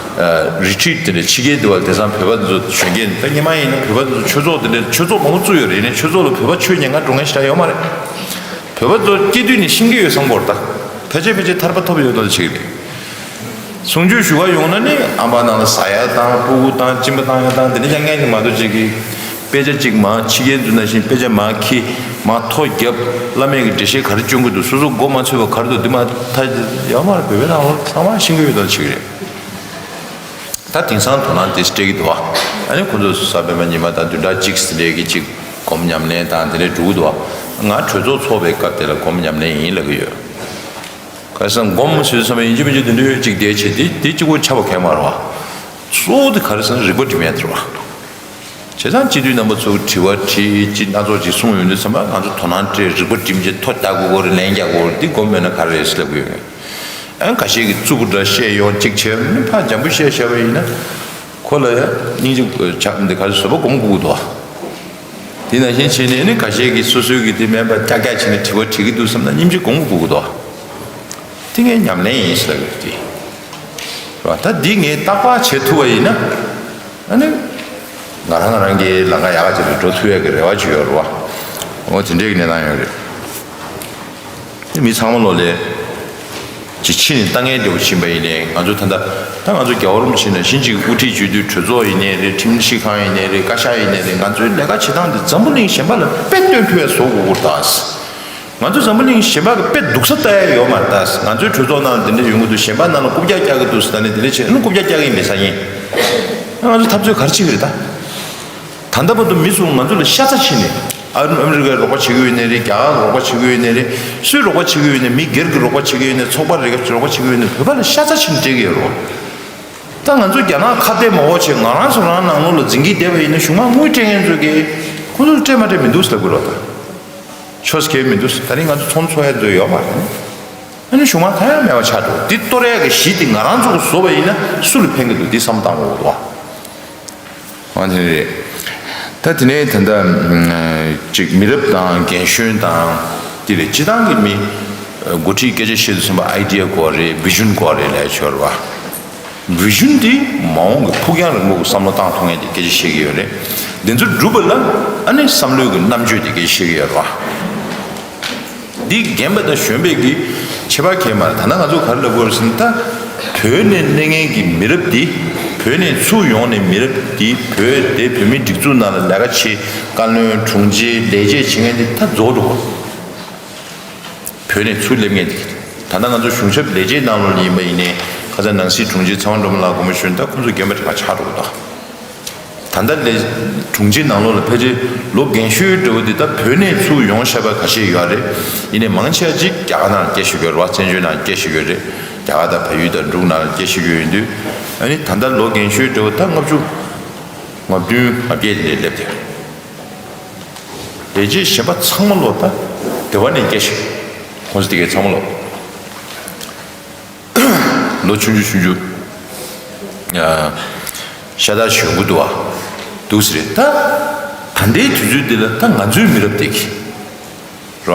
རི་ཊི་རིཊ་དེ་འདྲ་ཕྱི་རྒྱལ་དུ་བ་དེང་སང་བོད་པ་ཚོ་གཞོན་སྐྱེས་ད་སྔོན་མ་ཡིན་ན་བོད་པ་ཚོ་ཆོས་ཚོགས་དེ་འདྲ་ཆོས་ཚོགས་མང་པོ་བཙུགས་ཡོད་རེད། ཡིན་ནའི་ཆོས་ཚོགས་ལ་བོད་པ་ཆོས་ཉན་ག་འགྲོ་མཁན་ཞེ་དྲག་ཡོད་མ་རེད། བོད་པ་ཚོ་སྐྱེས་དུས་ནས་ཤེས་ཀྱི་ཡོད་བསམ་གི་ཡོད་རེད། ད་ཕལ་ཆེར་ཕལ་ཆེར་ཐར་པ་ཐོབ་ཡོད་ལ་བྱེད་ཀྱི་རེད། གསུང་ཆོས་ཞུ་བ་ཡོང་ན་ནི་ཨམ་བ་ནང་ལ་ཟ་ཡ་དང་སྤུ་གུ་དང་གཅིན་པ་བཏང་ཡ་དང་དེ་འདྲ་རྐྱང་རྐྱང་གི་མ་གཏོགས་ཅིག་གི། དཔེ་ཆ་གཅིག་མ་ཕྱི་རྒྱལ་འཛུལ་ན་བཞིན་དཔེ་ཆ་མ་ཁྱེར། མ་ཐོ་བརྒྱབ། བླ་མས་ཀྱི་འགྲེལ་བཤད་ག་རེ་སྐྱོན་གྱི་འདུག་སོ་སོ་མགོ་མ་ཚོས་པ་ག་རེ་འདུག་འདི་མ་ཐ་ཡོད་མ་རེད། བོད་པའི་ནང་ལོགས་ཚང་མ་ཤེས་ཀྱི་ཡོད་དང་བྱེད་ཀྱི་རེད། ད་དེང་སང་དོ་སྣང་དེ་སྤྲད་ཀྱི་འདུག་བ། ཨ་ནི་ཁོ་ཚོ་གཟའ་སྤེན་པ་ཉི་མ་དང་བདུན་ཕྲག་གཅིག་ཟིན་རེས་ཀྱི་གཅིག་སྒོམ་ཉམས་ལེན་དང་དེ་འདྲས་འགྲོ་གི་འདུག་བ། ང་གྲོས་ཚོགས་ཚོགས་པའི་སྐབས་དེ་ལ་སྒོམ་ཉམས་ལེན་ཡིན་ལབ་ཀྱི་ཡོད། ག་རེ་ཟེར་ན་སྒོམ་ཟེར་དུས་ཙམ་པ་ཡིན་གཅིག་མིན་གཅིག་དེ་འདྲའི་གཅིག་བསྡད་བྱས་དེ་དེ་གཅིག་པོ་ཆགས་པ་གང་ཡང་མ་རེད་བ། གཙོ་བོ་དེ་ག་རེ་ཟེར་ན་རིག་པ་སྒྲིམ་ཡས་དེ་རེད་བ། བྱས་ཙང་སྤྱི་འཐུས་རྣམ་པ་ཚོ་དྲི་བ་དྲིས་ཅི་སྣ་ཚོགས་ཅིག་གསུངས་ཡོང་དུས་ཙམ་པ་ང་ཚོ་དོ་སྣང་སྤྲད། རིག་པ་སྒྲིམ་བྱས་ཐོ་རྒྱག་དགོས་རེད། ལན་རྒྱག་དགོས་རེད། འདི་སྒོམ་མེད་ན་ག་རེ་རེད་ཟེར་ལབ་ཀྱི་ཡོད། ཨ་ཁ་ཤས་ཀྱིས་རྩུབ་པོ་འདྲ་བཤད་ཡོང་གཅིག་བྱས་ནི་ཕར་འཇམ་པོ་བཤད་བཞག་པ་ཡིན་ན། ཁོ་ལ་ཡང་སྙིང་རྗེ་ཆགས་འདི་ག་ཚོད་བཟོད་པ་སྒོམ་དགོས་ཀྱི་འདུག་བ། དེ་ནང་བཞིན་བྱས་ནས་ནི་ཁ་ཤས་ཀྱིས་སོ་སོའི་གི་དེ་མེད་པ་ཀྱག་ཀྱག་བྱས་ནས་དྲི་བ་དྲི་གི་འདུག་བསམ་ན་སྙིང་རྗེ་སྒོམ་དགོས་ཀྱི་འདུག་བ། དེ་ངའི་ཉམས་ལེན་ཡིན་ཟེར་གི་དེ། རེད་བ། ད་འདི་ངས་རྟག་པར་བྱེད་ཐུབ་པ་ཡིན་ན། ཨ་ནི། ང་རང་ང་རང་གི་ལམ་ཁ་ཡག་ག་ཅིག་ལ་འགྲོ་ཐུབ་ཡག་གི་རེ་བ་ཅིག་ཡོད་རེད་བ། འོ་དེ་འདྲའི་གི་གནས་སྟངས་ཡོད་རེད། དེ་མི་ཚང་མ་ལོ་ལས། ཅིག་ཕྱི་ནས་ལྟ་མཁན་འདྲ་བོ་ཕྱིན་པ་ཡིན་ནའི་ང་ཚོ་ད་ལྟ་ད་ང་ཚོ་རྒྱལ་བ་རིན་པོ་ཆེ་ནང་བཞིན་ཅིག་དབུ་ཁྲིད་བྱེད་དུས་གྲོས་ཚོགས་ཡིན་ནའི་རེད། ཁྲིམས་ཞིབ་ཁང་ཡིན་ནའི་རེད། བཀའ་ཤག་ཡིན་ནའི་རེད། ང་ཚོའི་ལས་ཀ་བྱེད་སྟངས་འདི་འཛམ་བུ་གླིང་གཞན་པ་ལ་དཔེ་སྟོན་ཐུབ་ཡག་བཟོ་དགོས་ཀྱི་རེད་ད། ང་ཚོ་འཛམ་བུ་གླིང་གཞན་པ་གི་དཔེ་སྡུག་ས་ལྟ་ཡ་ཡོད་མ་རེད་ད། ང་ཚོའི་གྲོས་ཚོགས་ནང་ལ་འདི་འདྲ་ཡོང་གི་འདུག་གཞན་པ་ནང་ལ་རྐུབ་བཀྱག་བཀྱག་གི་འདུག་ཟེར་ད་ནི་འདི་འདྲ་བྱས་ཨ་ནི་རྐུབ་བཀྱག་བཀྱག་གི་ཡིན་པས་ས་ཡིན། ང་ཚོ་འཐབ་རྩོད་ག་རེ་བྱེད་ཀྱི་རེད་ད། ད་ལྟ་བར་དུ་མི་ཚོས་ང་ཚོ་ལ་ཤ་ཚ་བྱས་ནས་ཨ་ཨ་མི་རི་ཀས་རོགས་པ་བྱེད་ཀྱི་ཡོད་ནའི་རེད། རྒྱ་གར་རོགས་པ་བྱེད་ཀྱི་ཡོད་ནའི་རེད། སུས་རོགས་པ་བྱེད་ཀྱི་ཡོད་ནའི་མི་སྒེར་གྱིས་རོགས་པ་བྱེད་ཀྱི་ཡོད་ནའི་ཚོགས་པ་རེ་གས་རོགས་པ་བྱེད་ཀྱི་ཡོད་ནའི་བོད་པ་ལ་ཤ་ཚ་བྱས་ནས་སྤྲད་ཀྱི་ཡོད་རེད་བ། ད་ང་ཚོ་རྒྱ་ནག་ཁ་གཏད་མ་དབང་བྱས་ང་རང་ཚོ་རང་ནང་ལོགས་ལ་འཛིང་གིས་བསྡད་པ་ཡིན་ན་གཞུང་མང་དངུལ་སྤྲད་མཁན་ཚོ་གིས་ཁོ་ཚོར་སྤྲད་མ་སྤྲད་མི་འདུག་ཟེར་དགོས་རེད་བ་ད། ཆོས་སྐད་མི་འདུག་ད་རིང་ང་ཚོ་ཚོང་འཚོ་ཡ་འདོད་ཡོད་མ་རེད། ཨ་ནི་གཞུང་མང་གང་ཡང་མེད་པ་ཆགས་འགྲོ། འདི་གཏོར་ཡ་གི་གཞི་དེ་ང་རང་ཚོ་གིས་བཟོས་པ་ཡིན་ན་སུ་ལ་ཕན་གི་འདུག་འདི་བསམ་བཏང་དགོས་འདུག་བ། འོ་དེ་རེད། ད་དེ་ནས་ད་ལྟ་ཅིག་མི་རབས་དང་རྒན་གཞོན་དང་དེ་རེད། སྤྱི་བཏང་གི་མི་འགོ་ཁྲིད་སྐད་ཆ་བཤད་དུས་ཙམ་པ་ཨའི་ཌི་ཡ་དགོས་རེད། བི་ཞུན་དགོས་རེད་ལབ་ཡ་ཆོག་རེད་བ། བི་ཞུན་དེ་མ་འོངས་ཀྱི་ཕུགས་རྒྱང་རིང་པོ་གི་བསམ་བློ་བཏང་ཐུབ་མཁན་དེ་སྐད་ཆ་བཤད་ཀྱི་ཡོད་རེད། དེ་ཚོ་སྒྲུབ་པ་ལ་ཨ་ནི་བསམ་བློའི་གི་རྣམ་དཔྱོད་དེ་སྐད་ཆ་བཤད་ཀྱི་ཡོད་རེད་བ། འདི་རྒན་པ་དང་གཞོན་པའི་གི་ཁྱད་པར་གང་ཡང་མ་རེད། ད་ལྟ་ང་ཚོ་ག་རེ་ལབ་དགོས་རེད་ཟེར་ན་ད་བོད་ནས་སླེབས་མཁན་གྱི་མི་རབས་འདི་བོད་ནས་ཚུར་ཡོང་ནས་མི་རབས་འདི་བོད་དེ་བོད་མིའི་སྒྲིག་འཛུགས་ནང་ལ་ལས་ཀ་བྱེད། བཀའ་བློན་དྲུང་ཆེ་ལས་བྱེད་བྱེད་མཁན་འདི་ད་རྫོགས་འགྲོ་གི་རེད། བོད་ནས་ཚུར་སླེབས་མཁན་དེ། ད་ལྟ་ང་ཚོ་གཞུང་ཞབས་ལས་བྱེད་ནང་ལོགས་ལ་ཡིན་པ་ཡིན་ནའི་ཁ་སང་ནང་སྲིད་དྲུང་ཆེ་ཚེ་དབང་སྒྲོལ་མ་ལགས་དགོངས་པ་ཞུས་ན་ད་ཁོང་ཚོ་རྒན་པ་དྲག་ཆགས་འགྲོ་གི་འདུག་ད་ལྟ་ལས་དྲུང་ཆེ་ནང་ལོགས་ལ་ཕལ་ཆེར་ལོ་རྒན་ཤོས་འདྲ་བོ་འདི་ད་བོད་ནས་ཚུར་ཡོང་བཞག་པ་ཁ་ཤས་ཡོད་རེད། ཡིན་ནའི་མང་ཆེ་བ་ཅིག་རྒྱ་གར་ནང་སྐྱེས་བཞག་ཡོད་རེད་བ། བཙན་བྱོལ་ནང་སྐྱེས་བཞག་ཡོད་རེད། རྒྱ་གར་དང་བལ་ཡུལ་དང་འབྲུག་ནང་ལ་སྐྱེས་བཞག་ཡོད་ཡིན་དུས། ཨ་ནི་ད་ལྟ་ལོ་རྒན་ཤོས་འདྲ་བོ་ད་ལྔ་བཅུ་ང་བདུན་ང་བརྒྱད་དེ་འདྲ་སླེབས་ཏེ། ལས་བྱེད་གཞན་པ་ཚང་མ་ལོ་ད་སྡེ་བ་ནས་སྐྱེས་བཞག་ཁོང་ཚོ་དེ་གའི་ཚང་མ་ལོ། ལོ་ཆུང་ཆུང་ཆུང་ཆུང་། ཨ། ཤ་སྟག་གཞོན་སྐུ་འདུག་བ། འདུག་ཟེར་རེད་ད། ད་ལྟའི་དུས་ཚོད་འདི་ལ་ད་ང་ཚོའི་མི་རབས་འདི་གི། རེད་བ།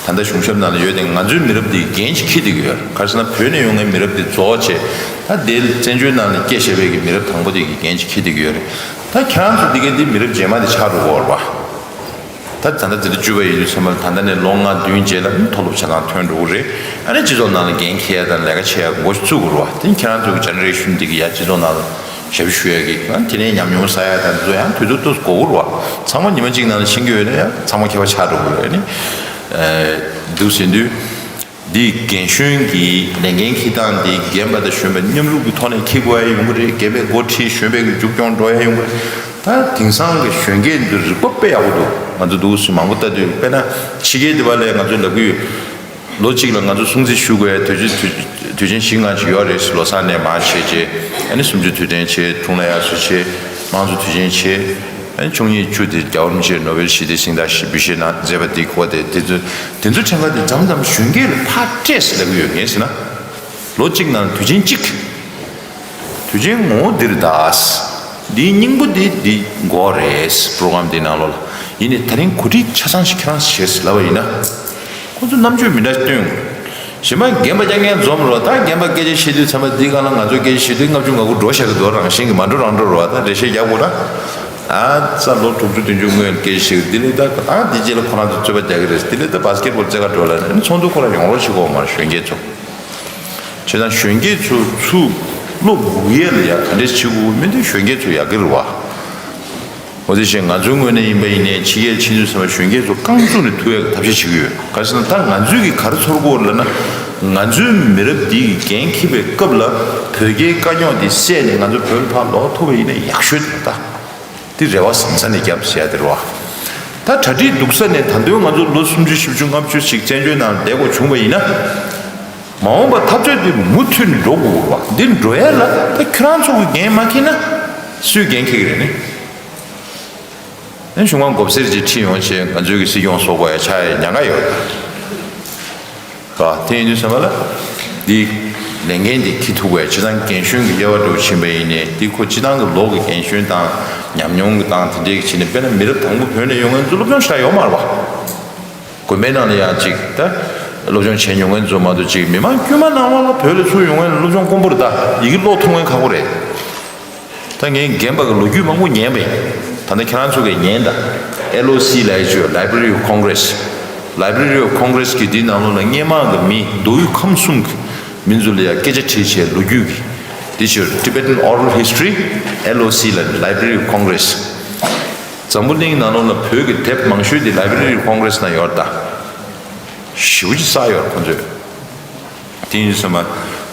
ད་ལྟ་གཞུང་ཞབས་ནང་ལ་ཡོད་དེ་ང་ཚོའི་མི་རབས་འདི་གི་འགན་ཅིག་འཁྱེར་བསྡད་ཀྱི་ཡོད། ག་རེ་ཟེར་ན་བོད་ནས་ཡོང་མཁན་མི་རབས་འདི་རྫོགས་བྱས། ད་དེ་བཙན་བྱོལ་ནང་ལ་སྐྱེས་བཞག་པའི་གི་མི་རབས་དང་པོ་དེ་གི་འགན་ཅིག་འཁྱེར་བསྡད་ཀྱི་ཡོད་རེད། ད་ཁྱེད་རང་ཚོ་འདི་གའི་འདི་མི་རབས་རྗེས་མ་དེ་ཆགས་འགྲོ་གི་ཡོད་རེད་བ། ད་ད་ལྟ་འཛིན་གྲྭ་བཅུ་པ་ཡིན་དུས་ཚང་མ་ད་ལྟ་ནས་ལོ་ལྔ་བདུན་རྗེས་ལ་མཐོ་སློབ་ཆ་ཚང་ཐོན་འགྲོ་གི་རེད། ཨ་ནི་སྤྱི་ཚོགས་ནང་ལ་འགན་འཁྱེར་ཡ་དང་ལས་ཀ་བྱེད་ཡ་འགོ་ཚུགས་དགོས་རེད་བ། དེ་ཁྱེད་རང་ཚོ་གི་ཇེ་ནེ་རེ་ཤན་འདི་གི་ཡ་སྤྱི་ཚོགས་ནང་ལ་ཞབས་ཞུ་ཞུ་ཡ་གི་ཨ་ནི་དེ་ནས་ཉམས་མྱོང་བསགས་ཡ་དང་འདི་ཚོ་ཡང་དུས་ཚོད་ཏོག་ཙམ་འགོར་གི་རེད་བ། ཚང་མ་ཉི་མ་གཅིག་ནང་ལ་ཤེས་ཀྱི་ཡོད་ན་ཡང་ཚང་མ་མཁས་པ་ཆགས་འགྲོ་གི་རེད། ཨ་ནི་འདུག་ཟེར་དུས། འདི་རྒན་གཞོན་གྱི་ལས་འགན་འཁྱེར་སྟངས་འདི་རྒན་པ་དང་གཞོན་པ་མཉམ་རུབ་ཀྱི་ཐོག་ནས་འཁྱེར་དགོས་ཡ་ཡོང་གི་རེད། རྒན་པས་འགོ་ཁྲིད་གཞོན་པས་ཀྱི་མཇུག་སྐྱོང་འགྲོ་ཡ་ཡོང་གི་རེད། ད་དེང་སང་གི་གཞོན་སྐྱེས་འདི་རིག་པ་དཔེ་ཡག་པོ་འདུག་ང་ཚོ་འདུག་སེ་མང་པོ་ལྟ་དུས་དཔེར་ན་ཕྱི་རྒྱལ་འདི་པ་ལས་ང་ཚོ་ལབ་ཀྱི་ཡོད། ལོ་གཅིག་ལ་ང་ཚོ་སྲུང་བརྩི་ཞུ་དགོས་ཡ་དུས་ཆེན་དུས་དུས་ཆེན་བཞི་ལྔ་ཅིག་ཡོད་རེད། ལོ་གསར་ནས་མར་བྱས་རྗེས་ཨ་ནི་གསུམ་བཅུ་དུས་དྲན་བྱས། འཁྲུངས་ལྷ་དབྱར་གསོལ་བྱས། དམངས་གཙོ་དུས་ཆེན་བྱས། ཨ་ནི་བཅུ་གཉིས་བཅུ་དེ་རྒྱལ་བ་རིན་པོ་ཆེས་ནོ་བེལ་ཞི་བདེའི་གཟེངས་རྟགས་ཞིག་འབུལ་བཞེས་གནང་མཛད་པ་འདི་གོ་དེ་དེ་ཚོ་དེ་ཚོ་ཕྲན་ཁ་དེ་མཚམས་མཚམས་གཞོན་སྐྱེས་ལ་ཕར་སྤྲད་ཟེར་ལབ་ཀྱི་ཡོད། ངས་ཟེར་ན་ལོ་གཅིག་ནང་དུས་ཆེན་གཅིག་དུས་ཆེན་ངོ་བོ་འདི་རེད་ད། འདིའི་སྙིང་པོ་འདི་འདི་འགོ་རེད། པྲོ་གྲམ་འདི་ནང་ལོགས་ལ་ཡིན་ནའི་ད་རིང་གོ་སྒྲིག་ཆ་ཚང་ཞིག་ཁྱེད་རང་བྱས་ཟེར་ལབ་པ་ཡིན་ན། ཁོ་ཚོ་རྣམ་དཔྱོད་མི་འདྲ་སྟོན། གཞན་པ་རྒན་པ་རྐྱང་རྐྱང་འཛོམས་རོགས། ད་རྒན་པ་སྐད་ཆ་བཤད་དུས་ཚང་མ་འདི་སྒང་ལ་ང་ཚོ་སྐད་ཆ་བཤད་དུས་ལྔ་བཅུ་ང་དགུ་འགྲོ་བཞག་གི་འདུག་རང་བཞིན་གྱི་མ་འགྲོ་རང་འགྲོ་རོགས། ད་འགྲེལ་བཤད་རྒྱག་དགོས་ན། ཨ་ཙ་ལོ་དྲུག་ཅུ་བདུན་ཅུ་སྔོན་སྐད་ཆ་བཤད་གི་འདི་ལས་ད་ད་འདི་རྗེས་ལ་ཁོ་རང་ཚོ་རྩོད་པ་རྒྱག་གི་རེད། འདི་ལས་ད་བྷ་སི་ཀེ་ཊི་བྷོལ་རྩེད་གར་འགྲོ་ལ་ནི་ཚོགས་འདུ་ཁོ་རང་ཡོང་རོགས་བྱེད་དགོས་མ་རེད། གཞོན་སྐྱེས་ཚོ། བྱས་ཙང་གཞོན་སྐྱེས་ཚོ་ཚུར་བློ་སྒུག་ཡས་ལ་ཡ་ག་འདྲས་བྱེད་དགོས་མིན་དེ་གཞོན་སྐྱེས་ཚོ་ཡག་གི་རེད་བ། འོ་དེ་བཞིན་ང་ཚོའི་ངོས་ནས་ཡིན་པ་ཡིན་ནའི་ཕྱི་རྒྱལ་ཕྱིན་དུས་ཚང་མ་གཞོན་སྐྱེས་ཚོ་རྐང་བཙུགས་ནས་ཐུག་ཡ་གི་ཐབས་ཤེས་བྱེད་ཀྱི་ཡོད། ག་རེ་ཟེར་ན་ད་ང་ཚོས་ཀྱི་ག་རེ་ཚོར་གྱི་ཡོད་ལབ་ན། ང་ཚོའི་མི་རབས་འདི་ཡི་འགན་འཁྱེར་བའི་སྐབས་ལ་བོད་རྒྱའི་དཀའ་རྙོག་འདི་བསལ་ནས་ང་ཚོ་བོད་ལ་ཕར་ལོག་ཐུབ་པ་ཡིན་ན་ཡག་ཤོས་རེད་ད། འདི་རེ་བ་ཟང་ཟང་ནས་བརྒྱབ་ཟེར་ཡ་དེ་རེད་བ། ད་གྲ་སྒྲིག་སྡུག་ས་ནས་ད་དུང་ང་ཚོ་ལོ་སུམ་ཅུ་བཞི་བཅུ་ལྔ་བཅུ་ཞིག་བཙན་བྱོལ་ནང་བསྡད་དགོས་བྱུང་བ་ཡིན་ན། མ་འོངས་པ་འཐབ་རྩོད་འདི་མུ་མཐུད་ནས་འགྲོ་དགོས་རེད་བ། འདི་འགྲོ་ཡ་ལ་ད་ཁྱོད་རང་ཚོ་གི་འགན་མ་འཁྱེར་ན་སུས་འགན་འཁྱེར་གི་རེད་ནི། ཨ་ནི་གཞུང་མང་མགོ་སེར་ཅིག་ཁྲིད་ཡོང་བྱས་ང་ཚོའི་གི་སྲིད་སྐྱོང་བཟོ་དགོས་ཡ་ཆགས་ཡ་ཉེན་ཁ་ཡོད་རེད། དེ་ཡིན་དུས་ཙམ་པ་ལ་འདི་ལས་འགན་འདི་འཁྱེར་ཐུབ་དགོས་ཡ། སྤྱིར་བཏང་རྒན་གཞོན་གྱི་དབྱེ་བ་འདྲ་བོ་ཕྱིན་པ་ཡིན་ནའི་འདི་ཁོ་སྤྱིར་བཏང་གི་ལོ་གི་རྒན་གཞོན་དང་ཉམས་མྱོང་གི་སྟངས་དེ་འདྲའི་གི་བྱས་ནས། དཔེར་ན་མི་རབས་དང་པོ་བོད་ནས་ཡོང་མཁན་ཚོ་སློབ་སྦྱོང་ཞེ་དྲག་ཡོད་མ་རེད་བ། དགོན་པའི་ནང་ལ་ཡང་ཅིག་ད་སློབ་སྦྱོང་བྱས་མྱོང་མཁན་ཚོ་མ་གཏོགས་ཅིག་མི་མང་དཀྱུས་མ་ནང་ལོགས་ལ་བོད་ལ་ཚུར་ཡོང་མཁན་ལ་སློབ་སྦྱོང་དཀོན་པོ་རེད། ད་ཡི་གེ་ཀློག་ཐུབ་མཁན་ཁག་པོ་རེད། ད་ངས་རྒན་པ་གི་ལོ་རྒྱུས་མང་པོ་ཉན་པ་ཡིན། ད་ནི་ཁྱེད་རང་ཚོ་གིས་ཉན་དང་། ཨེལ་ཨོ་སི་ལབ་ཡ་ཅིག་ཡོད། Library of Congress། Library of Congress་གི་འདི་ནང་ལོགས་ལ་སྔས་མ་གི་མི་མདོ་དབུས་ཁམས་གསུམ་གི་མི་ཚོ་ལ་ཡ་སྐད་ཆ་དྲིས་བྱས་ལོ་རྒྱུས་ཀྱི་འདི་ཅིག་ཡོད། Tibetan Oral History། ཨེལ་ཨོ་སི་ལབ་ནི་Library of Congress། འཛམ་བུ་གླིང་ནང་ལོགས་ལ་བོད་ཀྱི་དེབ་མང་ཤོས་དེ་Library of Congress་ནང་ཡོད་རེད་ད། ཞེ་པོ་ཅིག་བསགས་ཡོད་རེད་ཁོང་ཚོས། དེ་ཡིན་དུས་ཙམ་པ་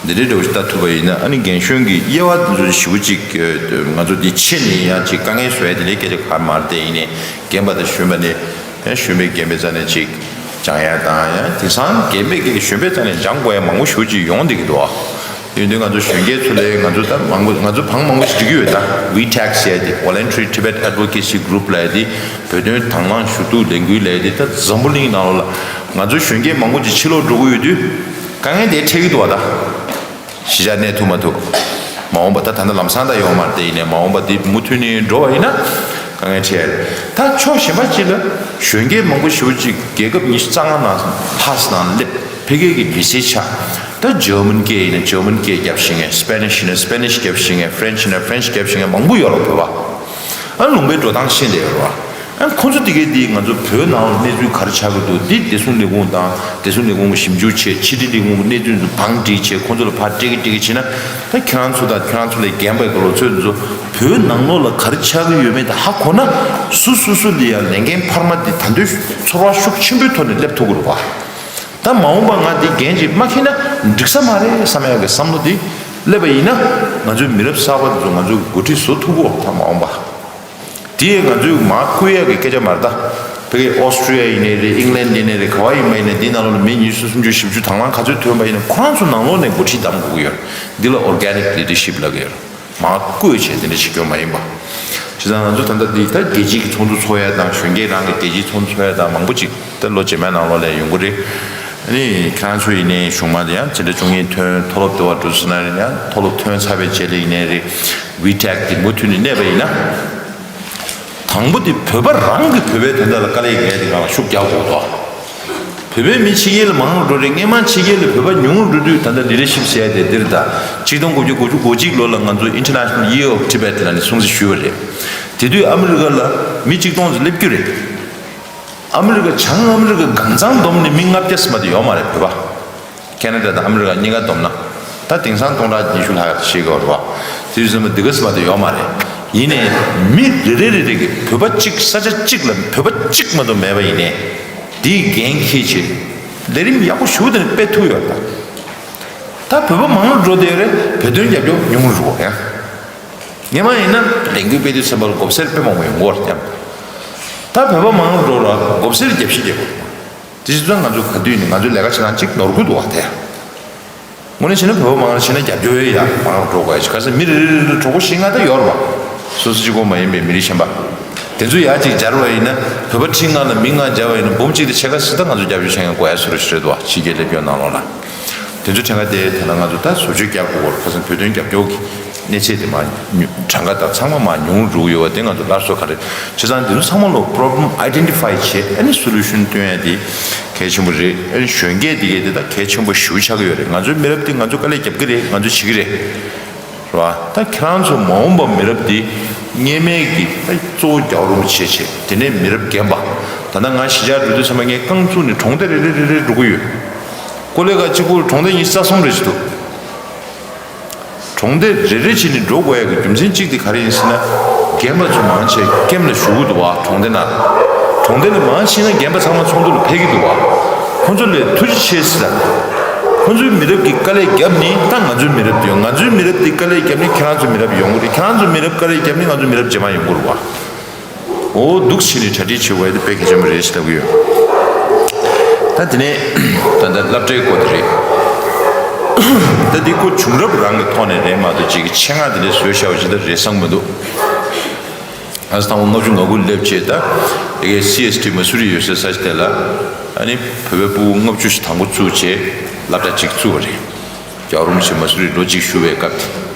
འདི་འདྲའི་འདྲ་བོ་ཞིག་ལྟ་ཐུབ་པ་ཡིན་ན། ཨ་ནི་རྒན་གཞོན་གྱི་དབྱེ་བ་འདི་ཚོ་ཞེ་པོ་ཅིག་ང་ཚོ་འདི་ཕྱི་ནས་ཡང་ཅིག་དཀའ་ངལ་བཟོ་ཡ་དེ་འདྲའི་སྐད་ཆ་གང་མ་རེད། དེ་ཡིན་ནའི་རྒན་པ་དང་གཞོན་པ་ནས་ཡང་གཞོན་པས་རྒན་པའི་རྩ་ནས་ཅིག་སྦྱང་ཡ་དང་། ཡང་དེང་སང་རྒན་པས་ཀྱི་གཞོན་པའི་རྩ་ནས་སྦྱང་དགོས་ཡ་མང་པོ་ཞེ་པོ་ཅིག་ཡོང་བསྡད་ཀྱི་འདུག་ཨ། ཡིན་དུས་ང་ཚོ་གཞོན་སྐྱེས་ཚོ་ལས་ང་ཚོ་ད་མང་པོ་ང་ཚོ་བང་མང་པོ་ཞིག་སྒྲིག་གི་ཡོད་ད། ཝི་ཊེག་ཟེར་ཡ་དེ། Voluntary Tibet Advocacy Group་ལབ་ཡ་དེ། བོད་དོན་དང་བླངས་ཞུ་གཏུག་ལས་འགུལ་ལབ་ཡ་དེ། ད་འཛམ་བུ་གླིང་ནང་ལོགས་ལ་ང་ཚོ་གཞོན་སྐྱེས་མང་པོ་ཅིག་ཕྱིར་ལོག་འགྲོ་གི་ཡོད་དུས་དཀའ་ངལ་དེ་འཕྲད་ཀྱི་འདུག་བ་ད། གཞིས་ཆགས་གནས་ཐུབ་མ་ཐུབ། མ་འོངས་པ་ད་ད་ལྟ་ལམ་སང་ད་ཡོང་མ་རེད། དེ་ཡིན་ནའི་མ་འོངས་པ་དེ་མུ་མཐུད་ནས་འགྲོ་བ་ཡིན་ན་དཀའ་ངལ་འཕྲད་ཡ་རེད། ད་ཕྱོགས་གཞན་པ་ཅིག་ལ་གཞོན་སྐྱེས་མང་པོ་ཞེ་པོ་ཅིག་རྒྱལ་ཁབ་ཉི་ཤུ་རྩ་ལྔ་ནང་ལྷག་ཙམ་ནང་སླེབས། ཕ་གི་གི་མི་སེར་ཆགས། ད་ཇར་མན་སྐད་ཡིན་ན་ཇར་མན་སྐད་རྒྱབ་ཤེས་མཁན། སི་པེ་ནིཤ་ཡིན་ན་སི་པེ་ནིཤ་རྒྱབ་ཤེས་མཁན། ཕ་རེན་ཆི་ཡིན་ན་ཕ་རེན་ཆི་རྒྱབ་ཤེས་མཁན་མང་པོ་ཡོད་རེད་བོད་པ། ཨ་ལུང་པའི་འགྲོ་སྟངས་ཤེས་བསྡད་ཡོད་རེད་བ། ཨ་ཁོང་ཚོ་དེ་གས་དེ་ང་ཚོ་བོད་ནང་ལ་གནས་ཚུལ་ག་རེ་ཆགས་ཀྱི་འདུག་འདི་བདེ་སྲུང་ལས་ཁུངས་དང་བདེ་སྲུང་ལས་ཁུངས་ཀྱི་ཞིབ་འཇུག་བྱས། ཕྱི་དྲིལ་ལས་ཁུངས་ཀྱི་གནས་ཚུལ་ཚོ་བང་བསྒྲིགས་བྱས། ཁོང་ཚོ་ལ་ཕར་སྤྲད་ཀྱི་སྤྲད་ཀྱི་བྱས་ན། ད་ཁྱེད་རང་ཚོ་དང་ཁྱེད་རང་ཚོ་ལས་རྒན་པའི་གི་ལོ་ཚོད་འདི་ཚོ་བོད་ནང་ལོགས་ལ་ག་རེ་ཆགས་ཀྱི་ཡོད་མེད་དེ་ཧ་གོ་ན། སུ་སུ་སུ་ལ་ཡང་ལས་འགན་འཕར་མ་དེ་ད་དུང་ཚོར་བ་ཤུགས་ཆེན་པོའི་ཐོག་ནས་སླེབས་ཐུབ་ཀྱི་རེད་བ། ད་མ་འོངས་པ་ང་འདི་འགན་ཅིག་མ་འཁྱེར་ན་འགྲིག་ས་མ་རེད་བསམ་ཡག་གི་བསམ་བློ་འདི་སླེབས་པ་ཡིན་ན། ང་ཚོའི་མི་རབས་གསར་པ་འདི་ཚོ་ང་ཚོ་གི་འགོ་ཁྲིད་བཟོ་ཐུབ་ཀྱི་རེད་ད་མ་འོངས་པ། དེ་ང་ཚོས་མར་བསྐུལ་ཡག་གི་སྐད་ཆ་མ་རེད་ད། ཕ་གི་ཨོ་སི་ཀྲི་ཡ་ཡིན་ནའི་རེད། ཨིང་ལན་ཡིན་ནའི་རེད། ག་བ་ཡིན་པ་ཡིན་ནའི་འདི་ནང་ལོགས་ལ་མི་ཉི་ཤུ་སུམ་ཅུ་བཞི་བཅུ་དང་བླངས་ག་ཚོད་ཐོན་པ་ཡིན་ན་ཁོ་རང་ཚོ་ནང་ལོགས་ནས་འགོ་ཁྲིད་གདམ་དགོས་ཀྱི་ཡོད། འདི་ལ་ཨོར་གེ་ནིག་ལི་ཌར་ཤིབ་ལབ་ཀྱི་ཡོད། མར་བསྐུལ་བྱས་དེ་འདྲ་བྱེད་རྒྱུ་མ་ཡིན་པ། བྱས་ཙང་ང་ཚོ་ད་ལྟ་འདི་ད་རྒྱལ་སྤྱིའི་གི་ཚོགས་འདུ་ཚོགས་ཡ་དང་གཞོན་སྐྱེས་རང་གི་རྒྱལ་སྤྱིའི་ཚོགས་འདུ་ཚོགས་ཡ་དང་མང་པོ་ཅིག་ད་ལོ་རྗེས་མའི་ནང་ལོགས་ལ་ཡོང་གི་རེད། ཨ་ནི་ཁྱེད་རང་ཚོ་ཡིན་ནའི་གཞུང་མང་དེ་ཡང་ཇི་འདྲ་བྱུང་ཡིན་ཐོན་མཐོ་སློབ་དེ་བ་འགྲོ་ཟེར་ན་ཡང་མཐོ་སློབ་ཐོན་ཚར་བའི་རྗེས་ལ་ཡིན་ནའི་རེད། ཝི་ཊེག་དེ་མུ་མཐུད་ནས་གནས་པ་ཡིན་ན། དང་པོ་དེ་བོད་པ་རང་གི་བོད་པའི་དོན་དག་ལ་དཀའ་ལས་རྒྱག་ཡ་དེ་སྒང་ལ་ཤུགས་རྒྱག་དགོས་འདུག། བོད་པའི་མི་ཕྱི་རྒྱལ་ལ་མང་རུ་འགྲོ་རེད། སྔས་མ་ཕྱི་རྒྱལ་ལ་བོད་པ་ཉུང་རུ་འགྲོ་དུས་ད་ལྟ་ལི་ཌར་ཤིབ་ཟེར་ཡ་དེ་འདིར་ད་ཆིག་སྟོང་དགུ་བརྒྱ་དགུ་བཅུ་གོ་གཅིག་ལོ་ལ་ང་ཚོ་International Year of Tibet ལབ་ནས་སྲུང་བརྩི་ཞུས་པ་རེད། དེ་དུས་ཨ་མི་རི་ཀ་ལ་མི་གཅིག་སྟོང་ཙམ་སླེབས་རྒྱུ་རེད། ཨ་མི་རི་ཀ་བྱང་ཨ་མི་རི་ཀ་གང་ཚང་བསྡོམས་ནས་མི་ལྔ་བརྒྱ་ཙམ་མ་གཏོགས་ཡོད་མ་རེད་བོད་པ། ཁེ་ན་ཌ་དང་ཨ་མི་རི་ཀ་གཉིས་ཀ་བསྡོམས་ན། ད་དེང་སང་སྟོང་ཕྲག་ཉི་ཤུ་ལྷག་ཡོད་ཤེས་དགོས་རེད་བ། དེ་བཞིན་པ་འདི་ག་ཙམ་མ་གཏོགས་ཡོད་མ་རེད། ཡིན་ནའི་མི་རེ་རེ་རེ་རེ་གིས་བོད་པ་གཅིག་ས་ཆ་གཅིག་ལ་བོད་པ་གཅིག་མ་གཏོགས་མེད་པ་ཡིན་ནའི། དེའི་འགན་འཁྱེར་བྱས། ལས་རིམ་ཡག་པོ་ཞེ་པོ་དེ་ནས་སྤེལ་ཐུབ་ཡོད་ད། ད་བོད་པ་མང་རུ་འགྲོ་བསྡད་ཡོད་རེད། བོད་དོན་རྒྱབ་སྐྱོར་ཉུང་རུ་འགྲོ་ཡང་། སྔས་མ་ཡིན་ན་ལས་འགུལ་སྤེལ་དུས་ཙམ་པ་ལ་མགོ་སེར་དཔེ་མང་པོ་ཡོང་གི་ཡོད་རེད་ཀྱང་། ད་བོད་པ་མང་རུ་འགྲོ་ར་མགོ་སེར་རྒྱབ་བཤིག་རྒྱབ་དགོས་རེད། དེ་བྱེད་དུས་ང་ཚོ་ག་དུས་ནས་ང་ཚོའི་ལས་ཀ་བྱེད་སྟངས་གཅིག་ནོར་གི་འདུག་བ་དེ། དངོས་གནས་བྱས་ན་བོད་པ་མང་རུ་ཕྱིན་ན་རྒྱབ་སྐྱོར་ཡོད་ཡ་མང་རུ་འགྲོ་དགོས་ཡ་ཞིག་ག་ཚོད་མི་རེ་རེ་རེ་གྲོགས་པོ་ཤིག་ང་ད་ཡོད་རེད་བ། སོ་སོ་གཅིག་པོ་མ་ཡིན་པའི་མི་རིགས་གཞན་པ། དེ་ཚོ་ཡ་གཅིག་སྦྱར་བ་ཡིན་ན་བོད་པ་ཁྲི་ལྔ་ལ་མི་ལྔ་སྦྱར་བ་ཡིན་ན་འབུམ་གཅིག་དང་ཕྱེད་ཀ་ཙམ་ད་ང་ཚོ་རྒྱབ་སྐྱོར་བྱེད་མཁན་དགོས་ཡ་བཟོ་འདྲ་ཞིག་རེད་འདུག་བ་ཕྱི་རྒྱལ་སླེབས་ཡོད་ནང་ལོགས་ལ། དེ་ཚོ་དྲན་ག་དེ་ད་ལྟ་ང་ཚོ་ད་བཟོ་བཅོས་རྒྱག་དགོས་སྐོར་ཁ་སང་བོད་དོན་རྒྱབ་སྐྱོར་གྱི་གནས་ཚད་དེ་མར་ཉུ་གྲངས་ཀ་དང་ཚང་མ་མར་ཉུང་རུ་ཡོད་པ་དེ་ང་ཚོ་སླར་གསོ་ག་རེ་བྱས་ཙང་དེ་ཚོ་ཚང་མ་ལོ་problem identify བྱས་ཨ་ནི་solution སྟོན་ཡ་དེ་གལ་ཆེན་པོ་རེད། ཨ་ནི་གཞོན་སྐྱེས་དེ་གས་དེ་ད་གལ་ཆེན་པོ་ཞེ་པོ་ཆགས་ཀྱི་ཡོད་རེད། ང་ཚོའི་མི་རབས་དེ་ང་ཚོ་དཀའ་ལས་རྒྱབ་ཀྱི་རེད། ང་ཚོ་བྱེད་ཀྱི་རེད། རེད་བ། ད་ཁྱེད་རང་ཚོ་མ་འོངས་པ་མི་རབས་འདི་སྔས་མའི་གི་ད་གཙོ་བོ་རྒྱལ་བ་རིན་པོ་ཆེ་བྱས་དེ་ནས་མི་རབས་རྒན་པ། ད་ལྟ་ང་གཞིས་ཆགས་འགྲོ་དུས་ཚང་མ་ངས་རྐང་བཙུགས་ནས་གྲོང་སྡེ་རེ་རེ་རེ་རེ་འགྲོ་གི་ཡོད། ཀོ་ལེ་ག་གཅིག་པུར་གྲོང་སྡེ་ཉི་ཤུ་རྩ་གསུམ་རེ་ཞིག་འདུག་གྲོང་སྡེ་རེ་རེ་བྱས་ནས་འགྲོ་དགོས་ཡ་གི་རྒྱུ་མཚན་གཅིག་དེ་ག་རེ་ཡིན་ཟེར་ན། རྒན་པ་ཚོ་མང་ཆེ་ཀེམ་ལ་བཞུགས་ཀྱི་འདུག་བ་གྲོང་སྡེ་ནང་། གྲོང་སྡེ་ལ་མང་ཆེ་ན་རྒན་པ་ཚང་མ་ཚོགས་འདུ་ལ་ཕེབས་ཀྱི་འདུག་བ། ཁོང་ཚོ་ལ་ཐུགས་རྗེ་ཆེ་ཟེར། ཁོང་ཚོའི་མི་རབས་ཀྱིས་དཀའ་ལས་བརྒྱབ་ནི་ད་ང་ཚོའི་མི་རབས་དེ་ཡོང་། ང་ཚོའི་མི་རབས་དེ་དཀའ་ལས་བརྒྱབ་ནི་ཁྱེད་རང་ཚོའི་མི་རབས་ཡོང་གི་རེད། ཁྱེད་རང་ཚོའི་མི་རབས་དཀའ་ལས་བརྒྱབ་ནི་ང་ཚོའི་མི་རབས་རྗེས་མ་ཡོང་གི་རེད་བ། འོ་འདུག་བྱས་ནས་གྲ་སྒྲིག་བྱེད་དགོས་ཡ་དེ་དཔེ་གལ་ཆེན་པོ་རེད་ཞེས་ལབ་ཀྱི་ཡོད། ད་དེ་ནས་ད་ལྟ་སློབ་གྲྭའི་སྐོར་དེ་རེད། ད་འདི་སྐོར་བྱུང་རབས་རང་གི་ཐོག་ནས་རེད་མ་གཏོགས་ཅིག་གི་ཆེད་མངགས་དེ་འདྲ་བཟོས་བཞག་པ་ཅིག་ད་རེད་བསམ་གྱི་མི་འདུག་ཨ་ས་དང་པོ་ལྔ་བཅུ་ང་དགུ་སླེབས་བྱས་ད་དེ་གའི་སི་ཨེས་ཊི་མ་སུ་རི་ཡོད་སའི་ས་ཆ་དེ་ལ་ཨ་ནི་བོད་པའི་སྤུ་གུ་ལྔ་བཅུ་ཞིག་དང་པོ་བཙུགས་བྱས་སློབ་གྲྭ་གཅིག་བཙུགས་པ་རེད། རྒྱལ་བ་རིན་པོ་ཆེ་མ་སུ་རི་ལོ་གཅིག་བཞུགས་པའི་སྐབས་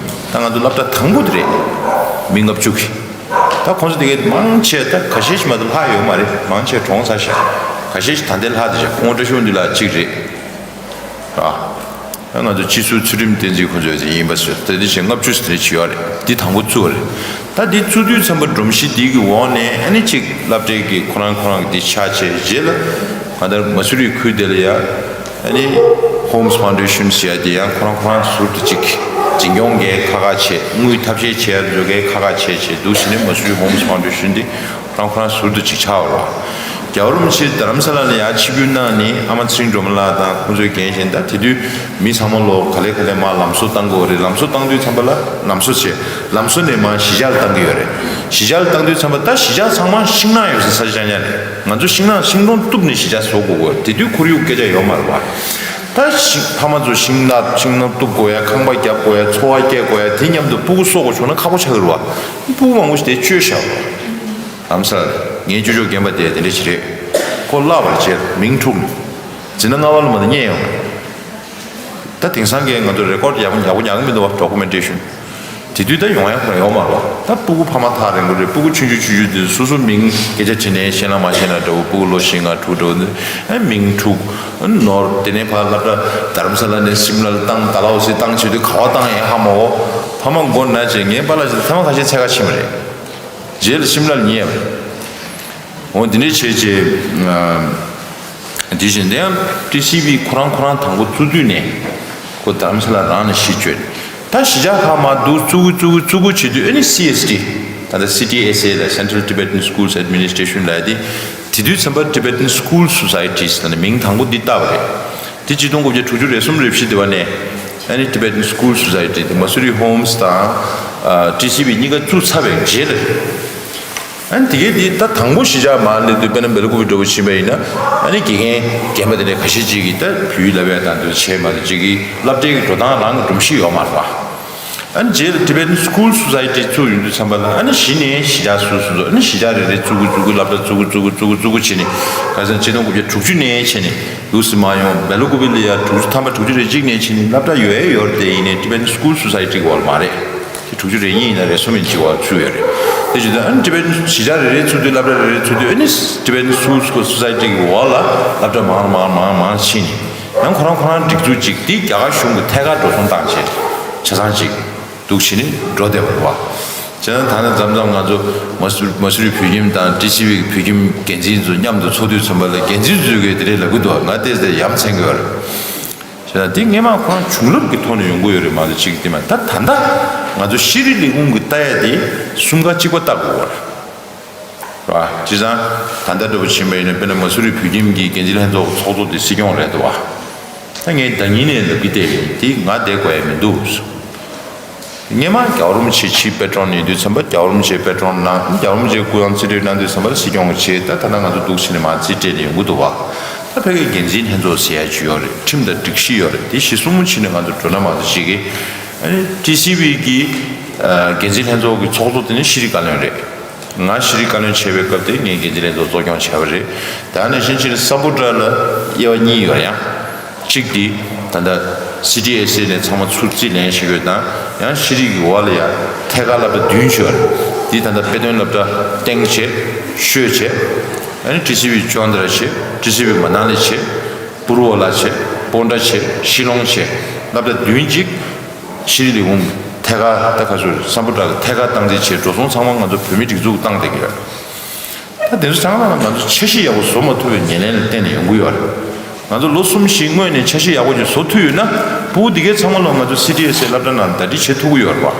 དེ། ད་ང་ཚོ་སློབ་གྲྭ་དང་པོ་དེ་རེད། མི་ལྔ་བཅུ་གི། ད་ཁོང་ཚོ་དེ་གའི་མང་ཆེ་ད་ཁ་ཤས་ཤིག་མ་གཏོགས་ལྷག་ཡོད་མ་རེད། མང་ཆེ་གྲོངས་ཚར་ཤག་ཁ་ཤས་ཤིག་ད་ལྟའི་ལྷག་བསྡད་ཤག་ཁོང་བཀྲ་ཤིས་དབང་འདུས་ལགས་གཅིག་རེད། ར། ད་ང་ཚོ་སྤྱི་ཟུར་ཚུལ་ཁྲིམས་བསྟན་འཛིན་ཁོང་ཚོ་ཡིན་པ་ཟེར་ད་དེ་བཞིན་ལྔ་བཅུ་ཟེར་བྱས་ཡོད་རེད། འདི་དང་པོ་བཙུགས་པ་རེད། ད་འདི་བཙུགས་དུས་ཙམ་པ་སྒྲོམ་གཞི་འདི་གི་འོག་ནས་ཨ་ནི་གཅིག་སློབ་གྲྭའི་གི་ཁོ་རང་ཁོ་རང་གི་འདི་ཆགས་བྱས་རྗེས་ལ་གང་ལྟར་མ་སུ་རི་ཁུལ་དེ་ལ་ཡ། ཨ་ནི་Homes Foundation ཟེར་ཡ་དེ་ཡང་ཁོ་རང་ཁོ་རང་ཟུར་དུ་གཅིག་འཛིན་སྐྱོང་གི་ཁག་ཁག་བྱས། དངུལ་ཐབས་ཤེས་བྱས་ཡ་འཛུགས་ཀའི་ཁག་ཁག་བྱས་བྱས་འདུག་ཟེར་ནས་མ་སུ་རི་Homes Foundation དེ་ཁོ་རང་ཁོ་རང་ཟུར་དུ་གཅིག་ཆགས་པ་རེད། རྒྱལ་བ་རིན་པོ་ཆེ་རྡ་རམ་ས་ལ་ནས་ཡར་ཆིབས་བསྒྱུར་གནང་ནས་ཨ་མ་ཚེ་རིང་སྒྲོལ་མ་ལགས་དང་ཁོང་ཚོའི་འགན་བཞེས། ད་དེ་དུས་མི་ཚང་མ་ལོ་ག་ལེ་ག་ལེ་མར་ལམ་བཟོ་བཏང་དགོས་རེད། ལམ་བཟོ་བཏང་དུས་ཙམ་པ་ལ་ལམ་བཟོ་བྱས། ལམ་བཟོ་ནས་མར་གཞིས་ཆགས་ལ་བཏང་གི་ཡོད་རེད། གཞིས་ཆགས་ལ་བཏང་དུས་ཙམ་པ་ད་གཞིས་ཆགས་ཚང་མ་ཤིང་ནགས་ཡོད་སའི་ས་ཆ་རྐྱང་རྐྱང་རེད། ང་ཚོ་ཤིང་ནགས་ཤིང་སྡོང་གཏུབ་ནས་གཞིས་ཆགས་བཟོ་དགོས་ཀྱི་ཡོད་རེད། དེ་དུས་ཁོར་ཡུག་སྐད་ཆ་ཡོད་མ་རེད་བ། ད་ཤིང་ཕ་མ་ཚོ་ཤིང་ནགས་ཤིང་སྡོང་གཏུབ་དགོས་ཡ། ཁང་པ་རྒྱབ་དགོས་ཡ། འཚོ་བ་སྐྱེལ་དགོས་ཡ། དེ་མཉམ་དུ་སྤུ་གུ་གསོ་དགོས་བྱུང་ན་ཁག་པོ་ཆགས་ཀྱི་རེད་བ། སྤུ་གུ་མང་པོ་ཞིག་དེ་བཅོལ་བཞག་རེད་བ། ལམ་སང་ངའི་ཅོ་ཅོ་རྒན་པ་དེ་དེ་འདྲ་ཞིག་རེད། ཁོ་བརླག་པར་བྱས་མིང་འཁྲུགས་ནས། འཛིན་གྲྭ་ལྔ་པ་ལ་མ་གཏོགས་རྙེད་ཡོང་མེད། ད་དེང་སང་གི་ང་ཚོ་རེ་ཀོཌ་ཡག་པོ་ཡག་པོ་ཉར་གི་མི་འདུག་བ། ཌོ་ཀུ་མེན་ཊེ་ཤན། དེ་དུས་ད་ཡོང་ཡག་ཁོ་རང་ཡོད་མ་རེད་བ། ད་སྤུ་གུ་ཕ་མ་ཐག་རིང་པོ་རེད། སྤུ་གུ་ཆུང་ཆུང་ཆུང་ཆུང་དེ་སོ་སོ་མིང་སྐད་ཆ་དྲིས་ནས་ཤེས་ན་མ་ཤེས་ན་འདྲ་བོ། སྤུ་གུ་ལོ་བཞི་ལྔ་དྲུག་འདྲ་བོ་དེ་ཨ་མིང་འཁྲུགས་ནོར། དེ་ནས་ཕར་སློབ་གྲྭ་རྡ་རམ་ས་ལ་ནས་ཤིམ་ལ་ལ་བཏང་། ཌལ་ཧོ་སི་བཏང་བྱེད་དུས་ག་པར་བཏང་ཡིན་ཧ་མ་གོ། ཕ་མ་མགོ་ན་བྱས། ངའི་པཱ་ལགས་ཅིག་ཐེངས་མ་ཁ་ཤས་འཚོལ་ག་ཕྱིན་པ་རེད། རྗེས་ལ་ཤིམ་ལ་ལ་ཉལ་བ་རེད། འོ་འདི་འདྲའི་བྱས་རྗེས། དེ་བཞིན་དེ་ཡང་ཊི་སི་ཝི་ཁོ་རང་ཁོ་རང་དང་པོ་བཙུགས་དུས་ནས་ཁོ་རྡ་རམ་ས་ལ་རང་ནས་གཞི་བཅོལ། ད་གཞིས་ཆགས་ཁག་མར་འདུག་བཙུགས་གི་བཙུགས་གི་བཙུགས་གི་བྱེད་དུས་ཨ་ནི་སི་ཨེས་ཊི། ད་ལྟ་སི་ཊི་ཨེས་ཨེ་ལ་Central Tibetan Schools Administration ལབ་ཡ་དེ། དེ་དུས་ཙམ་པ་Tibetan School Societies ལབ་ནས་མིང་དང་པོ་འདི་བཏགས་པ་རེད། དེ་ཆིག་སྟོང་དགུ་བརྒྱ་དྲུག་ཅུ་རེ་གསུམ་རེ་བཞི་དེ་བ་ནས་ཨ་ནི་Tibetan School Society དེ་མ་སུ་རི་ཧོམ་སི་དང་ཊི་སི་ཝི་གཉིས་ཀ་བཙུགས་ཚར་བའི་རྗེས་ལ། ཨ་ནི་དེ་གའི་དེ་ད་དང་པོ་གཞིས་ཆགས་མར་སླེབས་དུས་དཔེར་ན་སྦེལ་ཀོབ་འདྲ་བོ་ཕྱིན་པ་ཡིན་ན། ཨ་ནི་དགེ་རྒན་རྒན་པ་དེ་འདྲ་ཁ་ཤས་ཅིག་གིས་ད་བོད་ཡིག་བསླབ་ཡ་དང་དེ་བྱས་མ་གཏོགས་ཅིག་གིས་སློབ་གྲྭའི་གི་འགྲོ་སྟངས་རང་གི་སྒྲོམ་གཞི་ཡོད་མ་རེད་པ། ཨ་ནི་རྗེས་ལ་Tibetan School Society བཙུགས་ཡོང་དུས་ཙམ་པ་ལ། ཨ་ནི་གཞི་ནས་གཞིས་ཆགས་སོ་སོ་ཚོ། ཨ་ནི་གཞིས་ཆགས་རེ་རེ་བཙུགས་གི་བཙུགས་གི་སློབ་གྲྭ་བཙུགས་གི་བཙུགས་གི་བཙུགས་གི་བཙུགས་གི་བྱས་ནས། ཁ་སང་ཆིག་སྟོང་དགུ་བརྒྱ་དྲུག་ཅུ་ནས་བྱས་ནས་འདུག་སེ་མར་ཡོང་། སྦེལ་ཀོབ་ལ་ཡ་དྲུག་ཅུ་ཐམ་པ་དྲུག་ཅུ་རེ་གཅིག་ནས་བྱས་ནས་སློབ་གྲྭ་ཡོད་ཡོད་རེད་དེ། ཡིན་ནའི་Tibetan School Society གི་འོག་ལ་མ་རེད། དེ་དྲུག་ཅུ་རེ་གཉིས་ཡིན་ན་རེ་གསུམ་ཡིན་གཅིག་བ་ཚུད་ཡོད་རེད། དེ་བྱེད་དུས་ཨ་ནི་Tibetan གཞིས་ཆགས་རེ་རེ་ཚུད་དུས། སློབ་གྲྭ་རེ་རེ་ཚུད་དུས། ཨ་ནི་Tibetan School Society གི་འོག་ལ་སློབ་གྲྭ་མང་མང་མང་མང་ཕྱིན་ནས། ཡང་ཁོ་རང་ཁོ་རང་སྒྲིག་འཛུགས་ཅིག་དེ་རྒྱ་གར་གཞུང་གི་ཐད་ཀར་འགྲོ་སོང་བཏང་བྱས། ཆ་ཚང་ཅིག་འདུག་བྱས་ནས་འགྲོ་བསྡད་པ་རེད་པ། བྱས་ཙང་ད་ནི་མཚམས་མཚམས་ང་ཚོ་མ་སུ་མ་སུ་རི་བོད་ཁྱིམ་དང་ཊི་སི་ཝི་གི་བོད་ཁྱིམ་འགན་འཛིན་ཚོ་མཉམ་དུ་ཚོགས་དུས་ཙམ་པ་ལ། འགན་འཛིན་ཚོས་གིས་དེ་འདྲས་ལབ་གི་འདུག་ང་ཏོག་ཙམ་ཡ་མཚན་གྱི་ཡོད་རེད། བྱས་ཙང་དེ་སྔས་མ་ཁོ་རང་བྱུང་རབས་ཀྱི་ཐོག་ནས་ཡོང་གི་ཡོད་རེད་མ་གཏོགས་ཅིག་དེ་མ། ད་ད་ལྟ་ང་ཚོ་ཤེས་རིག་ལས་ཁུངས་ཀྱིས་ལྟ་ཡ་དེ་གསུམ་ཀ་གཅིག་པ་ལྟ་དགོས་པ་རེད། རེད་བ། བྱས་ཙང་ད་ལྟ་འདྲ་པོ་ཕྱིན་པ་ཡིན་ན། དཔེར་ན་མ་སུ་རི་བོད་ཁྱིམ་གྱི་འགན་འཛིན་ལྷན་ཚོགས་ཚོགས་གཙོ་དེ་སྲིད་སྐྱོང་རེད་འདུག་བ། ད་ངས་ཟླ་ཉིན་ནས་ལབ་ཀྱི་བསྡད་ཡིན། དེ་ང་བསྡད་དགོས་ཡ་མི་འདུག་སྔས་མ་རྒྱལ་བ་རིན་པོ་ཆེ་ཕྱིའི་པེ་ཏྲོན་ཡིན་དུས་ཙམ་པ། རྒྱལ་བ་རིན་པོ་ཆེའི་པེ་ཏྲོན་གནང་། རྒྱལ་བ་རིན་པོ་ཆེ་སྐུ་ཡང་རྩིས་སྤྲོད་གནང་དུས་ཙམ་པ་ལ་སྲིད་སྐྱོང་གིས་བྱས། ད་ད་ལྟ་ང་ཚོ་འདུག་བྱས་ནས་མར་རྩིས་སྤྲད་ནས་ཡོང་གི་འདུག་བ། ད་ཕ་གིའི་འགན་འཛིན་ལྷན་ཚོགས་ཟེར་ཡ་ཅིག་ཡོད་རེད། ཁྲིམས་དང་སྒྲིག་གཞི་ཡོད་རེད། དེ་གཞི་བཟུང་བྱས་ནས་ང་ཚོ་འགྲོ་ན་མ་གཏོགས་ཅིག་གིས། ཨ་ནི་ཊི་སི་ཝི་གི་ཨ་འགན་འཛིན་ལྷན་ཚོགས་ཀྱི་ཚོགས་གཙོ་དེ་ནི་ཤེས་རིག་བཀའ་བློན་རེད། ང་ཤེས་རིག་བཀའ་བློན་བྱས་པའི་སྐབས་དེ་ངས་འགན་འཛིན་ལྷན་ཚོགས་གཙོ་སྐྱོང་བྱས་པ་རེད། ད་ནང་བཞིན་བྱས་ནས་སམ་བྷོ་ཊ་ལ་དབྱེ་བ་གཉིས་ཡོད་ཡ། གཅིག་དེ་ད་ལྟ་སི་ཊི་ཨེས་ཨེ་ནས་ཚང་མ་ཚུར་རྩིས་ལེན་བྱེད་དགོས་དང་། ཡང་ཤེས་རིག་གི་འོག་ལ་ཡ་ཐད་ཀར་སློབ་གྲྭ་བདུན་ཅིག་ཡོད་རེད། དེ་ད་ལྟ་དཔེ་སྟོན་སློབ་གྲྭ་སྟེང་བྱས། ཤོད་བྱས། ཨ་ནི་ཊི་སི་ཝི་ཅོན་ཏ་ར་བྱས། ཊི་སི་ཝི་མ་ན་ལི་བྱས། པུར་བོ་ལ་བྱས། པོན་ཏྲ་བྱས། ཤི་ལོང་བྱས། སློབ་གྲྭ་བདུན་གཅིག་ཤེས་རིག་ལས་ཁུངས་ཐད་ཀར། ད་ག་ཚོད་སམ་བྷོ་ཊ་གི་ཐད་ཀར་སྟངས་འཛིན་བྱས། འགྲོ་སོང་ཚང་མ་ང་ཚོ་བོད་མིའི་སྒྲིག་འཛུགས་བཏང་བསྡད་ཀྱི་ཡོད། ད་དེ་ཚོ་ཚང་མ་ལ་ང་ཚོ་འཆར་གཞི་ཡག་པོ་བཟོ་མ་ཐུབ་པའི་ངོས་ལེན་ལ་བརྟེན་ནས་ཡོང་གི་ཡོད་རེད། ང་ཚོ་ལོ་གསུམ་བཞི་སྔོན་ནས་འཆར་གཞི་ཡག་པོ་ཅིག་བཟོ་ཐུབ་ཡོད་ན། ཕྲུ་གུ་དེ་གའི་ཚང་མ་ལོ་ང་ཚོ་སི་ཊི་ཨེས་ཨེས་སློབ་གྲྭ་ནང་ལ་ཟླ་སྒྲིལ་བྱེད་ཐུབ་ཀྱི་ཡོད་རེད་པ།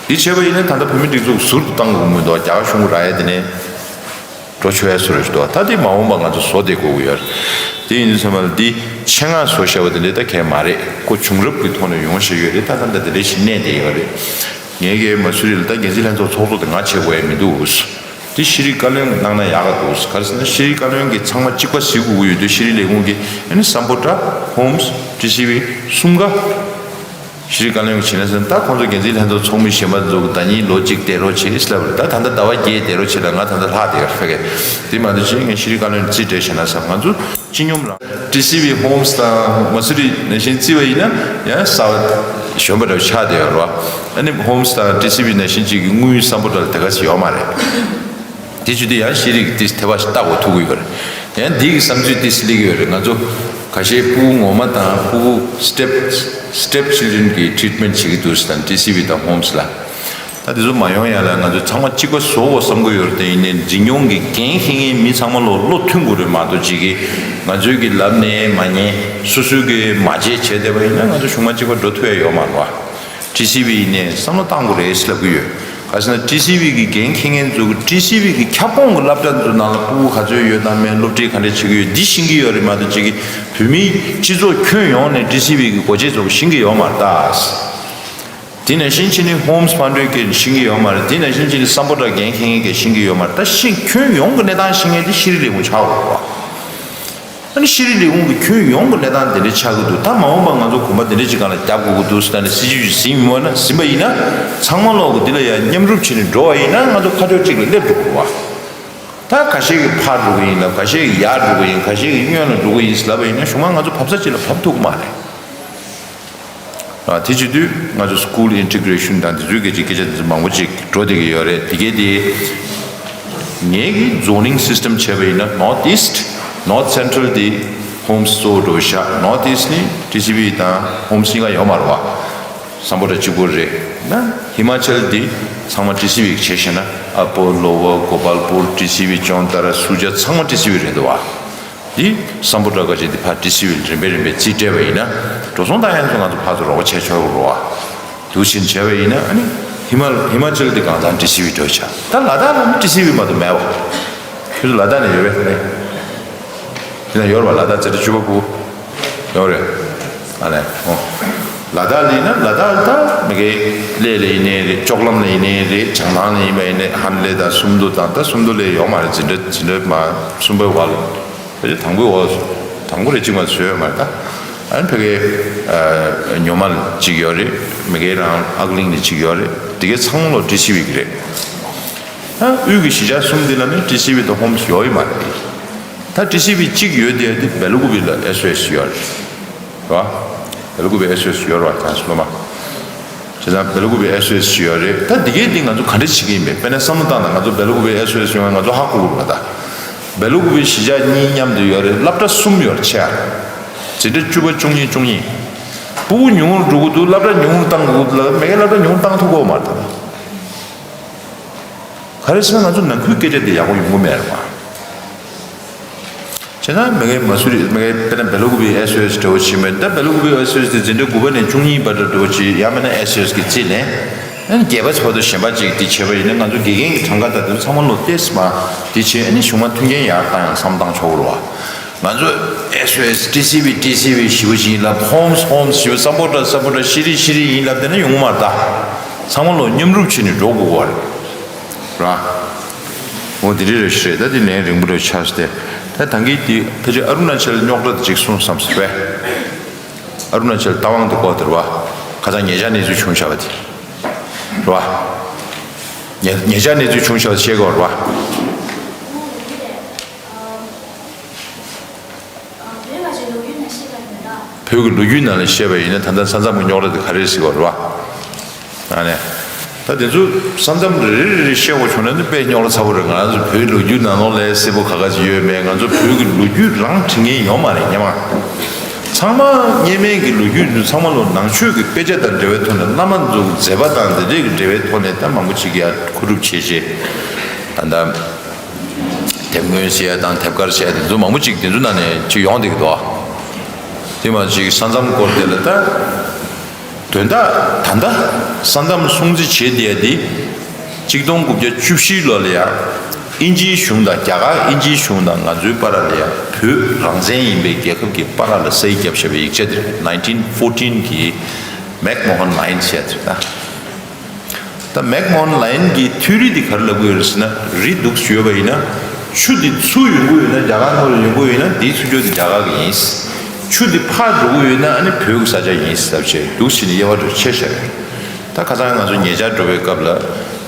དེ་བྱས་པ་ཡིན་ན་ད་ལྟ་བོད་མིའི་སྒྲིག་འཛུགས་ཟུར་དུ་བཏང་དགོས་མི་འདུག་རྒྱ་གར་གཞུང་གི་རག་ཡ་དེ་ནས། འགྲོ་ཆོག་ཡ་བཟོ་འདྲ་ཞིག་འདུག་ད་དེ་མ་འོངས་པ་ང་ཚོ་བཟོ་བསྡད་དགོས་ཀྱི་ཡོད་རེད། དེ་ཡིན་དུས་ཙམ་པ་ལ་འདི་ཆེད་མངགས་བཟོ་བཞག་པ་དེ་འདྲ་ད་གང་ཡང་མ་རེད། ཁོ་བྱུང་རབས་ཀྱི་ཐོག་ནས་ཡོང་བཞག་ཡོད་རེད། ད་ད་ལྟ་དེ་འདྲ་ཞིག་གནས་བསྡད་ཡོད་རེད། ངས་ཀྱིས་མ་སུ་རི་ལ་ད་འགན་འཛིན་ལྷན་ཚོགས་ཚོགས་གཙོ་དེ་ང་བྱེད་དགོས་ཡ་མི་འདུག་དེ་ཤེས་རིག་བཀའ་བློན་གནང་ན་ཡག་ག་འདུག་ག་རེ་ཟེར་ན་ཤེས་རིག་བཀའ་བློན་གྱིས་ཚང་མ་གཅིག་པ་གཟིགས་དགོས་ཀྱི་ཡོད་དུས། ཤེས་རིག་ལས་ཁུངས་ཀྱིས་ཨ་ནི་སམ་བྷོ་ཊ། ཧོམ་སི། ཊི་སི་ཝི་གསུམ་ཀ་ཤེས་རིག་བཀའ་བློན་གྱིས་བྱས་ན་ཟེར། ད་ཁོང་ཚོ་འགན་འཛིན་ལྷན་ཚོགས་ཚོགས་མི་གཞན་པ་ཚོ་གིས་ཟླ་གཉིས་ལོ་གཅིག་བསྡད་རོགས་བྱེད་ཟེར་ལབ་པ་རེད། ད་ད་ལྟ་ཟླ་བ་བརྒྱད་བསྡད་རོགས་བྱེད་ལབ། ང་ད་ལྟ་ལྷག་བསྡད་ཡོད་རེད། ཕ་གི་དེ་མ་གཏོགས་ཅིག་ངས་ཤེས་རིག་བཀའ་བློན་རྩིས་སྤྲད་བྱས་ན་བསམ། ང་ཚོ་སྤྱི་སྙོམས་རང་ཊི་སི་ཝི་ཧོམ་སི་དང་མ་སུ་རི་ནང་བཞིན་བརྩིས་པ་ཡིན་ན་ཡང་གསར་པ་གཞོན་པ་འདྲ་བོ་ཆགས་བསྡད་ཡོད་རེད་བ། ཨ་ནི་ཧོམ་སི་དང་ཊི་སི་ཝི་ནང་བཞིན་ཅིག་གི་དངུལ་སམ་བྷོ་ཊ་ལ་དེ་ག་ཚོད་ཡོད་མ་རེད། དེ་བྱེད་དུས་ཡང་ཤེས་རིག་གི་ཏིས་ཐེ་བ་ཞིག་ལྟ་དགོས་ཐུག་གི་ཡོད་རེད། ཡང་འདི་གི་བསམ་ཚུལ་ཏིས་སླེབས་ཀྱི་ཡོད་རེད། ང་ཚོ་ཁ་ཤས་ཕྲུ་གུ་ངོ་མ་དང་ཕྲུ་གུ་སི་ཊེབ་སི་ཊེབ་ཆིལ་ཌེན་གི་ཊི་རིཊ་མེན་ཊི་བྱེད་ཀྱི་འདུག་ཟེར་དང་། ཊི་སི་ཝི་དང་ཧོམ་སི་ལ། ད་དེ་ཚོ་མ་ཡོང་ཡ་ལ་ང་ཚོ་ཚང་མ་གཅིག་པ་བཟོ་དགོས་བསམ་གྱི་ཡོད་རེད། དེ་ཡིན་ནའི་འཛིན་སྐྱོང་གི་འགན་འཁྱེར་མཁན་མི་ཚང་མ་ལོ་བློ་མཐུན་དགོས་རེད་མ་གཏོགས། ཅིག་གིས་ང་ཚོའི་གི་ལབ་ནས་མ་ཉན། སོ་སོའི་གི་མ་བྱེད་བྱས་བསྡད་པ་ཡིན་ན་ང་ཚོ་གཞུང་མང་གཅིག་པ་འགྲོ་ཐུབ་ཡ་ཡོད་མ་རེད་བ། ཊི་སི་ཝི་ནས་བསམ་བློ་བཏང་དགོས་རེད་ཟེར་ལབ་ཀྱི་ཡོད། ག་ཟེར་ན་ཊི་སི་ཝི་གི་འགན་འཁྱེར་མཁན་ཚོ་གིས་ཊི་སི་ཝི་གི་ཁྱབ་ཁོངས་ཀྱི་སློབ་གྲྭ་ཚོ་ནང་ལ་ཕྲུ་གུ་ག་ཚོད་ཡོད་དང་མེད། སློབ་ཁྲིད་ག་འདྲས་བྱེད་ཀྱི་ཡོད། འདི་ཤེས་ཀྱི་ཡོད་རེད་མ་གཏོགས། ཅིག་གིས་བོད་མིའི་སྤྱི་ཚོགས་ཁྱོན་ཡོངས་ནས་ཊི་སི་ཝི་གི་སྒོ་འབྱེད་ཚོ་ཤེས་ཀྱི་ཡོད་མ་རེད་ད། དེ་ནང་བཞིན་བྱས་ནས་ཧོམ་སི་ཕན་ཌི་གིས་ཤེས་ཀྱི་ཡོད་མ་རེད། དེ་ནང་བཞིན་བྱས་ནས་སམ་བྷོ་ཊ་འགན་འཁྱེར་མཁན་གྱིས་ཤེས་ཀྱི་ཡོད་མ་རེད། ད་ཤེས། ཁྱོན་ཡོངས་ཀྱི་གནས་སྟངས་ཤེས་མཁན་དེ་ཤེས་རིག་ལས་ཁུངས་ཆགས་དགོས་རེད་བ། ཨ་ནི་ཤེས་རིག་ལས་ཁུངས་ཀྱི་ཁྱོན་ཡོངས་ཀྱི་གནས་སྟངས་དེ་འདྲ་ཆགས་ཀྱི་འདུག་ད་མ་འོངས་པ་ང་ཚོ་གོམ་པ་དེ་འདྲ་ཅིག་སྒང་ལ་རྒྱབ་དགོས་ཀྱི་འདུག་ཟེར་ནས་སྲིད་ཇུས་ཅིག་ཟིན་ཡོད་ན། ཟིན་པ་ཡིན་ན་ཚང་མ་ལོག་གི་འདི་ལ་ཡང་མཉམ་རུབ་བྱས་ནས་འགྲོ་བ་ཡིན་ན་ང་ཚོ་ཁ་ཕྱོགས་གཅིག་ལ་སླེབས་འགྲོ་དགོས་པ། ད་ཁ་ཤས་ཀྱིས་ཕར་འགྲོ་གི་ཡིན་ལབ། ཁ་ཤས་ཀྱིས་ཡར་འགྲོ་གི་ཡིན། ཁ་ཤས་ཀྱིས་སྔོན་ལ་འགྲོ་གི་ཡིན་ལབ་པ་ཡིན་ན་གཞུག་མ་ང་ཚོ་བབས་ས་གཅིག་ལ་བབས་ཐུབ་ཀྱི་མ་རེད། ཨ། དེ་བྱེད་དུས་ང་ཚོ་སི་ཀུལ་ཨིན་ཊི་གི་རེ་ཤན་དང་དེ་ཚོའི་སྐད་ཆ་སྐད་ཆ་དེ་ཚོ་མང་པོ་ཅིག་འགྲོ་བསྡད་ཀྱི་ཡོད་རེད། དེ་གས་དེ་ངེད་ཀྱི་ཛོ་ནིང་སིས་ཊམ་བྱས་པ་ཡིན་ན། North East, North Central དེ་ཧོམ་སི་གཙོ་བོ་འགྲོ་བཞག North East ནི་ཊི་སི་ཝི་དང་ཧོམ་སི་གཉིས་ཀ་ཡོད་མ་རེད་བ། སམ་བྷོ་ཊ་གཅིག་པོ་རེད། ན་ཧི་མ་ཅལ་དེ་ཚང་མ་ཊི་སི་ཝི་བྱས་བཞག་ན། ཨ་པོ། ལོ་ཝར། གོ་པལ་པུར། ཊི་སི་ཝི་ཅོན་ཏ་ར། སུ་ཇ། ཚང་མ་ཊི་སི་ཝི་རེད་འདུག་བ། འདི་སམ་བྷོ་ཊ་ག་ཅིག་འདི་ཕར་ཊི་སི་ཝི་ལ་རིམ་པས་རིམ་པས་རྩིས་སྤྲད་པ་ཡིན་ན། འགྲོ་སོང་བཏང་ཡ་ཚོ་ང་ཚོ་ཕར་ཚུར་རོགས་པ་བྱས་ཆོག་གི་རེད་བ། འདུག་སེ་བྱས་པ་ཡིན་ན། ཨ་ནི་ཧི་མ་ཧི་མ་ཅལ་འདི་གང་ཚང་ཊི་སི་ཝི་འགྲོ་ཆགས། ད་ལ་དྭགས་ལ་ནི་ཊི་སི་ཝི་མ་གཏོགས་མེད་བ། ཁྱོད་ཚོ་ལ་དྭགས་ནས་ཡོད་པས། ནི་དེ་ན་ཡོད་རེད་བ། ལ་དྭགས་ཛེ་ཊ་ཕྱུ་པ་ཕྲུ་གུ་ཡོད་རེད། ཨ་ལས་ཨོ། ལ་དྭགས་ལ་ཡིན་ན་ལ་དྭགས་ལ་ད་མ་གི་གླེ་ལ་ཡིན་ནའི་རེད། ལྕོག་ལམ་ལ་ཡིན་ནའི་རེད། བྱང་ཐང་ལ་ཡིན་པ་ཡིན་ནའི་ཧན་ལེ་དང་སུམ་མདོ་དང་ད་སུམ་མདོ་ལ་ཡོད་མ་རེད། འཛིན་གྲྭ་འཛིན་གྲྭ་མ་གསུམ་པའི་བར་ལ་ཕལ་ཆེར་དང་པོའི་འོག་དང་པོ་རེད། གཅིག་མ་ཚོད་ཡོད་མ་རེད་ད། ཨ་ནི་ཕ་གི་ཨ་ཉོ་མ་ལ་གཅིག་ཡོད་རེད། མ་གི་རང་ཨག་གླིང་ལ་གཅིག་ཡོད་རེད། དེ་གའི་ཚང་མ་ལོ་ཊི་སི་ཝི་གི་རེད། ཨ་དབུས་ཀྱི་གཞིས་ཆགས་གསུམ་འདི་ལ་ནི་ཊི་སི་ཝི་དང་ཧོམ་སི་ཡོད་ཡོད་མ་རེད། ད་ཊི་སི་ཝི་གཅིག་ཡོད་དེ་དེ་སྦེ་ལ་ཀུ་པེ་ལ་ཨེ་སི་ཨེ་སི་ཡོད་རེད། རེད་བ། སྦེ་ལ་ཀུ་པེ་ཨེ་སི་ཨེ་སི་ཡོད་རེད་བ། གང་སློབ་མ། བྱས་ཙང་སྦེ་ལ་ཀུ་པེ་ཨེ་སི་ཨེ་སི་ཡོད་རེད། ད་འདི་གའི་འདི་ང་ཚོ་ག་འདྲ་བྱེད་ཀྱི་ཡིན་པས། དཔེར་ན་བསམ་བློ་བཏང་ན་ང་ཚོ་སྦེ་ལ་ཀུ་པེ་ཨེ་སི་ཨེ་སི་ཡོང་བ་ང་ཚོ་ཧ་གོ་དགོས་པ་ད། སྦེ་ལ་ཀུ་པེ་གཞིས་ཆགས་གཉིས་མཉམ་དུ་ཡོད་རེད། སློབ་གྲྭ་གསུམ་ཡོད་རེད་ཆེ་ཨ། འཛིན་གྲྭ་བཅུ་པ་བཅུ་གཉིས་བཅུ་གཉིས། སྤུ་གུ་ཉུང་རུ་འགྲོ་གི་འདུག་སློབ་གྲྭ་ཉུང་རུ་བཏང་དགོས་ལ་མ་གི་སློབ་གྲྭ་ཉུང་རུ་བཏང་ཐུབ་ཀྱི་ཡོད་མ་རེད་ད། ག་རེ་ཟེར་ན་ང་ཚོ་ནང་ཁུལ་སྐད་ཆ་དེ་ཡག་པོ་ཡོང་གི་མེད་རེད་བ། བྱས་ན་མ་གི་མ་སུ་རི་མ་གི་དཔེར་ན་སྦེ་ལ་ཀུ་པེ་ཨེ་སི་ཨེ་སི་འདྲ་བོ་བྱེད་མེད་ད། སྦེ་ལ་ཀུ་པེ་ཨེ་སི་ཨེ་སི་དེ་འཛིན་གྲྭ་དགུ་པ་ནས་བཅུ་གཉིས་བར་དུ་འགྲོ་བྱེད་ཡང་མིན་ན་ཨེ་སི་ཨེ་སི་གི་རྩིས་ལེན། ཨ་ནི་བརྒྱད་པ་ཚོ་དང་གཞན་པ་ཅིག་དེ་བྱས་པ་ཡིན་ན་ང་ཚོ་དགེ་རྒན་གྱི་གྲངས་ཀ་དང་དེ་ཚང་མ་ལོ་ཏེས་མ་དེ་བྱས། ཨ་ནི་གཞུང་མ་མཐུན་རྐྱེན་ཡག་བཏང་ཡང་བསམ་བཏང་ཆོག་གི་རེད་བ། ང་ཚོ་ཨེ་སི་ཨེ་སི་ཊི་སི་ཝི་ཊི་སི་ཝི་ཞེ་པོ་ཞིག་ཡིན་ལབ། ཧོམ་སི་ཧོམ་སི་ཞེ་པོ། སཔོར་ཊར་སི་སཔོར་ཊར་སི། ཤེ་རི་ཤེ་རི་ཡིན་ལབ་དེ་ནི་ཡོང་མ་རེད་ད། ཚང་མ་ལོ་མཉམ་རུབ་བྱས་ནས་འགྲོ་དགོས་པ་རེད། ར། འོ་དེ་འདྲ་རེད་ཤག་ད་དེ་ལན་རིང་པོ་རེ་ཆགས་ཏེ། ད་ད་གིན་དེ་ཕལ་ཆེར་ཨ་རུ་ན་ཅལ་རྙོག་དྲ་དེ་ཅིག་གསུངས་བསམ་ཟེར་བས། ཨ་རུ་ན་ཅལ་རྟ་དབང་དེ་སྐོར་དེ་རེད་བ། ཁ་སང་ཉེ་ཆར་གནས་ཚུལ་བྱུང་བཞག་པ་དེ་རེད་བ། ཉེ་ཉེ་ཆར་གནས་ཚུལ་བྱུང་བཞག་པ་བཤད་དགོས་རེད་བ། བོད་ཀྱི་ལོ་རྒྱུས་ནང་བཤད་པ་ཡིན་ན། བོད་ཀྱི་ལོ་རྒྱུས་ནང་ལ་བཤད་པ་ཡིན་ན་ད་ལྟ་ས་མཚམས་ཀྱི་རྙོག་དྲ་དེ་ག་རེ་ཟེར་བ་རེད་བ། ཨ་ནི། ད་དེ་ཚོ་ས་མཚམས་རེ་རེ་རེ་རེ་བཤད་དགོས་བྱུང་ན་ནི་དཔེ་རྙོག་དྲ་ཚ་པོ་རེད། ང་རང་ཚོ་བོད་ཀྱི་ལོ་རྒྱུས་ནང་ལོགས་ལ་གསལ་པོ་ག་ག་ཅིག་ཡོད་མེད། ང་ཚོ་བོད་ཀྱི་ལོ་རྒྱུས་རང་འབྲི་མཁན་ཡོད་མ་རེད་སྔོན་མ། ཚང་མ་སྔོན་མའི་གི་ལོ་རྒྱུས་འདི་ཚང་མ་ལོ་ནང་ཆོས་ཀྱི་དཔེ་ཆ་དང་འབྲེལ་བའི་ཐོག་ནས། བླ་མ་ཚོ་གི་མཛད་པ་དང་དེ་འདྲའི་གི་འབྲེལ་བའི་ཐོག་ནས་ད་མང་པོ་ཅིག་ཡར་མཁོ་སྒྲུབ་བྱས་བྱས། ད་ལྟ། དེབ་སྔོན་ཟེར་ཡ་དང་དེབ་དཀར་ཟེར་ཡ་དེ་ཚོ་མང་པོ་ཅིག་དེ་ཚོ་ནང་ནས་ཅིག་ཡོང་བསྡད་ཀྱི་འདུག་ཨ། དེ་མ་ཅིག་ས་མཚམས་སྐོར་དེ་ལ་ད། དོན་དག་ད་ལྟ་ས་མཚམས་སྲུང་བརྩི་བྱེད་བསྡད་ཡ་དེ། གཅིག་སྟོང་དགུ་བརྒྱ་བཅུ་བཞི་ལོ་ལ་ཡ། དབྱིན་ཇིའི་གཞུང་དང་རྒྱ་གར་དབྱིན་ཇིའི་གཞུང་དང་ང་ཚོའི་བར་ལ་ཡ། བོད་རང་བཙན་ཡིན་པའི་རྒྱལ་ཁབ་ཀྱི་བར་ལ་སའི་རྒྱབ་བཞག་པའི་ཡིག་ཆ་དེ་རེད། ནའིན་ཊིན་ཕོར་ཊིན་གྱི་མེག་མོ་ཧན་ལའིན་ཟེར་ཡ་དེ་རེད་ད། ད་མེག་མོ་ཧན་ལའིན་གྱི་ཐིའོ་རི་འདི་ག་རེ་ལབ་ཀྱི་ཡོད་རེད་ཟེར་ན། རི་འདུག་སེ་ཡོད་པ་ཡིན་ན། ཆུ་འདི་ཚུར་ཡོང་གི་ཡོད་ན། རྒྱ་གར་ནང་ལ་ཡོང་གི་ཡོད་ན། འདིའི་ཚུར་ཕྱོགས་འདི་རྒྱ་གར་གྱི་ཡིན། ཆུ་འདི་ཕར་འགྲོ་གི་ཡོད་ན་ཨ་ནི་བོད་ཀྱི་ས་ཆ་ཡིན་ཟེར་བྱས་འདུག་སེ་ནས་དབྱེ་བ་འདྲ་ཕྱེ་བཞག་ཡོད། ད་ཁ་སང་ང་ཚོ་ཉེ་ཆར་འགྲོ་བའི་སྐབས་ལ་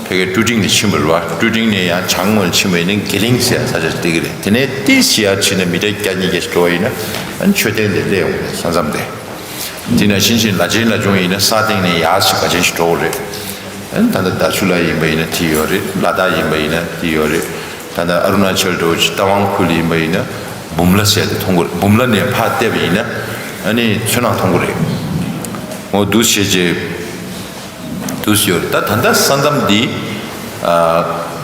ཕ་གིའི་ཀྲུའུ་ཀྲིང་ནས་ཕྱིན་པ་རེད་བ། ཀྲུའུ་ཀྲིང་ནས་ཡང་བྱང་ངོས་ཕྱིན་པ་ཡིན་ན་གེ་ལིང་ཟེར་ས་ཆ་ཞིག་སླེབས་ཀྱི་རེད། དེ་ནས་ཏོག་ཙམ་ཡར་ཕྱིན་ནས་མི་ཊར་བརྒྱ་ཉིས་བརྒྱ་ཞིག་འགྲོ་བ་ཡིན་ན་ཨ་ནི་མཆོད་རྟེན་དེ་སླེབས་ཡོང་གི་རེད། ས་མཚམས་དེ། དེ་ནང་བཞིན་བཞིན་ལ་ཆེན་ལ་ཆུང་ཡིན་ན་ས་སྟེང་ནས་ཡར་ཞིག་ག་ཆེན་ཞིག་འགྲོ་གི་རེད། ཨ་ནི་ད་ལྟ་རྡ་ཆུ་ལ་ཡིན་པ་ཡིན་ན་དེ་ཡོད་རེད། ལ་དྭགས་ཡིན་པ་ཡིན་ན་དེ་ཡོད་རེད། ད་ལྟ་ཨ་རུ་ན་ཅལ་འདྲ་བོ་ཅིག་རྟ་དབང་ཁུལ་ཡིན་པ་ཡིན་ན་འབུམ་ལ་ཟེར་དེ་མཐོང་གི་རེད། འབུམ་ལ་ནས་ཕར་བལྟས་པ་ཡིན་ན་ཨ་ནི་མཚོ་ནག་མཐོང་གི་རེད། འོ་འདུག་སེ་བྱས་རྗེས། འདུག་སེ་ཡོད་རེད། ད་ད་ལྟ་ས་མཚམས་འདི་ཨ་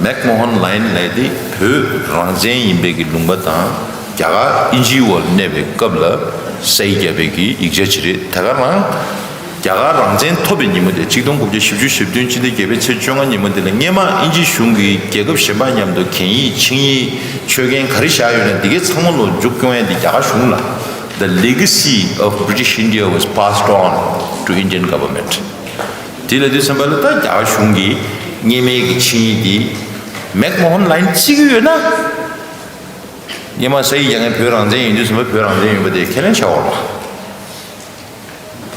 མེག་མོ་ཧན་ལའིན་ལབ་དེ་བོད་རང་བཙན་ཡིན་པའི་གི་ལུང་པ་དང་རྒྱ་གར་དབྱིན་ཇིའི་འོག་གནས་པའི་སྐབས་ལ་སའི་རྒྱབ་པའི་གི་ཡིག་ཆ་ཅིག་རེད། ད་ག་རང་རྒྱ་གར་རང་བཙན་ཐོབ་པའི་ཉིན་མོ་དེ་གཅིག་སྟོང་དགུ་བརྒྱ་བཞི་བཅུ་ཞེ་བདུན་ཕྱི་ཟླ་བརྒྱད་པའི་ཚེས་བཅོ་ལྔ་ཉིན་མོ་དེ་ལ་སྔོན་མ་དབྱིན་ཇི་གཞུང་གིས་རྒྱལ་ཁབ་གཞན་པ་མཉམ་དུ་གན་ཡིག་ཆིངས་ཡིག་ཆོད་གན་ག་རེ་བཞག་ཡོད་ན་འདི་གའི་ཚང་མ་ལོ་མཇུག་སྐྱོང་ཡ་འདི་རྒྱ་གར་གཞུང་ལ། The legacy of British India was passed on to Indian government. དེ་ལ་དུས་ཙམ་པ་ལ་ད་རྒྱ་གར་གཞུང་གིས་སྔོན་མའི་གི་ཆིངས་ཡིག་འདི་མེག་མོ་ཧན་ལའིན་བརྩི་གི་ཡོད་ན། སྔོན་མ་སའི་རྒྱ་ངའི་བོད་རང་བཙན་ཡིན་དུས་ཙམ་པ་བོད་རང་བཙན་ཡིན་པ་དེ་ཁས་ལེན་བྱ་བ་རེད།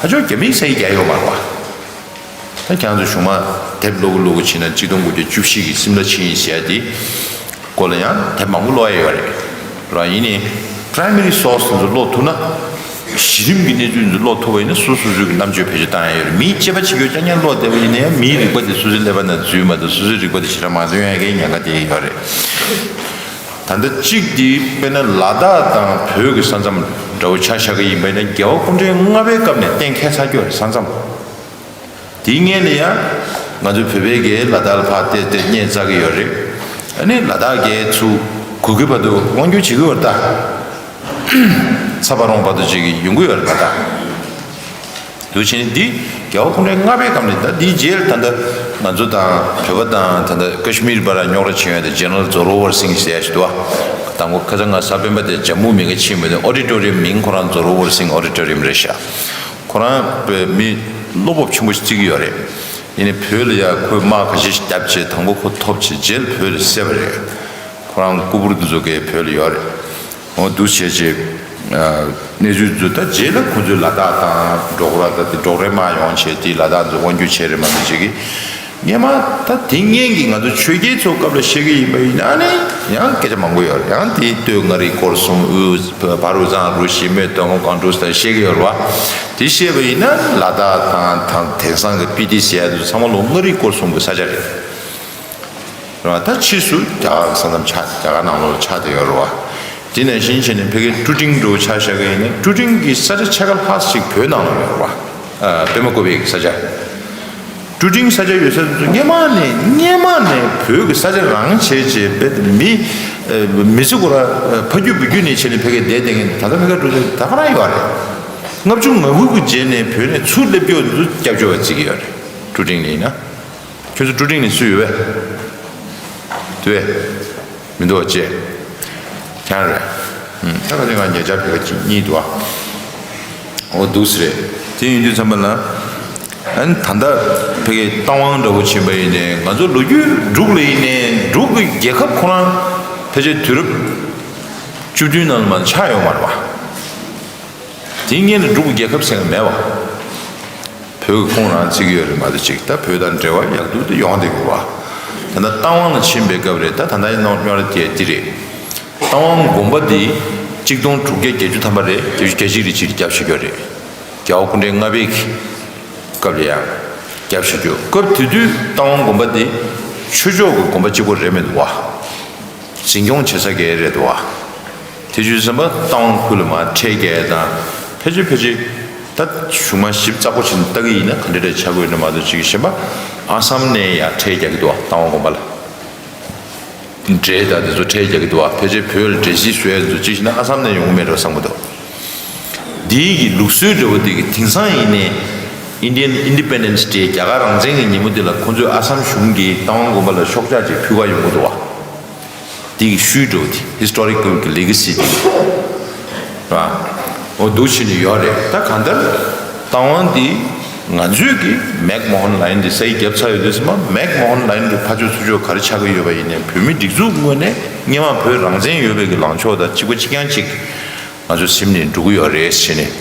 ཕར་ཕྱོགས་རྒྱ་མིས་སའི་རྒྱ་ཡོད་མ་རེད་བ། ད་ཁྱེད་རང་ཚོ་གཞུག་མ་དེབ་ཀློག་གི་ཀློག་གི་བྱས་ན་གཅིག་སྟོང་དགུ་བརྒྱ་བཅུ་བཞི་གི་སིམ་ལ་ཆིངས་ཡིག་ཟེར་ཡ་དེ་སྐོར་ལ་ཡང་དེབ་མང་པོ་ཀློག་ཡ་ཡོད་རེད། ར་ཡིན་ནའི་པྲའི་མ་རི་སོར་སི་དེ་ཚོ་ཀློག་ཐུབ་ན། གཞི་རིམ་གྱི་གནས་ཚུལ་འདི་ཀློག་ཐུབ་པ་ཡིན་ན་སོ་སོ་སོ་སོའི་གི་རྣམ་དཔྱོད་བེད་སྤྱོད་བཏང་ཡ་ཡོད་རེད། མིའི་དཔྱད་པ་བྱེད་རྒྱུ་རྐྱང་རྐྱང་ཀློག་བསྡད་པ་ཡིན་ན་ཡང་མིའི་རིག་པ་དེ་སོ་སོའི་ཀླད་པ་ནང་འཛུལ་མ་ཐུབ། སོ་སོའི་རིག་པ་དེ་ཞེ་དྲག་མ་འཛུལ་ཡ་གི་ཉེན་ཁ་དེ་ཡོད་རེད། ད་ལྟ་གཅིག་དེ་དཔེར་ན་ལ་དྭགས་དང་བོད་ཀྱི་ས་མཚམས་འདྲ་བོ་ཆ་བཞག་གི་ཡིན་པ་ཡིན་ན་རྒྱལ་བ་སྐུ་ཕྲེང་ལྔ་པའི་སྐབས་ནས་གཏན་འཁེལ་ཚར་རྒྱུ་རེད་ས་མཚམས། དེའི་སྔོན་ལ་ཡང་ང་ཚོའི་བོད་པའི་གི་ལ་དྭགས་ལ་ཕར་བལྟས་བལྟས་རྙེད་ཚར་གི་ཡོད་རེད། ཨ་ནི་ལ་དྭགས་གི་ཚུར་གུ་གེ་བར་དུ་དབང་སྒྱུར་བྱེད་ཀྱི་ཡོད་རེད་ད། ཚ་བ་རོང་བར་དུ་ཅིག་གི་ཡོང་གི་ཡོད་རེད་ལ་དྭགས། དུ་ཕྱིན་འདི་རྒྱལ་བ་སྐུ་ཕྲེང་ལྔ་པའི་སྐབས་ནས། ད་འདིའི་རྗེས་ད་ལྟ་ང་ཚོ་དང་བོད་པ་དང་ད་ལྟ་ཀ་ཤི་མིར་བར་རྙོག་དྲ་ཕྱིན་ཡོད་དེ་ཇེ་ནེ་རལ་ཛོ་རོ་ཝར་སིང་ཟེར་ཡ་ཞིག་འདུག་བ། དང་པོ་ཁ་སང་ང་གཟའ་སྤེན་པ་དེ་ཇམ་མུ་མི་ཁ་ཕྱིན་པ་དེ་ཨོ་ཌི་ཊོ་རི་ཡམ་མིང་ཁོ་རང་ཛོ་རོ་ཝར་སིང་ཨོ་ཌི་ཊོ་རི་ཡམ་རེད་ཤག་ཁོ་རང་པའི་མི་བློ་སྤོབས་ཆེན་པོ་ཞིག་བརྩི་གི་ཡོད་རེད། ཡིན་ནའི་བོད་ལ་ཡ་ཁོས་དམག་ཁ་ཤས་ཤིག་བརྒྱབ་བྱས་དང་པོ་ཁོ་ཐོབ་བྱས་རྗེས་ལ་བོད་ལ་བསད་པ་རེད། ཁོ་རང་སྐུ་པུར་འདི་ཚོ་གས་བོད་ལ་ཡོད་རེད། འོ་འདུག་བྱས་བྱས། གནས་ཚུལ་འདི་ཚོ་ད་རྗེས་ལ་ཁོ་ཚོས་ལ་དྭགས་དང་འབྲོག་ར་ད་དེ་འབྲོག་རའི་དམག་ཡོང་བྱས་དེ་ལ་དྭགས་ཚོ་དབང་སྒྱུར་བྱས་རེད་མ་གཏོགས་བྱེད་ཀྱི། སྔན་མ་ད་དེ་སྔན་གྱི་ང་ཚོ་ཆོས་རྒྱལ་ཚོ་སྐབས་ལ་བཤད་ཀྱི་ཡིན་པ་ཡིན་ན་ནི་ཡང་སྐད་ཆ་མང་པོ་ཡོད་རེད། ཡང་དེ་སྟོད་མངའ་རིས་སྐོར་གསུམ་དབུས་བར་དབུས་གཙང་རུ་བཞི་སྨད་སྟོད་ཧོང་སྒང་དྲུག་ཟེར་བཤད་ཀྱི་ཡོད་རེད་བ། དེ་བཤད་པ་ཡིན་ན་ལ་དྭགས་དང་དེང་སང་གི་སྤི་ཏི་ཟེར་ཡ་དེ་ཚོ་ཚང་མ་ལོ་མངའ་རིས་སྐོར་གསུམ་གྱི་ས་ཆ་རེད། རེད་བ། ད་ཕྱིས་སུ་རྒྱ་གར་གྱི་ས་མཚམས་ཆགས་རྒྱ་གར་ནང་ལོགས་ཆགས་བསྡད་ཡོད་རེད་བ། དེ་ནང་བཞིན་བྱས་ནས་ཕ་གིའི་ཀྲུ་ཀྲིང་འདྲ་བོ་ཆ་བཞག་གི་ཡིན་ན་ཀྲུ་ཀྲིང་གི་ས་ཆ་ཕྱེད་ཀ་ལྷག་ཅིག་བོད་ནང་ལ་ཡོད་རེད་བ། ཨ། པདྨ་བཀོད་པའི་ས་ཆ། ཀྲུ་ཀྲིང་ས་ཆ་ཡོད་ས་དེ་ཚོ་སྔན་མ་ནས་སྔན་མ་ནས་བོད་ཀྱི་ས་ཆ་རང་བྱས་བྱས་རྦད་དེ་མི་མི་ཚེ་ཁོ་རང་ཕ་རྒྱུད་བུ་རྒྱུད་ནས་བྱས་ནས་ཕ་གིར་བསྡད་བསྡད་མཁན་ད་ལྟ་ཕ་གིར་འགྲོ་དུས་ད་ག་རང་ཡོད་རེད། ལྔ་བཅུ་ང་དགུ་གི་རྗེས་ནས་བོད་ནས་ཚུར་སླེབས་རྒྱུ་དེ་ཚོ་སྐྱབས་བཅོལ་བ་བརྩི་གི་ཡོད་རེད། ཀྲུ་ཀྲིང་ནས་ཡིན་ན། ཁྱོད་ཚོ་ཀྲུ་ཀྲིང་ནས་སུ་ཡོད་པས། དུ་བས། མི་འདུག་བ་ཅེ། ཁྱང་རེད། ཨུམ། ད་ག་ཚོད་ང་ཉེ་ཆར་ཕེབས་པ་གཅིག་གཉིས་འདུག་ཨ། འོ་འདུག་སེ་རེད། དེ་ཡིན་དུས་ཙམ་པ་ལ། ཨ་ནི་ད་ལྟ་ཕ་གིའི་རྟ་དབང་འདྲ་བོ་ཕྱིན་པ་ཡིན་ནའི་ང་ཚོ་ལོ་རྒྱུས་འབྲུག་ལ་ཡིན་ནའི་འབྲུག་གི་རྒྱལ་ཁབ་ཁོ་རང་ཕལ་ཆེར་དུས་རབས་བཅུ་བདུན་ནང་ལ་མ་ཆགས་ཡོད་མ་རེད་བ། དེ་སྔོན་ལ་འབྲུག་གི་རྒྱལ་ཁབ་ཟེར་མཁན་མེད་བ། བོད་ཀྱི་ཁོངས་རང་བརྩི་གི་ཡོད་རེད་མ་གཏོགས་ཅིག་ད་བོད་དང་འབྲེལ་བ་ཡག་སྡུག་དེ་ཡོང་བསྡད་ཀྱི་རེད་བ། ད་ལྟ་རྟ་དབང་ལ་ཕྱིན་པའི་སྐབས་རེད། ད་ད་ལྟ་ཡིན་ནོར་སྨྱོ་ར་དེ་དེ་རེད། རྟ་དབང་དགོན་པ་འདི་གཅིག་སྟོང་དྲུག་བརྒྱ་བརྒྱད་ཅུ་ཐམ་པ་རེད། བརྒྱད་ཅུ་གྱ་གཅིག་རེད། ཅིག་རྒྱབ་བཞག་རྒྱུ་རེད། རྒྱལ་བ་སྐུ་ཕྲེང་ལྔ་པའི་སྐབས་ལ་ཡང་རྒྱབ་བཞག་རྒྱུ། སྐབས་དེ་དུས་རྟ་དབང་དགོན་པ་འདི་ཆོས་ཕྱོགས་ཀྱི་དགོན་པ་གཅིག་པོ་རེད་མི་འདུག་བ། འཛིན་སྐྱོང་བྱེད་ས་ག་རེ་རེད་འདུག་བ། དེ་བྱས་ཙང་རྟ་དབང་ཁུལ་ལ་མར་ཁྲལ་རྒྱག་ཡ་དང་ཕལ་ཆེར་ཕལ་ཆེར་ད་གཞུང་མང་ཞིབ་ཚགས་པོ་བྱས་ནས་ལྟ་གི་ཡིན་ན་ག་འདྲ་འདྲ་ཆགས་ཀྱི་ཡོད་ན་མ་གཏོགས་ཅིག་གཞན་པ་ཨ་སམ་ནས་ཡང་ཁྲལ་རྒྱག་གི་འདུག་བ། རྟ་དབང་དགོན་པ་ལ་འབྲས་དང་དེ་ཚོ་ཁྲལ་རྒྱག་གི་འདུག་བ། ཕལ་ཆེར་བོད་ལ་འབྲས་སིལ་བཟོ་ཡ་དེ་ཚོ་ཅིག་བྱས་ན་ཨ་སམ་ནས་ཡོང་གི་མེད་འགྲོ་བསམ་གི་འདུག་འདིའི་གི་ལུགས་སྲོལ་འདྲ་བོ་དེ་གི་དེང་སང་ཡིན་ནའི་Indian Independence Day རྒྱ་གར་རང་བཙན་གྱི་ཉིན་མོ་དེ་ལ་ཁོང་ཚོས་ཨ་སམ་གཞུང་གི་རྟ་དབང་དགོན་པ་ལ་ཤོག་ཆག་ཅིག་ཕུལ་ག་ཡོང་གི་འདུག་བ། དེ་གི་ཤུལ་འགྲོ་དེ་ཧི་སི་ཊོ་རི་ཀལ་གི་ལེ་ག་སི་དེ་ར། འོ་འདུག་བྱས་ནས་ཡོད་རེད། ད་གང་ལྟར་རྟ་དབང་དེ་ང་ཚོས་ཀྱི་མེག་མོ་ཧན་ལའིན་དེ་སའི་རྒྱབ་ཚར་ཡོད་དུས་ཙམ་པ་མེག་མོ་ཧན་ལའིན་གྱི་ཕར་ཕྱོགས་ཚུར་ཕྱོགས་ག་རེ་ཆགས་ཀྱི་ཡོད་པ་ཡིན་ནའི་བོད་མི་སྒྲིག་འཛུགས་ངོས་ནས་སྔན་མ་བོད་རང་བཙན་ཡོད་པའི་གི་ལངས་ཕྱོགས་དང་གཅིག་པ་གཅིག་རྐྱང་གཅིག་ང་ཚོ་སེམས་ནས་འགྲོ་གི་ཡོད་རེད་ཟེར་ནས།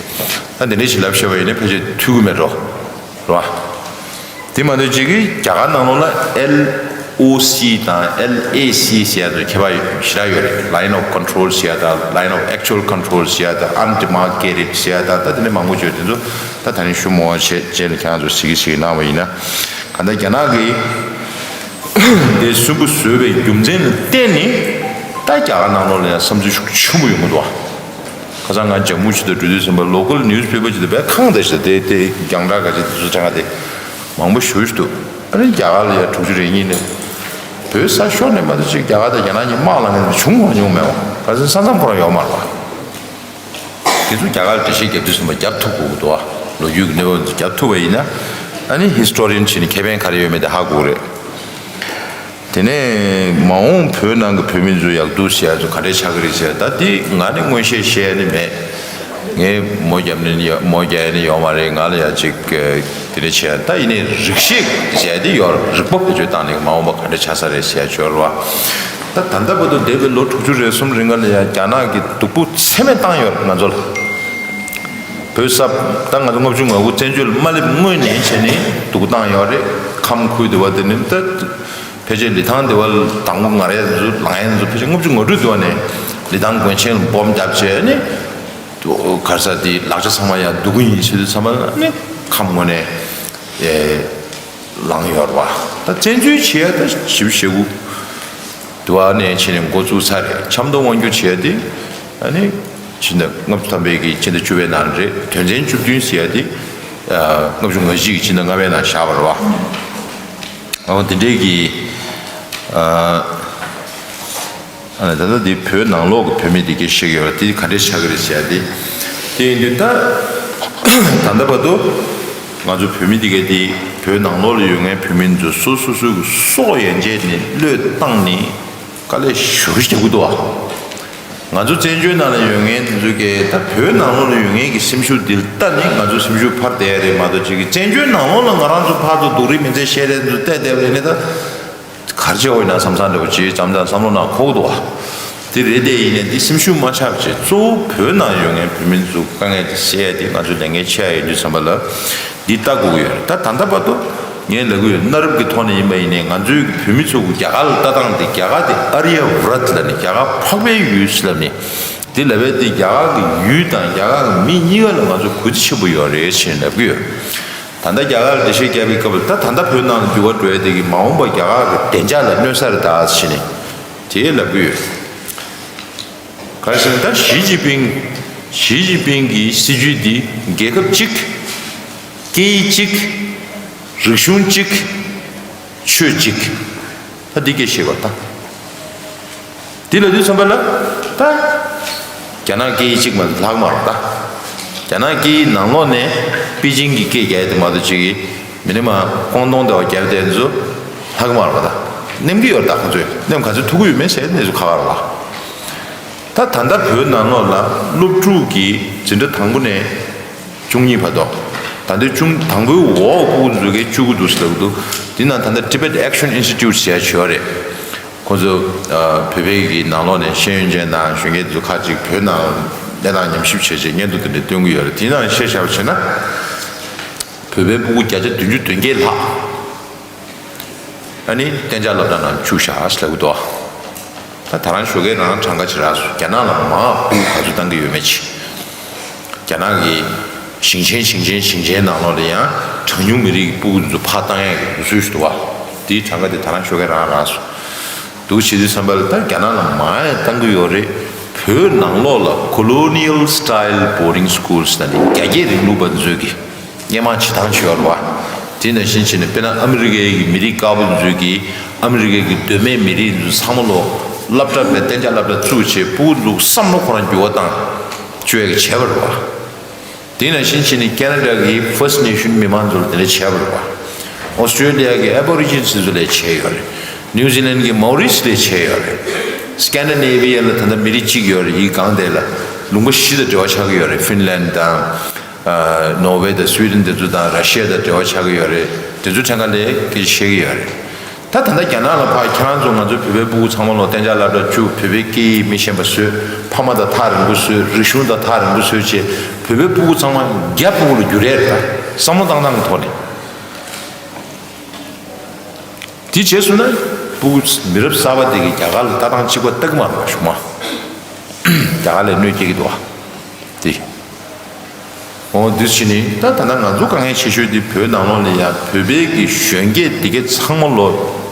ད་འདི་འདྲ་ཞིག་ལབ་ཤེས་པ་ཡིན་ན་ཕལ་ཆེར་ཐུག་གི་མེད་འགྲོ། རེད་བ། དེ་མ་གཏོགས་ཅིག་གིས་རྒྱ་གར་ནང་ལོགས་ལ་ཨེལ་ཨོ་སི་དང་ཨེལ་ཨེ་སི་ཟེར་ཡ་དེ་ཁྱད་པར་ཞེ་དྲག་ཡོད་རེད། Line of Control ཟེར་ཡ་དང་Line of Actual Control ཟེར་ཡ་དང་Undemarcated ཟེར་ཡ་དང་ད་དེ་འདྲ་མང་པོ་ཡོད། དེ་ཚོ་ད་ད་ནི་ཞུ་མོ་བ་བྱས་རྗེས་ལ་ཁྱེད་རང་ཚོ་གཟིགས་གཟིགས་གནང་བ་ཡིན་ན། གང་ལྟར་རྒྱ་ནག་གིས་དེ་སུན་པོ་བཟོས་པའི་རྒྱུ་མཚན་ལ་བརྟེན་ནས་ད་རྒྱ་གར་ནང་ལོགས་ལ་ཡང་བསམ་ཚུལ་ཤུགས་ཆེན་པོ་ཡོང་གི་འདུག་བ། ཁ་སང་ང་ཇམ་མུ་ཆུ་དང་འགྲོ་དུས་ཙམ་པ་ལོ་ཀལ་ནིའུ་སི་པེ་པར་ཅིག་དང་བས་ཁང་དེ་ཞིག་དང་དེ་དེ་རྒྱང་བསྒྲགས་ག་ཅིག་དེ་ཚོ་དྲན་ག་དེ་མང་པོ་ཞེ་པོ་ཞིག་འདུག་ཨ་ནི་རྒྱ་གར་ལ་ཡ་དྲུག་ཅུ་རེ་གཉིས་ནས་བོད་ས་ཤོར་ནས་མ་གཏོགས་ཅིག་རྒྱ་གར་དང་རྒྱ་ནག་གཉིས་དམག་ལངས་མཁན་བྱུང་མ་མྱོང་མེད་བ། ག་ཚོད་ས་མཚམས་ཁོ་རང་ཡོད་མ་རེད་བ། དེ་ཚོ་རྒྱ་གར་ལ་འགྲེལ་བཤད་རྒྱབ་དུས་ཙམ་པ་རྒྱབ་ཐུབ་དགོས་ཀྱི་འདུག་བ། ལོ་རྒྱུས་ཀྱི་གནས་བབ་ཚོ་རྒྱབ་ཐུབ་པ་ཡིན་ན་ཨ་ནི་ཧི་སི་ཊོ་རི་ཡན་བྱས་ནས་ཁེ་ཕན་ག་རེ་ཡོད་མེད་དེ་ཧ་གོ་གི་རེད། དེ་ནས་མ་འོངས་བོད་ནང་གི་བོད་མི་ཚོ་ཡག་སྡུག་ཟེར་ཡ་ཚོ་ག་འདྲས་ཆགས་ཀྱི་རེད་ཟེར་ད་དེ་ང་ནི་མངོན་ཤེས་བཤད་ཡ་ནི་མེད། ངས་མོ་རྒྱབ་ནི་ཡོད་མོ་རྒྱག་ཡ་ནི་ཡོད་མ་རེད། ང་ལ་ཡ་ཅིག་དེ་འདྲས་བྱས་ད་ཡིན་ནའི་རིག་ཤེས་ཟེར་ཡ་དེ་ཡོད་རེད། རིག་པ་བེད་སྤྱོད་བཏང་ནས་མ་འོངས་པ་ག་འདྲས་ཆགས་ས་རེད་ཟེར་ཡ་ཅིག་ཡོད་རེད་བ། ད་ད་ལྟ་བར་དུ་འདས་པའི་ལོ་དྲུག་ཅུ་རེ་གསུམ་རིང་ག་ལ་ཡ་རྒྱ་ནག་གིས་སྡུག་པོ་ཚད་མེད་བཏང་ཡོད་རེད་ང་ཚོ་ལ། བོད་ས་ད་ང་ཚོ་ལྔ་བཅུ་ང་དགུ་བཙན་བྱོལ་མ་སླེབས་སྔོན་ནས་བྱས་ནས་སྡུག་བཏང་ཡོད་རེད། ཁམས་ཁུལ་དེ་བ་དེ་ནི་ད་ཕལ་ཆེར་ལི་ཐང་དེ་བ་དང་པོ་ང་རའི་ཚོ་ལངས་ཡ་ཚོ་ཕལ་ཆེར་ལྔ་བཅུ་ང་དྲུག་དེ་བ་ནས་ལི་ཐང་དགོན་ཆེན་ལ་སྦོམ་བརྒྱབ་བྱས་ནས་གར་ས་དེ་ལག་ཆ་ཚང་མ་ཡང་སྡུག་གི་ཡིན་ཟེར་དུས་ཚང་མ་ནི་ཁམས་ངོས་ནས་ལངས་ཡོད་རེད་བ། ད་བཙན་འཛུལ་བྱེད་ཡ་ད་ཞིབ་ཞེ་དགུ། དུ་བ་ནས་ཕྱིན་ནས་འགོ་བཙུགས་ཚར་རེད། ཆབ་མདོ་དབང་སྒྱུར་བྱས་ཏེ་ཨ་ནི་ཕྱི་ཟླ་ལྔ་བཅུ་ཐམ་པའི་གི་ཕྱི་ཟླ་བཅུ་པའི་ནང་རེད། དོན་ཚན་བཅུ་བདུན་ཟེར་ཡ་དེ་ལྔ་བཅུ་ང་བཞི་གི་ཕྱི་ཟླ་ལྔ་པའི་ནང་བཞག་པ་རེད་བ། འོ་དེ་འདྲས་ཀྱི་ཨ་ནི་ད་ལྟ་འདི་བོད་ནང་ལོགས་ཀྱི་བོད་མི་དེ་གས་བཤད་ཀྱི་ཡོད་རེད། དེ་ག་འདྲས་ཆགས་ཀྱི་རེད་ཟེར་ཡ་དེ་དེ་ཡིན་དུས་ད་ད་ལྟ་བར་དུ་ང་ཚོ་བོད་མི་དེ་གས་དེ་བོད་ནང་ལོགས་ལ་ཡོད་མཁན་བོད་མི་ཚོ་སོ་སོ་སོ་གི་སྲོག་ཡན་ཆད་ནས་བློས་བཏང་ནས། དཀའ་ལས་ཞེ་པོ་ཞིག་རྒྱག་གི་འདུག་ཨ། ང་ཚོ་བཙན་བྱོལ་ནང་ལ་ཡོད་མཁན་དེ་ཚོ་གིས་ད་བོད་ནང་ལོགས་ལ་ཡོད་མཁན་གྱི་སེམས་ཤུགས་འདི་ལྟ་ནི་ང་ཚོ་སེམས་ཤུགས་འཕར་བསྡད་ཡ་རེད་མ་གཏོགས་ཅིག་གི་བཙན་བྱོལ་ནང་ལོགས་ལ་ང་རང་ཚོ་ཕར་ཚུར་སྡུག་རུས་མི་ཚེ་བཤད་རེས་ཚོ་བལྟས་བསྡད་པ་ཡིན་ནི་ད། གར་བྱེད་འོས་ན་བསམ་བསམ་འདྲ་པོ་ཅིག་འཇམ་འཇམ་བསམ་བློ་ནང་འཁོར་གི་འདུག་བ། དེ་རེད་དེ་ཡིན་ནའི་འདི་སེམས་ཤུགས་མ་ཆག་བྱས་གཙོ་བོ་བོད་ནང་ཡོད་མཁན་བོད་མི་ཚོ་དཀའ་ངལ་དེ་སེལ་ཡ་དེ་ང་ཚོ་ལས་འགན་ཆེ་ཡ་ཡིན་དུས་ཙམ་པ་ལ་འདི་ལྟ་དགོས་ཀྱི་ཡོད་རེད། ད་ད་ལྟ་བར་དུ་ངས་ལབ་ཀྱི་ཡོད། གནའ་རབས་ཀྱི་ཐོག་ནས་ཡིན་པ་ཡིན་ནའི་ང་ཚོའི་བོད་མི་ཚོ་གི་རྒྱ་གར་ལ་ལྟ་སྟངས་དེ་རྒྱ་གར་དེ་ཨ་རི་ཡ་བྷ་རཏ་ལབ་ནས་རྒྱ་གར་འཕགས་པའི་ཡུལ་ལབ་ནས་དེ་ལབ་པའི་དེ་རྒྱ་གར་གྱི་ཡུལ་དང་རྒྱ་གར་གྱི་མི་གཉིས་ཀ་ལ་ང་ཚོ་གུས་བརྩི་ཆེན་པོ་ཡོད་རེད་ཞེས་ལབ་ཀྱི་ཡོད། ད་ལྟ་རྒྱ་གར་འགྲེལ་བཤད་བརྒྱབ་པའི་སྐབས་ལ་ད་ད་ལྟ་བོད་ནང་ལ་འགྱུར་བ་འགྲོ་ཡ་དེ་གི་མ་འོངས་པ་རྒྱ་གར་གྱི་བདེ་འཇགས་ལ་གནོད་ས་རེད་ད་ཟེར་ནས་དེ་ལབ་ཀྱི་ཡོད། ག་རེ་ཟེར་ན་ད་ཞི་ཅིན་ཕིང་ཞི་ཅིན་ཕིང་གི་སྲིད་ཇུས་འདི་རྒྱལ་ཁབ་གཅིག་སྐད་ཡིག་གཅིག་རིག་གཞུང་གཅིག་ཆོས་གཅིག་ད་འདི་སྐད་བཤད་པ་ད། དེ་ལ་དུས་ཙམ་པ་ལ་ད་རྒྱ་ནག་སྐད་ཡིག་གཅིག་མ་ལྷག་མ་རེད་ད། རྒྱ་ནག་སྐད་ཡིག་ནང་ལོགས་ནས་པེ་ཅིང་གི་སྐད་རྒྱག་ཡ་དེ་མ་གཏོགས་ཅིག་གི་མི་ནི་མ་ཀོང་ཏོང་དེ་བ་རྒྱབ་དེ་ཚོ་ལྷག་མ་རེད་པ། ད་ནེམ་གི་ཡོད་རེད་ད། ཁོང་ཚོས་ནེམ་ག་ཚོད་ཐུག་གི་ཡོད་མེད་ཟེར་གནས་ཚུལ་ཁག་ཁག་རེད་པ། ད་ད་ལྟ་བོད་ནང་ལོགས་ལ་སློབ་ཕྲུག་གི་འཛིན་གྲྭ་དང་པོ་ནས་བཅུ་གཉིས་བར་དུ། ད་ལྟའི་བཅུ་དང་པོའི་འོག་ཕྲུ་གུ་ཚོ་གས་བཅུ་དགུ་འདུག་ཟེར་ལབ་འདུག་དེ་ནང་ད་ལྟ་Tibet Action Institute ཟེར་ཡ་ཅིག་ཡོད་རེད། ཁོང་ཚོ་ཨ་བོད་པའི་གི་ནང་ལོགས་ནས་ཤེས་ཡོན་ཅན་དང་གཞོན་སྐྱེས་ཚོ་ཁག་ཅིག་བོད་ནང་གནས་སྟངས་ཉམས་ཞིབ་བྱས་རྗེས་སྙན་ཐོ་དེ་འདྲ་བཏོན་གྱི་ཡོད་རེད། དེ་ནང་བཤད་བཞག་པ་བྱས་ན། བོད་པའི་ཕྲུ་གུ་བརྒྱ་ཆ་བདུན་ཅུ་དོན་བརྒྱད་ལྷག་ཨ་ནི་གཏན་འཇགས་སློབ་གྲྭ་ནང་བཅུག་བཞག་ཟེར་ལབ་ཀྱི་འདུག་ད་ད་རང་ཞོགས་ཀས་རང་གྲངས་ཀ་ཅིག་རག་སོང་། རྒྱ་ནག་ལ་མར་ཕྲུ་གུ་ག་ཚོད་བཏང་གི་ཡོད་མེད་ཅིག་རྒྱ་ནག་གི་ཞིང་ཆེན་ཞིང་ཆེན་ཞིང་ཆེན་ནང་ལོགས་ལ་ཡང་གྲངས་ཉུང་མི་རིགས་ཀྱི་ཕྲུ་གུ་ཚོ་ཕར་བཏང་ཡག་གི་ལུགས་སྲོལ་ཞིག་འདུག་བ། དེའི་གྲངས་ཀ་དེ་ད་རང་ཞོགས་ཀས་རང་རག་སོང་། འདུག་བྱེད་དུས་ཙམ་པ་ལ་ད་རྒྱ་ནག་ལ་མར་ཡང་བཏང་གི་ཡོད་རེད། བོད་ནང་ལོགས་ལ་Colonial Style Boarding Schools ལབ་ནས་རྒྱ་སྐྱེད་རིང་ལུགས་པ་ཚོས་ཀྱི་སྔོན་མ་བྱེད་སྟངས་བྱས་ཡོད་རེད་བ། དེ་ནང་བཞིན་བྱས་ནས་དཔེར་ན་ཨ་མི་རི་ཀའི་གི་མི་རིགས་དཀར་པོ་ཚོས་ཀྱི་ཨ་མི་རི་ཀའི་གི་གདོད་མའི་མི་རིགས་ཚོ་ཚང་མ་ལོ་སློབ་གྲྭ་བའི་གཏན་འཇགས་སློབ་གྲྭ་བཙུགས་བྱས་ཕྲུ་གུ་ཚོ་བསམ་བློ་ཁོ་རང་འགྱུར་བ་བཏང་བཅུག་ཡག་གི་བྱས་པ་རེད་བ། དེ་ནང་བཞིན་བྱས་ནས་ཁེ་ན་ཌ་གི་First Nation མི་མང་ཚོ་ལ་དེ་འདྲ་བྱས་པ་རེད་བ། ཨོ་སི་ཀྲེ་ལི་ཡ་གི་Aborigines ཚོ་ལ་བྱས་ཡོད་རེད། ནིའུ་ཛི་ལན་གི་Maoris ལ་བྱས་ཡོད་རེད། སི་ཀན་ཌི་ནེ་བི་ཡ་ལ་ད་ལྟ་མི་རིགས་གཅིག་ཡོད་རེད། ཡི་གང་དེ་ལ་ལུང་པ་བཞི་དང་འབྲེལ་བ་ཆགས་ཀྱི་ཡོད་རེད། ཧྥིན་ལན་དང་། ནོར་ཝེ་དང་སུའི་ཌེན་དེ་ཚོ་དང་ར་ཤི་ཡ་དང་འབྲེལ་བ་ཆགས་ཀྱི་ཡོད་རེད། དེ་ཚོ་ཕྲན་ཁ་ལས་སྐད་ཆ་བཤད་ཀྱི་ཡོད་རེད། ད་ད་ལྟ་རྒྱ་ནག་ལ་ཕར་ཁྱེད་རང་ཚོ་ང་ཚོ་བོད་པའི་ཕྲུ་གུ་ཚང་མ་ལོ་གཏན་འཇགས་སློབ་གྲྭ་བཅུག་བོད་པའི་སྐད་ཡིག་མི་ཤེས་པ་བཟོས། ཕ་མ་དང་ཐག་རིང་པོ་བཟོས། རིག་གཞུང་དང་ཐག་རིང་པོ་བཟོས་བྱས་བོད་པའི་ཕྲུ་གུ་ཚང་མ་རྒྱ་ཕྲུ་གུ་ལ་འགྱུར་ཡས་རེད། ད་བསམ་བློ་བཏང་སྟངས་ཀྱི་ཐོག་ནས་དེ་བྱས་སོང་ན་ཕྲུ་གུ་མི་རབས་གསར་པ་དེ་གིས་རྒྱ་གར་ལ་ལྟ་སྟངས་གཅིག་པ་ལྟ་གི་མ་རེད་པ། གཞུག་མ་རྒྱ་གར་ལ་གནོད་སྐྱེལ་གྱི་འདུག་བ། དེ། འོ་འདི་བྱས་ནི་ད་ད་ལྟ་ང་ཚོ་དཀའ་ངལ་ཆེ་ཤོས་དེ་བོད་ནང་ལོགས་ལ་ཡ་བོད་པའི་གི་གཞོན་སྐྱེས་དེ་གའི་ཚང་མ་ལོ་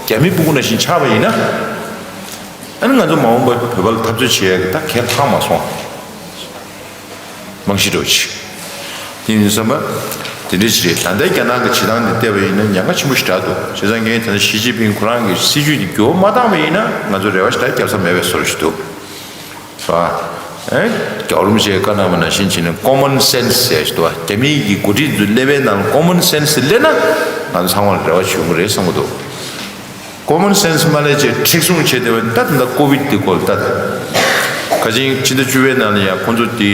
རྒྱ་མི་ཕྲུ་གུ་ནང་བཞིན་ཆགས་པ་ཡིན་ན། ཨ་ནི་ང་ཚོ་མ་འོངས་པར་བོད་པ་ལ་འཐབ་རྩོད་བྱེད་ཡ་གི་ད་གས་ལྷག་མ་སོང་། རྨང་གཞི་འདྲ་བོ་ཅིག་དེ་ཡིན་བསམ་པ། དེ་འདྲ་ཞིག་རེད། ད་ལྟའི་རྒྱ་ནག་གི་བྱེད་སྟངས་དེ་བལྟས་པ་ཡིན་ན་ཉེན་ཁ་ཆེན་པོ་ཞིག་རེད་འདུག་བྱས་ཙང་ངས་ད་ལྟ་ཞི་ཅིན་ཕིང་ཁོ་རང་གི་སྲིད་ཇུས་དེ་འགྱུར་བ་མ་བཏང་བ་ཡིན་ན་ང་ཚོ་རེ་བ་ཞིག་ད་རྒྱབ་ས་མེད་པའི་བཟོ་འདྲ་ཞིག་འདུག་རེད་པ། ཨེ། རྒྱལ་བ་རིན་པོ་ཆེས་བཀའ་གནང་བ་ནང་བཞིན་བྱས་ནས་common sense ཟེར་ཞིག་འདུག་བ། རྒྱ་མིའི་གི་འགོ་ཁྲིད་ཚོས་སླེབས་པའི་ནང་common sense ཟེར་སླེབས་ན་ང་ཚོ་ཚང་མ་ལ་རེ་བ་བྱུང་གི་རེད་བསམ་གྱི་འདུག common sense མ་ལས་ཅིག་མཁྲེགས་བཟུང་བྱས་བསྡད་པ་ད་ད་ལྟ་ཀོ་བིད་འདི་སྐོར་ལ་ལྟ་དང་། ཁ་ཅིག་ཕྱི་ཟླ་བཅུ་པའི་ནང་ལ་ཡང་ཁོང་ཚོ་དེ་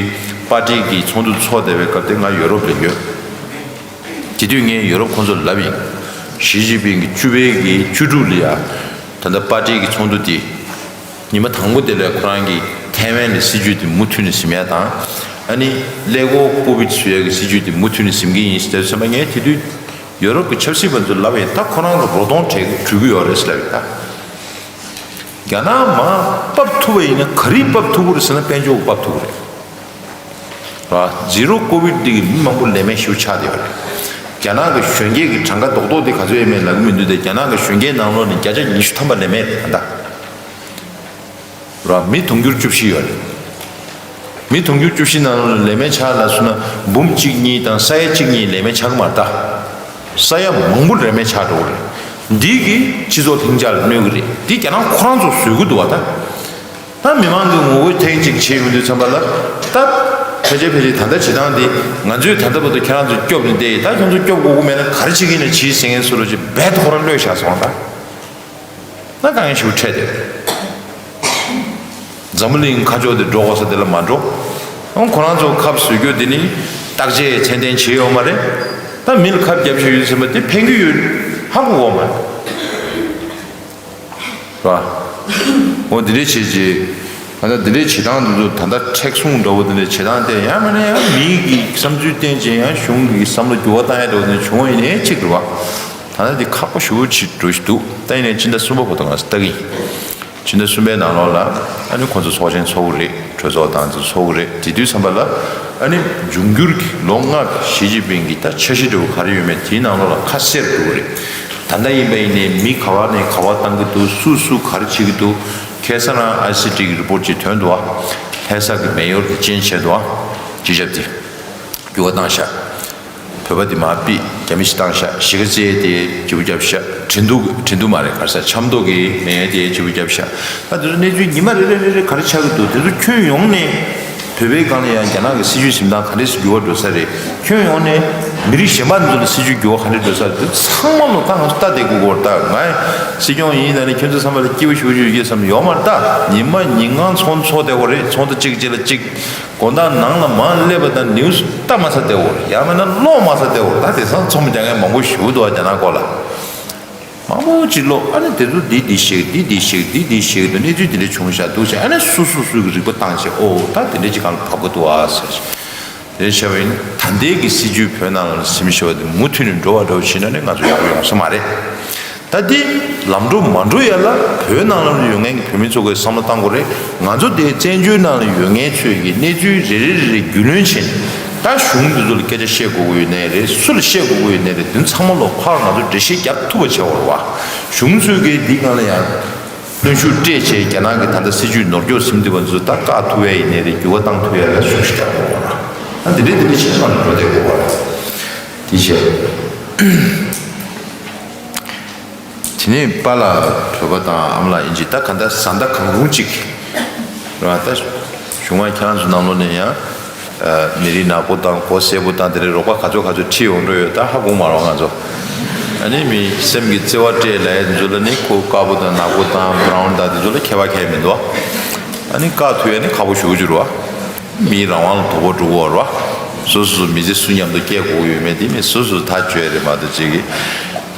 པར་ཊི་གི་ཚོགས་འདུ་ཚོགས་བསྡད་པའི་སྐབས་དེ་ང་ཡོ་རོབ་ལ་ཡོད། དེ་དུས་ངས་ཡོ་རོབ་ཁོང་ཚོར་ལབ་ཡིན། ཞི་ཅིན་ཕིང་གིས་བཅུ་པའི་གི་བཅུ་དྲུག་ལ་ཡ། ད་ལྟ་པར་ཊི་གི་ཚོགས་འདུ་དེ། ཉི་མ་དང་པོ་དེ་ལ་ཁོ་རང་གིས་ཐའེ་ཝན་ལ་སྲིད་ཇུས་དེ་མུ་མཐུད་ནས་ཟིན་ཡ་དང་། ཨ་ནི་ཀླད་ཀོར་ཀོ་བིད་བཟོ་ཡ་གི་སྲིད་ཇུས་དེ་མུ་མཐུད་ནས་ཟིན་གྱི་ཡིན་ཟེར་ཙམ་པ་ངས་དེ་དུས་ཡོ་རོབ་ཀྱི་ཆབ་སྲིད་པ་ཚོར་ལབ་ཡིན། ད་ཁོ་རང་གི་རོ་སྟོང་བྲེག་བྲུས་ཀྱི་ཡོད་རེད་ཟེར་ལབ་ཡིན་ད། རྒྱ་ནག་མར་ཕབ་ཐུབ་པ་ཡིན་ན་ག་རེ་ཕབ་ཐུབ་ཀྱི་རེད་ཟེར་ན་དཔལ་འབྱོར་ཕབ་ཐུབ་ཀྱི་རེད། ར། ཛི་རོ་ཀོ་བིད་འདི་གིས་མི་མང་པོ་ལས་མེད་ཤིག་ཆགས་བསྡད་ཡོད་རེད། རྒྱ་ནག་གི་གཞོན་སྐྱེས་ཀྱི་གྲངས་ཀ་རྡོག་རྡོག་དེ་ག་ཚོད་ཡོད་མེད་ལབ་ཀྱི་མི་འདུག་སྟེ་རྒྱ་ནག་གི་གཞོན་སྐྱེས་ནང་ལོགས་ནས་བརྒྱ་ཆ་ཉི་ཤུ་ཐམ་པ་ལས་མེད་རེད་ད་ལྟ། ར། མི་དུང་ཕྱུར་བཅུ་བཞི་ཡོད་རེད། མི་དུང་ཕྱུར་བཅུ་བཞི་ནང་ལོགས་ནས་ལས་མེད་ཆགས་ལབ་སོང་ན་འབུམ་གཅིག་གཉིས་དང་ས་ཡ་གཅིག་གཉིས་ལས་མེད་ཆགས་ཀྱི་མ་རེད་ད། ས་ཡ་མང་པོ་ལས་མེད་ཆགས་འགྲོ་གི་རེད། འདི་གིས་སྤྱི་ཚོགས་ལྷིང་འཇགས་ལ་གནོད་ཀྱི་རེད། འདི་རྒྱ་ནག་ཁོ་རང་ཚོ་བཟོ་གི་འདུག་བ་ད། ད་མི་མང་གི་ངོ་རྒོལ་ཐེངས་གཅིག་བྱས་ཡོང་དུས་ཙམ་པ་ལ་ད། ཕལ་ཆེར་ཕལ་ཆེར་ད་ལྟ་བྱེད་སྟངས་འདི་ང་ཚོས་ད་ལྟ་བར་དུ་ཁྱེད་རང་ཚོ་སྐྱོབ་ནས་བསྡད་ཡིན། ད་ཁྱེད་ཚོ་སྐྱོབ་དགོས་ཀྱི་མེད་ན་ག་རེ་བྱེད་ཀྱི་ཡིན་ན་བྱེད་ཟེར་མཁན་བཟོ་འདྲ་ཅིག་རྦད་དེ་ཁོ་རང་གློད་བཞག་སོང་ད། ད་དཀའ་ངལ་ཞེ་པོ་འཕྲད་བསྡད། འཛམ་བུ་གླིང་ཁ་ཕྱོགས་དེ་འགྲོ་དགོས་ས་དེ་ལ་མ་འགྲོ། ཨང་ཁོ་རང་ཚོ་ཁབ་བཟོ་རྒྱུ་དེ་ནི་བརྟག་དཔྱད་ཚད་ལྡན་བྱས་ཡོད་མ་རེད། ད་མི་ལ་ཁབ་བརྒྱབ་བཞིན་ཡོད་ཟེར་བ་དེ་ཕན་གྱི་ཡོད་ཧ་གོ་གོ་མ་རེད། ར། འོ་འདི་འདྲའི་བྱེད་ཅིག་ད་ལྟ་འདི་འདྲའི་བྱེད་སྟངས་འདི་ཚོ་ད་ལྟ་མཁྲེགས་བཟུང་འདྲ་བོ་འདི་འདྲའི་བྱེད་སྟངས་དེ་ཡང་མིན་ན་ཡང་མིའི་གི་བསམ་ཚུལ་བསྟན་བྱས་ཡང་གཞུང་གི་བསམ་བློ་འགྱུར་བ་བཏང་ཡ་འདྲ་བོ་འདི་བྱུང་བ་ཡིན་ནའི་གཅིག་རེད་བ། ད་ལྟ་འདི་ཁག་པོ་ཞེ་པོ་ཅིག་འགྲོ་བཞིན་འདུག་ད་ཡིན་ནའི་ཕྱི་ཟླ་གསུམ་པ་བར་དུ་ང་ཚོ་ལྟ་གི་ཡིན། ཕྱི་ཟླ་གསུམ་པའི་ནང་ལོགས་ལ་ཨ་ནི་ཁོང་ཚོ་ཚོགས་ཆེན་ཚོགས་ཀྱི་རེད། གྲོས་ཚོགས་དང་ཚོ་ཚོགས་ཀྱི་རེད། དེ་དུས་ཙམ་པ་ལ་ཨ་ནི་འབྱུང་འགྱུར་གྱི་ལོ་ལྔ་གི་ཞི་ཅིན་ཕིང་གི་ད་འཆར་གཞི་འདྲ་བོ་ག་རེ་ཡོད་མེད་དེའི་ནང་ལོགས་ལ་ཁ་གསལ་འགྲོ་གི་རེད། ད་ལྟ་ཡིན་པ་ཡིན་ནའི་མི་ག་བ་ནས་ག་བ་བཏང་གི་འདུག་སུ་སུ་ག་རེ་བྱེད་ཀྱི་འདུག་ཁ་སང་རང་ཨའི་སི་ཊི་གི་རི་པོར་ཊི་ཅིག་ཐོན་འདུག་ཨ། ལྷ་ས་གི་མེ་ཡོར་དེ་ཅན་བྱས་འདུག་ཨ། སྤྱི་ཁྱབ་དེ་འགྱུར་བ་བཏང་ཤག་བོད་པ་དེ་མར་ཕུད་རྒྱ་མི་ཞིག་བཏང་ཤག་གཞིས་ཀ་རྩེ་དེ་བརྗེ་པོ་བརྒྱབ་ཤག་ཁྲིན་ཏུ་ཁྲིན་ཏུ་མ་རེད། ག་རེ་ཟ། ཆབ་མདོ་གི་མེ་ཡོར་དེ་བརྗེ་པོ་བརྒྱབ་ཤག་ད་དེ་ཚོ་གནས་ཚུལ་ཉི་མ་རེ་རེ་རེ་རེ་ག་རེ་ཆགས་ཀྱི་འདུག་དེ་ཚོ་ཁྱོན་ཡོངས་ནས་བོད་པའི་སྒང་ལ་ཡང་རྒྱ་ནག་གི་སྲིད་བྱུས་འཛིན་སྟངས་ག་འདྲས་སུ་འགྱུར་བ་འགྲོ་ས་རེད། ཁྱོན་ཡོངས་ནས་མི་རིགས་གཞན་པ་ཚོ་ལ་སྲིད་བྱུས་འགྱུར་བ་ག་འདྲས་འགྲོ་ས་རེད། དེ་ཚང་མ་ལོ་ད་ང་ཚོ་ལྟ་བསྡད་དགོས་ཀྱི་ཡོད་རེད། ད་ང་སྲིད་སྐྱོང་ཡིན་ད་ནི་ཁྱོད་ཚོ་ཚང་མ་ལ་སྐྱིད་པོ་ཞེ་པོ་ཅིག་ཡོད་ཀྱི་བསམ་ཡོད་མ་རེད། ད་ཉི་མ་ཉིན་གང་ཚོགས་འདུ་ཚོགས་བསྡད་དགོས་རེད། ཚོགས་འདུ་གཅིག་གཅིག་ལ་གཅིག་དགོང་དག་ནང་ལ་མར་སླེབས་པ་དང་ནིའུ་སི་ལྟ་མ་ཚར་བསྡད་དགོས་རེད། ཡང་མིན་ན་ཀློག་མ་ཚར་བསྡད་དགོས་རེད། ད་དེང་སང་རྩོམ་རྒྱག་མཁན་མང་པོ་ཞེ་པོ་འདུག་ཨ། རྒྱ་ནག་སྐོར་ལ། མང་པོ་ཅིག་ཀློག་ཨ་ནི་དེ་ཚོ་འདི་འདི་ཤེས་འདི་འདི་ཤེས་འདི་འདི་ཤེས་འདུག་གནས་ཚུལ་འདི་འདྲ་བྱུང་ཤག་འདུག་ཟེར། ཨ་ནི་སོ་སོ་སོ་སོའི་རིག་པ་བཏང་བྱས། ཨོ་ད་དེ་འདྲ་ཅིག་གང་ལ་བབས་ཀྱི་འདུག་ཨ་ཟེར། དེ་བྱས་པ་ཡིན་ན་ད་ལྟའི་གི་སྲིད་བྱུས་བོད་ནང་ལ་ཟིན་བྱས་པ་དེ་མུ་མཐུད་ནས་འགྲོ་བ་འདྲ་བོ་བྱས་ན་ནི་ང་ཚོ་ཡག་པོ་ཡོང་ས་མ་རེད། ད་འདི་ལམ་འགྲོ་མ་འགྲོ་ཡ་ལ་བོད་ནང་ལ་ཡོད་མཁན་གྱི་བོད་མི་ཚོ་གིས་བསམ་བློ་བཏང་དགོས་རེད། ང་ཚོ་དེ་བཙན་བྱོལ་ནང་ལ་ཡོད་མཁན་ཚོས་ཀྱི་གནས་ཚུལ་རེ་རེ་རེ་རེ་རྒྱུས་ལོན་བྱས་ནས། ད་གཞུང་འདི་ཚོ་ལ་སྐད་ཆ་བཤད་དགོས་ཀྱི་ཡོད་ནའི་རེད། སུ་ལ་བཤད་དགོས་ཀྱི་ཡོད་ནའི་རེད། དེ་ཚང་མ་ལོ་ཕར་ང་ཚོ་འགྲེལ་བཤད་རྒྱག་ཐུབ་པ་བྱེད་དགོས་རེད་བ། གཞུང་ཚོས་ཀྱིས་འདི་སྒང་ལ་ཡང་གནོན་ཤུགས་སྤྲད་བྱས། རྒྱ་ནག་གི་ད་ལྟ་སྲིད་བྱུས་ནོར་འཁྱོག་ཟིན་བསྡད་པ་ཚོ་ད་བཀག་ཐུབ་ཡ་ཡིན་ནའི་རེད། འགྱུར་བ་བཏང་ཐུབ་ཡ་ལ་ཤུགས་ཤིག་རྒྱག་དགོས་རེད་བ། ད་འདི་འདྲའི་འདི་འདྲའི་བྱེད་ཐབས་ལ་འགྲོ་བསྡད་དགོས་རེད་བ། དེ་བྱས། དེ་ནས་པཱ་ལགས་བོད་པ་དང་ཨ་མ་ལགས་དབྱིན་ཇི། ད་ག་འདྲ་བཟའ་ཟླ་གང་རུང་གཅིག་རེད་བ། ད་གཞུག་མ་ཁྱེད་རང་ཚོ་ནང་ལོགས་ནས་ཡང་མི་རིགས་ནག་པོ་དང་མགོ་སེར་པོ་དང་དེ་འདྲའི་རོགས་པ་ག་ཚོད་ག་ཚོད་ཁྲིད་ཡོང་འགྲོ་ཡོད། ད་ཧ་གོ་མ་རེད་བ་ང་ཚོ། ཨ་ནི་མི་སེམས་ཀྱི་བརྩེ་བ་སྤྲད་ལབ་ཡ་ཚོ་ལ་ནི་ཁོ་དཀར་པོ་དང་ནག་པོ་དང་བྷ་རའུན་དང་དེ་ཚོ་ལ་ཁྱད་པར་གང་ཡང་མི་འདུག་ཨ་ནི་བཀག་ཐུབ་ཡ་ནི་ཁག་པོ་ཞེ་པོ་ཅིག་རེད་བ། མིའི་རང་དབང་ལ་དོ་ཕོག་འགྲོ་གི་ཡོད་རེད་བ། སོ་སོ་སོ་མི་ཚེ་སུ་མཉམ་དུ་སྐྱེལ་དགོས་ཀྱི་ཡོད་མེད་དེ་མི་སོ་སོ་ཐག་གཅོད་རེད་མ་གཏོགས་ཅིག་གིས།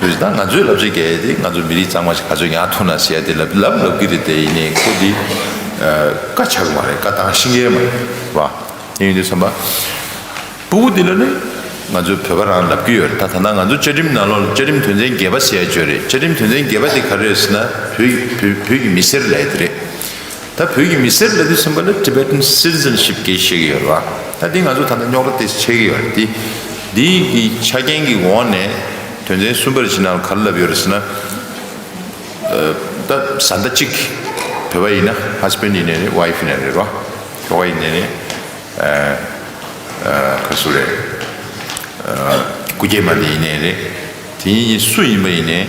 དུས་ད་ང་ཚོས་ལབ་ཅིག་གལ་ཏེ་ང་ཚོ་མི་རིགས་གཙང་མ་ཞིག་ག་ཚོད་ཉར་ཐུབ་ན་ཟེར་ཡ་དེ་ལབ་ལབ་ལབ་ཀྱི་རེད་དེ། ཡིན་ནའི་ཁོ་འདི་བཀའ་ཆགས་ཀྱི་མ་རེད། བཀའ་བཏང་ཤེས་ཀྱི་མ་རེད་བ། དེ་ཡིན་དུས་ཙམ་པ། སྤུ་གུ་འདི་ལ་ནི་ང་ཚོས་བོད་པ་རང་ལབ་ཀྱི་ཡོད་རེད། ད་ད་ལྟ་ང་ཚོ་བཅའ་ཁྲིམས་ནང་ལོགས་ལ་བཅའ་ཁྲིམས་དོན་ཚན་བརྒྱད་པ་ཟེར་ཡ་ཅིག་ཡོད་རེད། བཅའ་ཁྲིམས་དོན་ཚན་བརྒྱད་པ་དེ་ག་རེ་རེད་ཟེར་ན་བོད་བོད་བོད་ཀྱི་མི་སེར་ལབ་ཡ་དེ་རེད། ད་བོད་ཀྱི་མི་སེར་ལབ་དུས་ཙམ་པ་ལ་Tibetan citizenship གི་བཤད་ཀྱི་ཡོད་རེད་བ། ད་འདི་ང་ཚོ་ད་ལྟ་རྙོག་དྲ་དེ་ཆགས་ཀྱི་ཡོད་རེད། འདི་འདི་གི་ཆ་རྐྱེན་གྱི་འོག་ནས་དོན་ཚན་གསུམ་པར་ཕྱིན་ན་ག་རེ་ལབ་ཡོད་རེད་ཟེར་ན། ད་བཟའ་ཟླ་གཅིག་བོད་པ་ཡིན་ན་husband ཡིན་ནའི་རེད། wife ཡིན་ནའི་རེད་བ། ཁྱོ་ག་ཡིན་ནའི་རེད། ཨ་ཨ་ག་སུ་རེད། ཨ་སྐུ་སྐྱེས་མ་དེ་ཡིན་ནའི་རེད། དེ་ཡིན་སུ་ཡིན་པ་ཡིན་ནའི་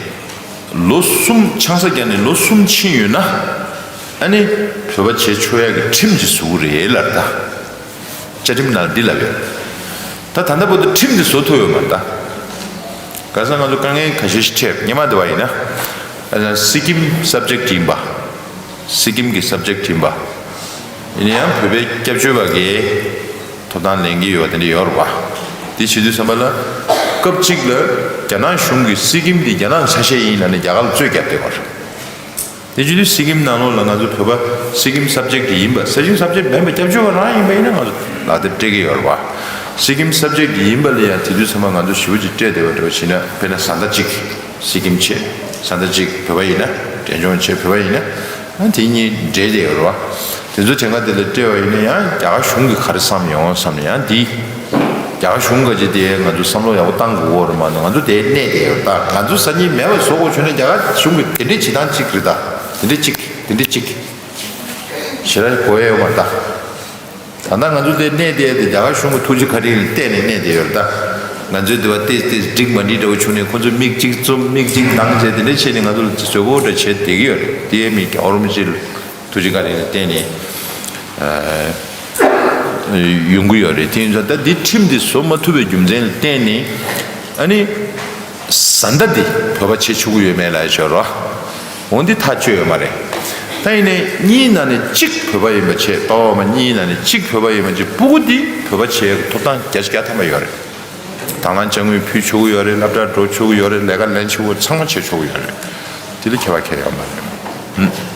ལོ་གསུམ་ཆང་ས་བརྒྱབ་ནས་ལོ་གསུམ་ཕྱིན་ཡོད་ན། ཨ་ནི་བོད་པ་བྱེད་ཆོག་ཡག་གི་ཁྲིམས་ཀྱིས་བཟོ་གི་རེད་ལབ་རེད་ད། བཅའ་ཁྲིམས་ནང་འདི་ལབ་ཡོད། ད་ད་ལྟ་བར་དུ་ཁྲིམས་འདི་བཟོ་ཐུབ་ཡོད་མ་རེད་ད། ག་ས་ང་ཚོ་དཀའ་ངལ་ཁ་ཤས་ཤིག་འཕྲད་སྔོན་མ་དེ་བ་ཡིན་ན། ཨ་ནི་སི་ཀིམ་subject ཡིན་པ། སི་ཀིམ་གྱི་subject ཡིན་པ། ཡིན་ན་ཡང་བོད་པའི་སྐྱབས་བཅོལ་བ་གིས་ཐོབ་ཐང་ལེན་གྱི་ཡོད་པ་དེ་འདྲ་ཡོད་རེད་པ། དེ་བྱེད་དུས་ཙམ་པ་ལ་སྐབས་གཅིག་ལ་རྒྱ་ནག་གཞུང་གིས་སི་ཀིམ་འདི་རྒྱ་ནག་གི་ཆ་ཤས་ཡིན་ལབ་ནས་རྒྱ་གར་ལ་རྩོད་བརྒྱབ་བསྡད་པ་རེད། དེ་བྱེད་དུས་སི་ཀིམ་ནང་ལོགས་ལ་ང་ཚོ་བོད་པ་སི་ཀིམ་subject ཡིན་པ། སི་ཀིམ་subject མིན་པ་སྐྱབས་བཅོལ་བ་རང་ཡིན་པ་ཡིན་ན་ང་ཚོ་ལག་དེབ་སྤྲད་ཀྱི་ཡོད་རེད་པ། སི་ཀིམ་subject ཡིན་པ་ལ་ཡང་དེ་དུས་ཚང་མ་ང་ཚོ་ཞེ་པོ་ཅིག་སྤྲད་བསྡད་པ་འདྲ་བ་བྱས་ན། དཔེར་ན་བཟའ་ཟླ་གཅིག་སི་ཀིམ་བྱས། བཟའ་ཟླ་གཅིག་བོད་པ་ཡིན་ན། འབྲས་ལྗོངས་བྱས་བོད་པ་ཡིན་ན། ཨ་དེ་གཉིས་འདྲེས་བསྡད་ཡོད་རེད་པ། དེ་ཚོ་དེ་སྔ་དེ་ལ་སྤྲད་པ་ཡིན་ན་ཡང་རྒྱ་གར་གཞུང་གིས་ག་རེ་བསམ་ཡོང་བསམ་ན། ཡང་འདི་རྒྱ་གར་གཞུང་ག་ཅིག་དེ་ང་ཚོ་བསམ་བློ་ཡག་པོ་བཏང་དགོས་ཀྱི་ཡོད་རེད་མ་གཏོགས། ང་ཚོ་དེ་གནས་བསྡད་ཡོད་རེད། ད་ང་ཚོ་སང་ཉིན་མེད་པ་བཟོ་དགོས་བྱུང་ན་རྒྱ་གར་གཞུང་གིས་དེ་འདྲའི་བྱེད་སྟངས་གཅིག་རེད། ད་དེ་འདྲའི་གཅིག་དེ་འདྲའི་གཅིག་ཞེ་དྲག་གོ་ཡ་ཡོད་མ་རེད་ད། ད་ལྟ་ང་ཚོ་དེ་གནས་བསྡད་དེ་རྒྱ་གར་གཞུང་གི་ཐུགས་རྗེ་བཀའ་དྲིན་ལ་བརྟེན་ནས་གནས་བསྡད་ཡོད་རེད་ད། ང་ཚོའི་འདི་བ་ཏེས་ཏེས་འགྲིག་མ་འགྲིག་འདྲ་བོ་བྱུང་ནས་ཁོ་ཚོས་མིག་གཅིག་བཙུམ་མིག་གཅིག་གདངས་བྱས་དེ་འདྲ་བྱས་ནས་ང་ཚོ་ལ་བཟོ་བོ་འདྲ་བྱས་བསྡད་ཀྱི་ཡོད་རེད། དེ་ཡས་མི་རྒྱལ་བ་རིན་པོ་ཆེ་ལ་ཐུགས་རྗེ་བཀའ་དྲིན་ལ་བརྟེན་ནས་ཨ་ཡོང་གི་ཡོད་རེད། དེ་ཡིན་ཙང་ད་འདི་ཁྲིམས་འདི་བཟོ་མ་ཐུབ་པའི་རྒྱུ་མཚན་ལ་བརྟེན་ནས་ཨ་ནི་བཟའ་ཟླ་འདི་བོད་པ་བྱེད་ཆོག་གི་ཡོད་མེད་ལབ་ཡ་ཅིག་ཡོད་རེད་བ། འོ་འདི་ཐག་གཅོད་ཡོད་མ་རེད། ད་ཡིན་ནའི་གཉིས་ནང་ནས་གཅིག་བོད་པ་ཡིན་པ་བྱས། པ་ཕ་མ་གཉིས་ནང་ནས་གཅིག་བོད་པ་ཡིན་པ་བྱས། སྤུ་གུ་འདི་བོད་པ་བྱེད་ཡག་གི་ཐོབ་ཐང་བརྒྱ་ཆ་བརྒྱ་ཐམ་པ་ཡོད་རེད། དང་བླངས་དཔྱ་དངུལ་ཕུལ་ཆོག་གི་ཡོད་རེད། སློབ་གྲྭར་འགྲོ་ཆོག་གི་ཡོད་རེད། ལས་ཀ་ལེན་ཆོག་གི། ཚང་མ་བྱེད་ཆོག་གི་ཡོད་རེད། དེ་ལ་ཁྱད་པར་གང་ཡང་ཡོད་མ་རེད།